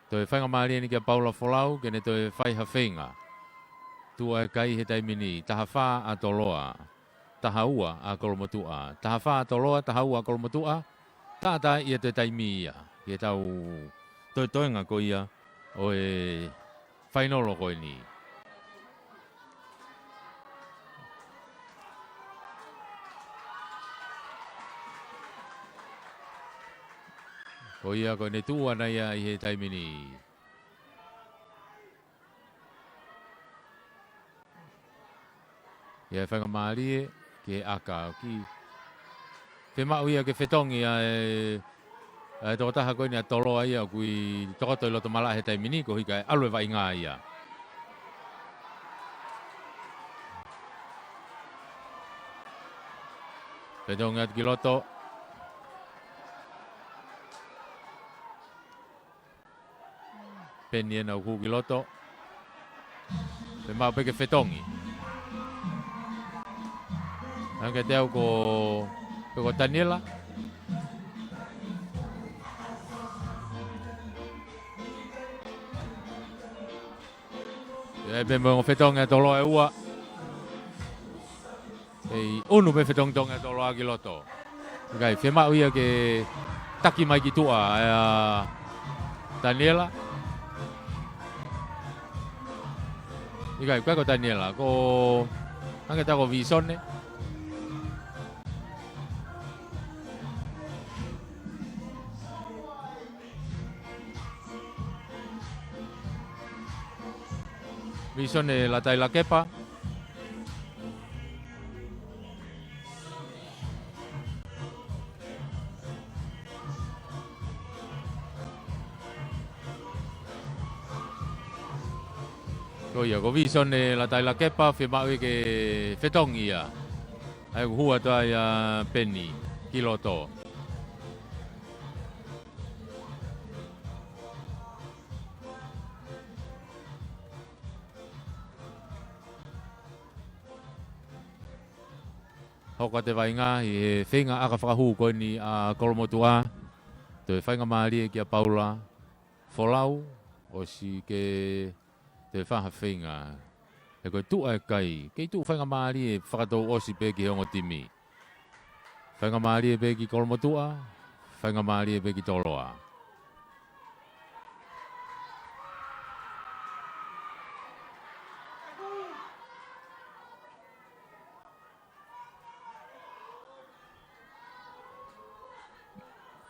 Toe faingamālie eni kia Paula Folau, ke ne toe fai ha feinga. Tuʻu e kai he taimi ni, taha fā ʻa Toloa, taha ua ʻa Kolomotuʻa. Taha fā ʻa Toloa, taha ua ʻa Kolomotuʻa. Tātā ia te taimi ia. Ke tau toetoenga ko ia ʻo e fainolo ko eni. Ko ia ko ʻene tuʻu ʻana ia ʻi he taimi ni. ʻI ai faingamālie ke ʻaka ʻoku fiemaʻu ia ke fetongi ʻa e, ʻa e tokotaha ko eni ʻa Toloa ia ʻoku ʻi tokoto ʻi loto malaʻe he taimi ni ko hika e ʻalu e vaʻinga ia. Fetongi atu ki loto. Peni ena ʻoku ki loto. Fiemaʻu pē ke fetongi. Ange kiate au ko, pe ko Taniela. ʻE pē mo e ongo fetongi ʻa Toloa ʻe ua. ʻEi, unu pē fetongitongi ʻa Toloa ki loto. ʻIkai, fiemaʻu ia ke taki mai ki tuʻa ʻa Taniela. ʻIkai, ʻikai ko Taniela, ko, hangē ʻoku ʻikai ko Visone. Visone Latailakepa. Ko ia, ko Visone Latailakepa, fiemaʻu ke fetongi ia. ʻA ia ʻoku hū atu ai ʻa Peni ki loto. Hoko atu e vaʻinga ʻi he feinga ʻaka fakahū ko eni ʻa Kolomotuʻa. Toe faingamālie kia Paula Folau, ʻosi ke toe fai ha feinga. He ko e tuʻu ʻa e kai, kei tuʻu faingamālie fakatouʻosi pē ki he ongo timi. Faingamālie pē ki Kolomotuʻa, faingamālie pē ki Toloa.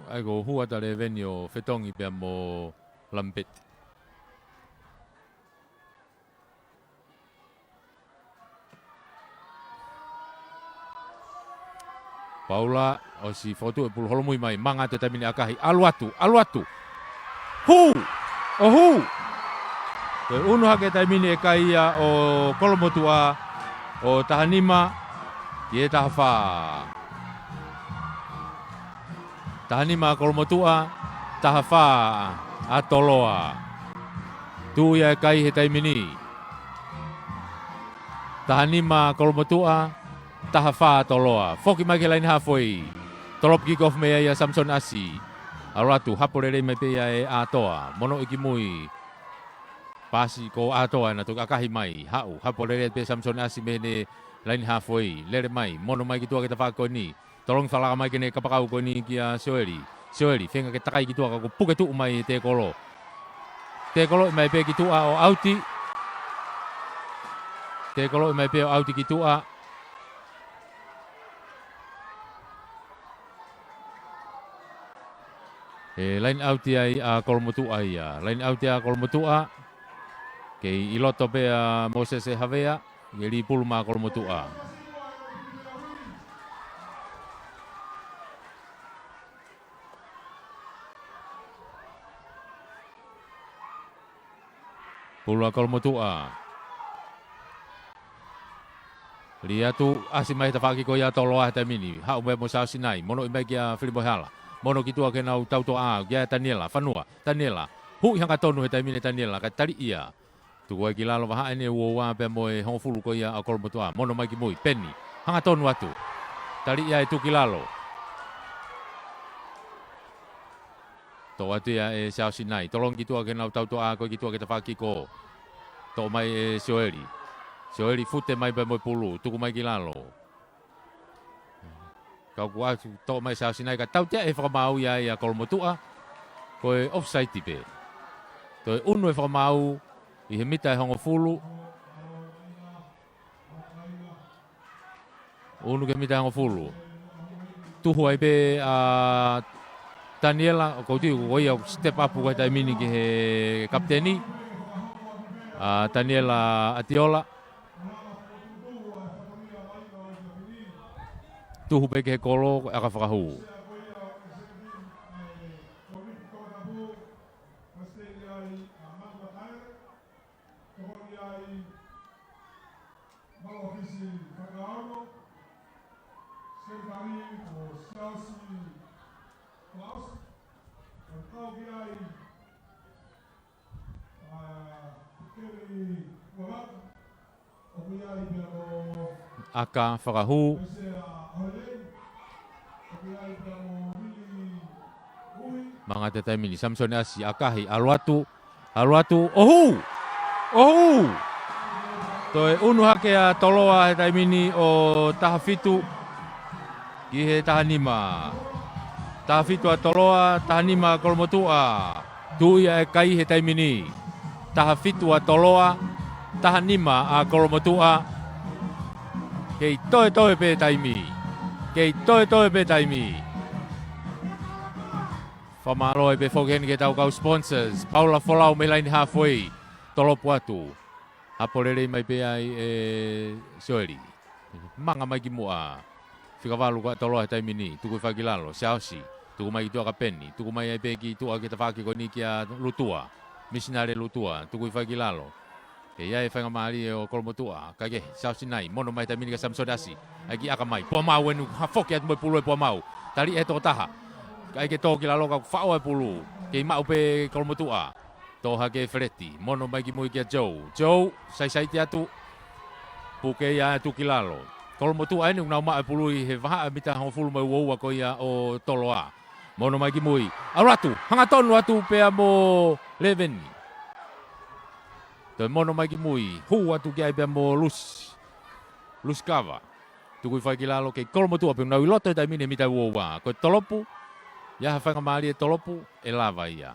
ʻA ia ko Hua Taleveni ʻo fetongi pea mo Lampeti. Paula, ʻosi fokotuʻu e pulu, holomui mai, manga atu e taimi ni ʻakahi, ʻalu atu, ʻalu atu. Hū! ʻO hū! Ko e ʻunu hake taimi ni e kai ia ʻo Kolomotuʻa, ʻo taha nima ki he taha fā. Taha nima ʻa Kolomotuʻa, taha fā ʻa Toloa. Tuʻu ia e kai he taimi ni. Taha nima ʻa Kolomotuʻa, taha fā ʻa Toloa. Foki mai ki he laine hāfoʻi. Tolopu kick off mei ai ʻa Samson ʻAsi. ʻAlu atu, hapo lelei mai pē ia ʻe ʻAtoa. Monoʻi ki mui. Pasi ko ʻAtoa ʻena, toki ʻakahi mai. Haʻu, hapo lelei pē Samson ʻAsi mei heʻene laine hāfoʻi. Lele mai, mono mai ki tuʻa ki he tafaʻaki ko eni. Tolongi falala mai ki heʻene kapakau ko eni kia Sioeli. Sioeli, feinga ke takai ki tuʻa ka kuo puke tuʻu mai e tēkolo. Tēkoloʻi mai pē ki tuʻa ʻo ʻauti. Tēkoloʻi mai pē ʻo ʻauti ki tuʻa. ʻE line out ia ʻa Kolomotuʻa ia. Line out ia ʻa Kolomotuʻa. Kei ʻi loto pē ʻa Mōsese Havea. ʻI he lī pulu maʻa Kolomotuʻa. Pulu ʻa Kolomotuʻa. Lī atu, ʻasi mai he tafaʻaki ko ia ʻa Toloa he taimi ni. Haʻu mai mo Sao Sinai. Monoʻi mai kia Filipo Hala. Mono ki tuʻa ke nau tautoʻa. Kia Taniela. Fanua. Taniela. Huʻi hangatonu he taimi ni Taniela. Kae taliʻi ia. Tuku ai ki lalo vahaʻa ʻeni e uaua pea mo e hongofulu ko ia ʻa Kolomotuʻa. Mono mai ki mui, Peni. Hangatonu atu. Taliʻi ia ʻe tuku ki lalo. Toʻo atu ia ʻe Sao Sinai. Tolongi ki tuʻa ke nau tautoʻa ko ē ki tuʻa ki he tafaʻaki ko. Toʻo mai ʻe Sioeli. Sioeli fute mai pea mo e pulu. Tuku mai ki lalo. Ka kuo ʻosi toʻo mai Sao Sinai ka tautea ʻe he fakamaau ia ʻa Kolomotuʻa. Ko e offside pē. Toe ʻunu e fakamaau ʻi he mita ʻe hongofulu. ʻUnu ki he mita ʻe hongofulu. Tuhu ai pē ʻa Taniela, ʻoku ou tui ko ia ʻoku step up ko e taimi ni ki he kapiteni. ʻA Taniela ʻAtiola. Tuhu pē ki he kolo, ʻaka fakahū. ʻAka fakahū. Manga atu e taimi ni, Samisoni ʻAsi, ʻakahi, ʻalu atu, ʻalu atu, ʻo hū! ʻO hū! Toe ʻunu hake ʻa Toloa he taimi ni ʻo taha fitu ki he taha nima. Taha fitu ʻa Toloa, taha nima ʻa Kolomotuʻa. Tuʻu ia e kai he taimi ni. Taha fitu ʻa Toloa, taha nima ʻa Kolomotuʻa. Kei toetoe pē taimi. Kei toetoe pē taimi. Fakamālō ai pē foki heni ki heʻetau kau sponsors. Paula Folau mei he laine halfway. Tolopu atu. Hapo lelei mai pē ai ʻe Sioeli. Manga mai ki muʻa. Fika valu ko ē ʻa Toloa he taimi ni. Tuku hifo ai ki lalo. Siaosi. Tuku mai ki tuʻa kia Peni. Tuku mai ai pē ki tuʻa ki he tafaʻaki ko eni kia Lutua. Misinale Lutua. Tuku hifo ai ki lalo. Kei ʻi ai e faingamālie ʻo Kolomotuʻa. Kae kehe, Siaosi nai. Mono mai he taimi ni kia Samisoni ʻAsi. ʻAi ki ʻAkamai. Puamau eni, hafoki atu mo e pulu ʻe Puamau. Tali ʻe he tokotaha. ʻAi ke tō ki lalo ka faʻo e pulu. Kei maʻu pē Kolomotuʻa. Tō hake Feleti. Mono mai ki mui kia Joe. Joe, saisaiti atu. Puke ia atu ki lalo. Kolomotuʻa eni ʻoku nau maʻu e pulu ʻi he vahaʻa mita hongofulu mo e uaua ko ia ʻo Toloa. Mono mai ki mui. ʻAlu atu. Hangatonu atu pea mo Leveni. Toe mono mai ki mui. Hū atu ki ai pea mo Lusi. Lusi Kava. Tuku hifo ai ki lalo kei Kolomotuʻa pē ʻoku nau ʻi loto he taimi ni he mita uaua. Ko e tolopu. ʻI ai ha faingamālie tolopu. ʻE lava ia.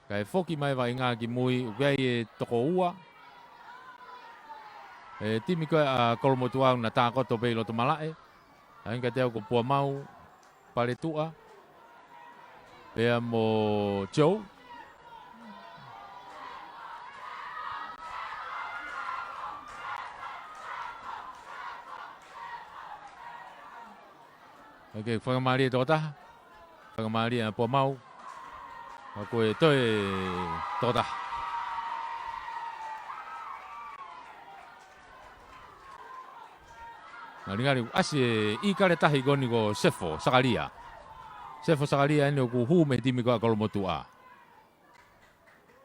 Kae foki mai vaʻinga ki mui, ʻoku ʻi ai e toko ua. E timi ko ē ʻa Kolomotuʻa ʻoku na tākoto pē ʻi loto malaʻe. ʻAi kiate au ko Puamau, Paletuʻa. Pea mo Joe. ʻOku faingamālie tokotaha. Faingamālie ʻa Puamau. Ka ko e toe tokotaha. Ngalingali, ʻasi e ʻikale tahi ko eni ko Sefo Sakalia. Sefo Sakalia eni ʻoku hū mei he timi ko ē ʻa Kolomotuʻa.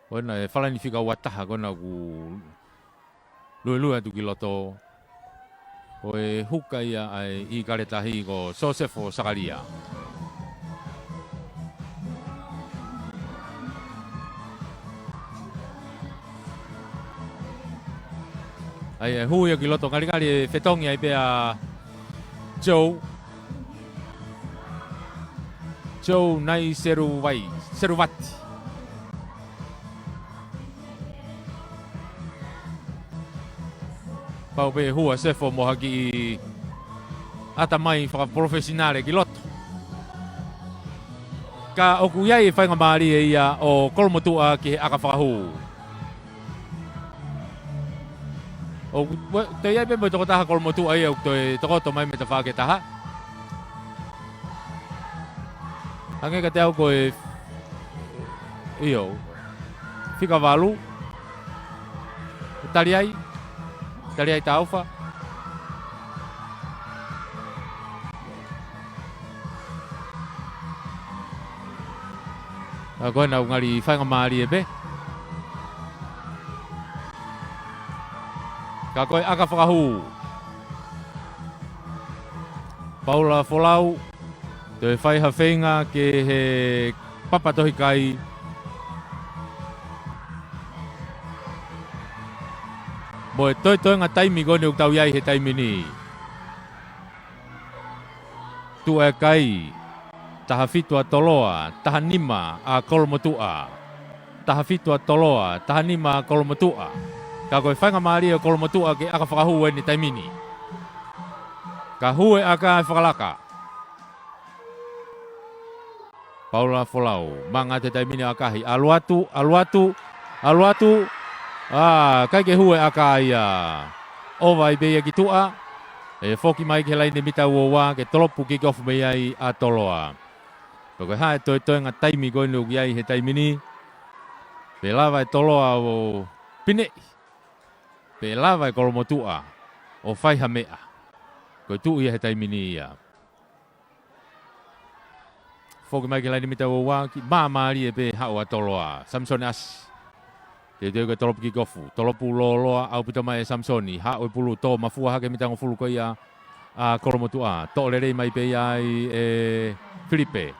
Ko ena e falani fika ua taha ko ena ʻoku luelue atu ki loto. Ko e huka ia ʻa e ʻikale tahi ko Sosefo Sakalia. ʻAi e hū ia ki loto ngalingali e fetongi ai pea Joe. Joe Nai Seruvai, Seruvati. Pau pē hua Sefo mo ha kiʻi ʻatamai fakapolofesinale ki loto. Ka ʻoku ʻi ai e faingamālie ia ʻo Kolomotuʻa ki he ʻaka fakahū. ʻOku toe ʻi ai pē mo e tokotaha Kolomotuʻa ia ʻoku toe tokoto mai mei he tafaʻaki ʻe taha. Hangē kiate au ko e ʻio. Fika valu. Tali ai. Tali ai Taufa. Ka ko ena ʻoku ngali faingamālie pē. Ka ko e ʻaka fakahū. Paula Folau, toe fai ha feinga ki he papa tohi kai. Mo e toetoenga taimi ko eni ʻoku tau ʻi ai he taimi ni. Tuʻa e kai, taha fitu ʻa Toloa, taha nima ʻa Kolomotuʻa. Taha fitu ʻa Toloa, taha nima ʻa Kolomotuʻa. Ka ko e faingamālie ʻo Kolomotuʻa ke ʻaka fakahū eni taimi ni. Ka hū e ʻaka ʻe Fakalaka. Paula Folau, manga atu he taimi ni ʻakahi, ʻalu atu, ʻalu atu, ʻalu atu, ʻa, ʻikai ke hū e ʻaka ia. ʻOva ai pē ia ki tuʻa, ʻe foki mai ki he laine mita uaua, ke tolopu kick off mei ai ʻa Toloa. Pea ko e hā e toetoenga taimi ko eni ʻoku ʻi ai he taimi ni, pe lava e Toloa ʻo pineʻi, pe lava e Kolomotuʻa ʻo fai ha meʻa. Ko e tuʻu ia he taimi ni ia. Foki mai ki he laine mita uaua, kiʻi māmālie pē haʻu ʻa Toloa. Samisoni ʻAsi. Teuteu ke tolopu kick off. Tolopu lōloa, ʻaupito mai ʻe Samisoni. Haʻu e pulu, tō mafua hake mita hongofulu ko ia ʻa Kolomotuʻa. Toʻo lelei mai pē ia ai ʻe Filipe.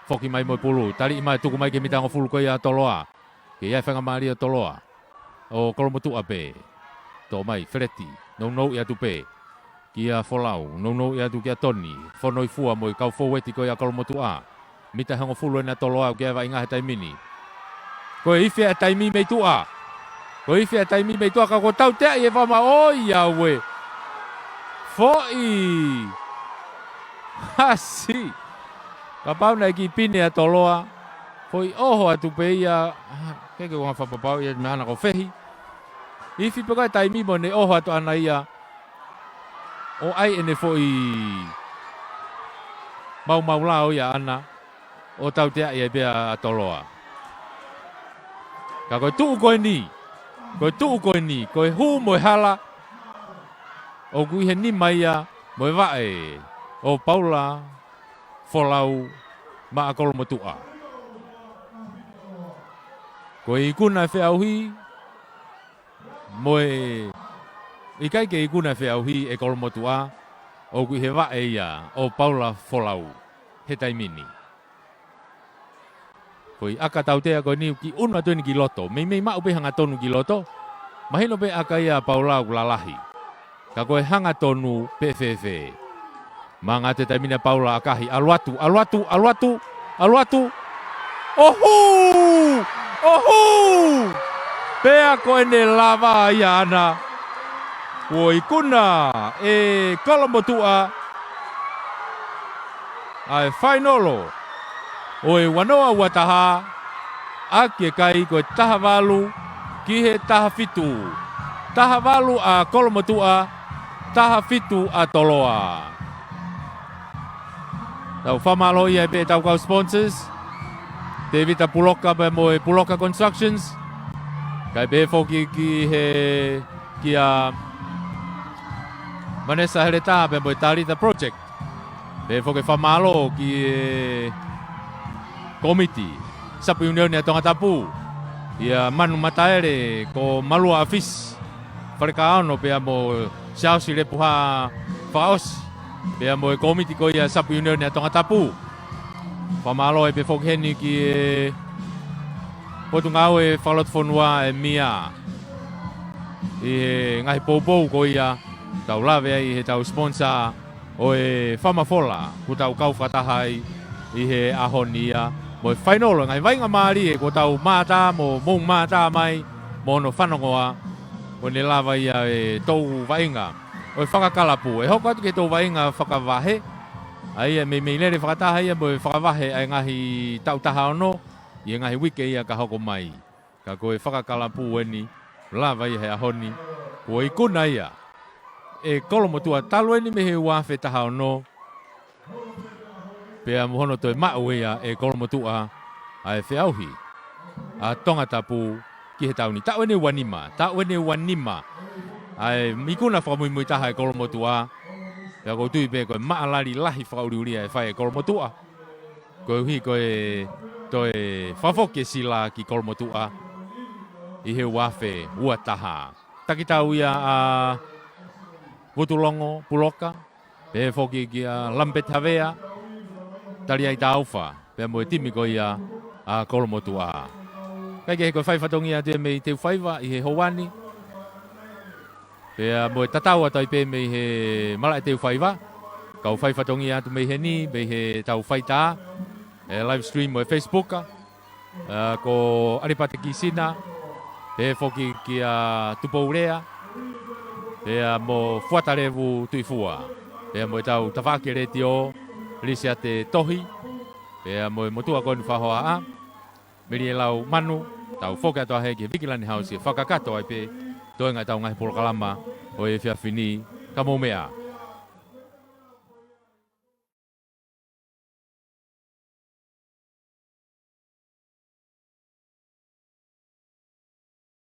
Foki mai mo e pulu. Taliʻi mai, tuku mai ki he mita hongofulu ko ia ʻa Toloa. Kei ʻi ai e faingamālie ʻo Toloa. ʻO Kolomotuʻa pē. Tō mai, Feleti. Nounouʻi atu pē. Kia Folau. Nounouʻi atu kia Toni. Fonoi fua mo e kau foueti ko ia ʻa Kolomotuʻa. Mita hongofulu ena ʻa Toloa ʻoku ʻi ai e vaʻinga he taimi ni. Ko e ifi e taimi mei tuʻa. Ko e ifi ʻa e taimi mei tuʻa ka ko e tautea ʻi he fakamaau ʻo ia ue. Foʻi. Hasi. Kapau naʻe kiʻi pine ʻa Toloa. Foʻi ʻoho atu pē ia. Ke ke uanga fakapapau ia mahana ko fehi. Ifi pē ko e taimi mo ne ʻoho atu ʻana ia. ʻO ʻai ʻene foʻi maumau lao ia ʻana. ʻO tautea ia pea ʻa Toloa. Ka ko e tuʻu ko eni, ko e tuʻu ko eni, ko e hū mo e hala, ʻoku ʻi he nima ia mo e vaʻe ʻo Paula Folau maʻa Kolomotuʻa. Ko e ikuna ʻe feʻauhi, mo e ʻikai ke ikuna ʻe feʻauhi ʻe Kolomotuʻa, ʻoku ʻi he vaʻe ia ʻo Paula Folau he taimi ni. Ko e ʻaka tautea ko eni kiʻi ʻunu atu eni ki loto. Meimei maʻu pē hangatonu ki loto. Mahino pē ʻaka ia Paula ʻoku lalahi. Ka ko e hangatonu pē fēfē. Manga atu e taimi ni ʻa Paula ʻakahi. ʻAlu atu, ʻalu atu, ʻalu atu, ʻalu atu. ʻOhū! ʻOhū! Pea ko ʻene lava ia ʻana. Kuo ikuna ʻe Kolomotuʻa ʻa e fainolo ʻo e ua noa ua taha, ʻaki e kai ko e taha valu ki he taha fitu. Taha valu ʻa Kolomotuʻa, taha fitu ʻa Toloa. Tau fakamālō ia pē ʻetau kau sponsors, Tevita Puloka pea mo e Puloka Constructions. Kae pehē foki ki he, kia Vanessa Heletā pea mo e Talitha Project. Pehē foki e fakamālō ki he komiti Sapu ʻIunioni ʻa Tongatapu, ʻia Manu Mataele ko Malua ʻAfisi Falekaono pea mo Siaosi Lepuha Fakaʻosi, pea mo e komiti ko ia Sapu ʻIunioni ʻa Tongatapu. Fakamālō ai pē foki heni ki he Potungāue Fakalotofonua ʻa e mia ʻi he ngaahi poupou ko ia tau lave ai he tau sponsor ʻo e fakamafola kuo tau kau fakataha ai ʻi he ʻaho ni ia mo e fainolo, ngaahi vaʻinga mālie kuo tau mātā mo mou mātā mai mo hono fanongoa. Ko ʻene lava ia e tou vaʻinga ʻo e fakakalapu ʻe hoko atu ki he tou vaʻinga fakavahe. ʻA ia meimei lele fakataha ia mo e fakavahe ʻa e ngaahi taʻu taha ono ʻi he ngaahi uike ia ka hoko mai. Ka ko e fakakalapu eni, lava ia he ʻaho ni, kuo ikuna ia ʻe Kolomotuʻa talu eni mei he ua afe taha ono, pea mo hono toe maʻu ia ʻe Kolomotuʻa ʻa e feʻauhi ʻa Tongatapu ki he taʻu ni. Taʻu eni ua nima, taʻu eni ua nima ʻa e ikuna fakamuimui taha ʻe Kolomotuʻa, pea ʻoku ou tui pē ko e maʻalali lahi fakaʻuliʻulia ʻe fai ʻe Kolomotuʻa. Koeʻuhi ko e toe fakafoki e sila ki Kolomotuʻa ʻi he ua afe ua taha. Takitau ia ʻa Vutulongo Puloka, pehē foki kia Lambert Havea, Taliai Taufa, pea mo e timi ko ia ʻa Kolomotuʻa. Kae kehe ko e fai fatongia atu ia mei Teufaiva ʻi he houa ni. Pea mo e tatau atu ai pē mei he malaʻe Teufaiva. Kau fai fatongia atu mei heni, mei he tau faitā, e live stream ʻo e Facebook, ʻa, ko ʻAlipate Kisina, pehē foki kia Tupoulea, pea mo Fuatalevu Tuifua, pea mo e tau tafaʻaki e letiō, Lisiate Tohi, pea mo e motuʻa ko eni fakahohaʻa, Meli e Lau Manu, tau foki atu ʻa hē ki he Vikilani House, fakakakato ai pē, toenga ʻetau ngaahi polokalama ʻo e efiafi ni, ka mou meʻa.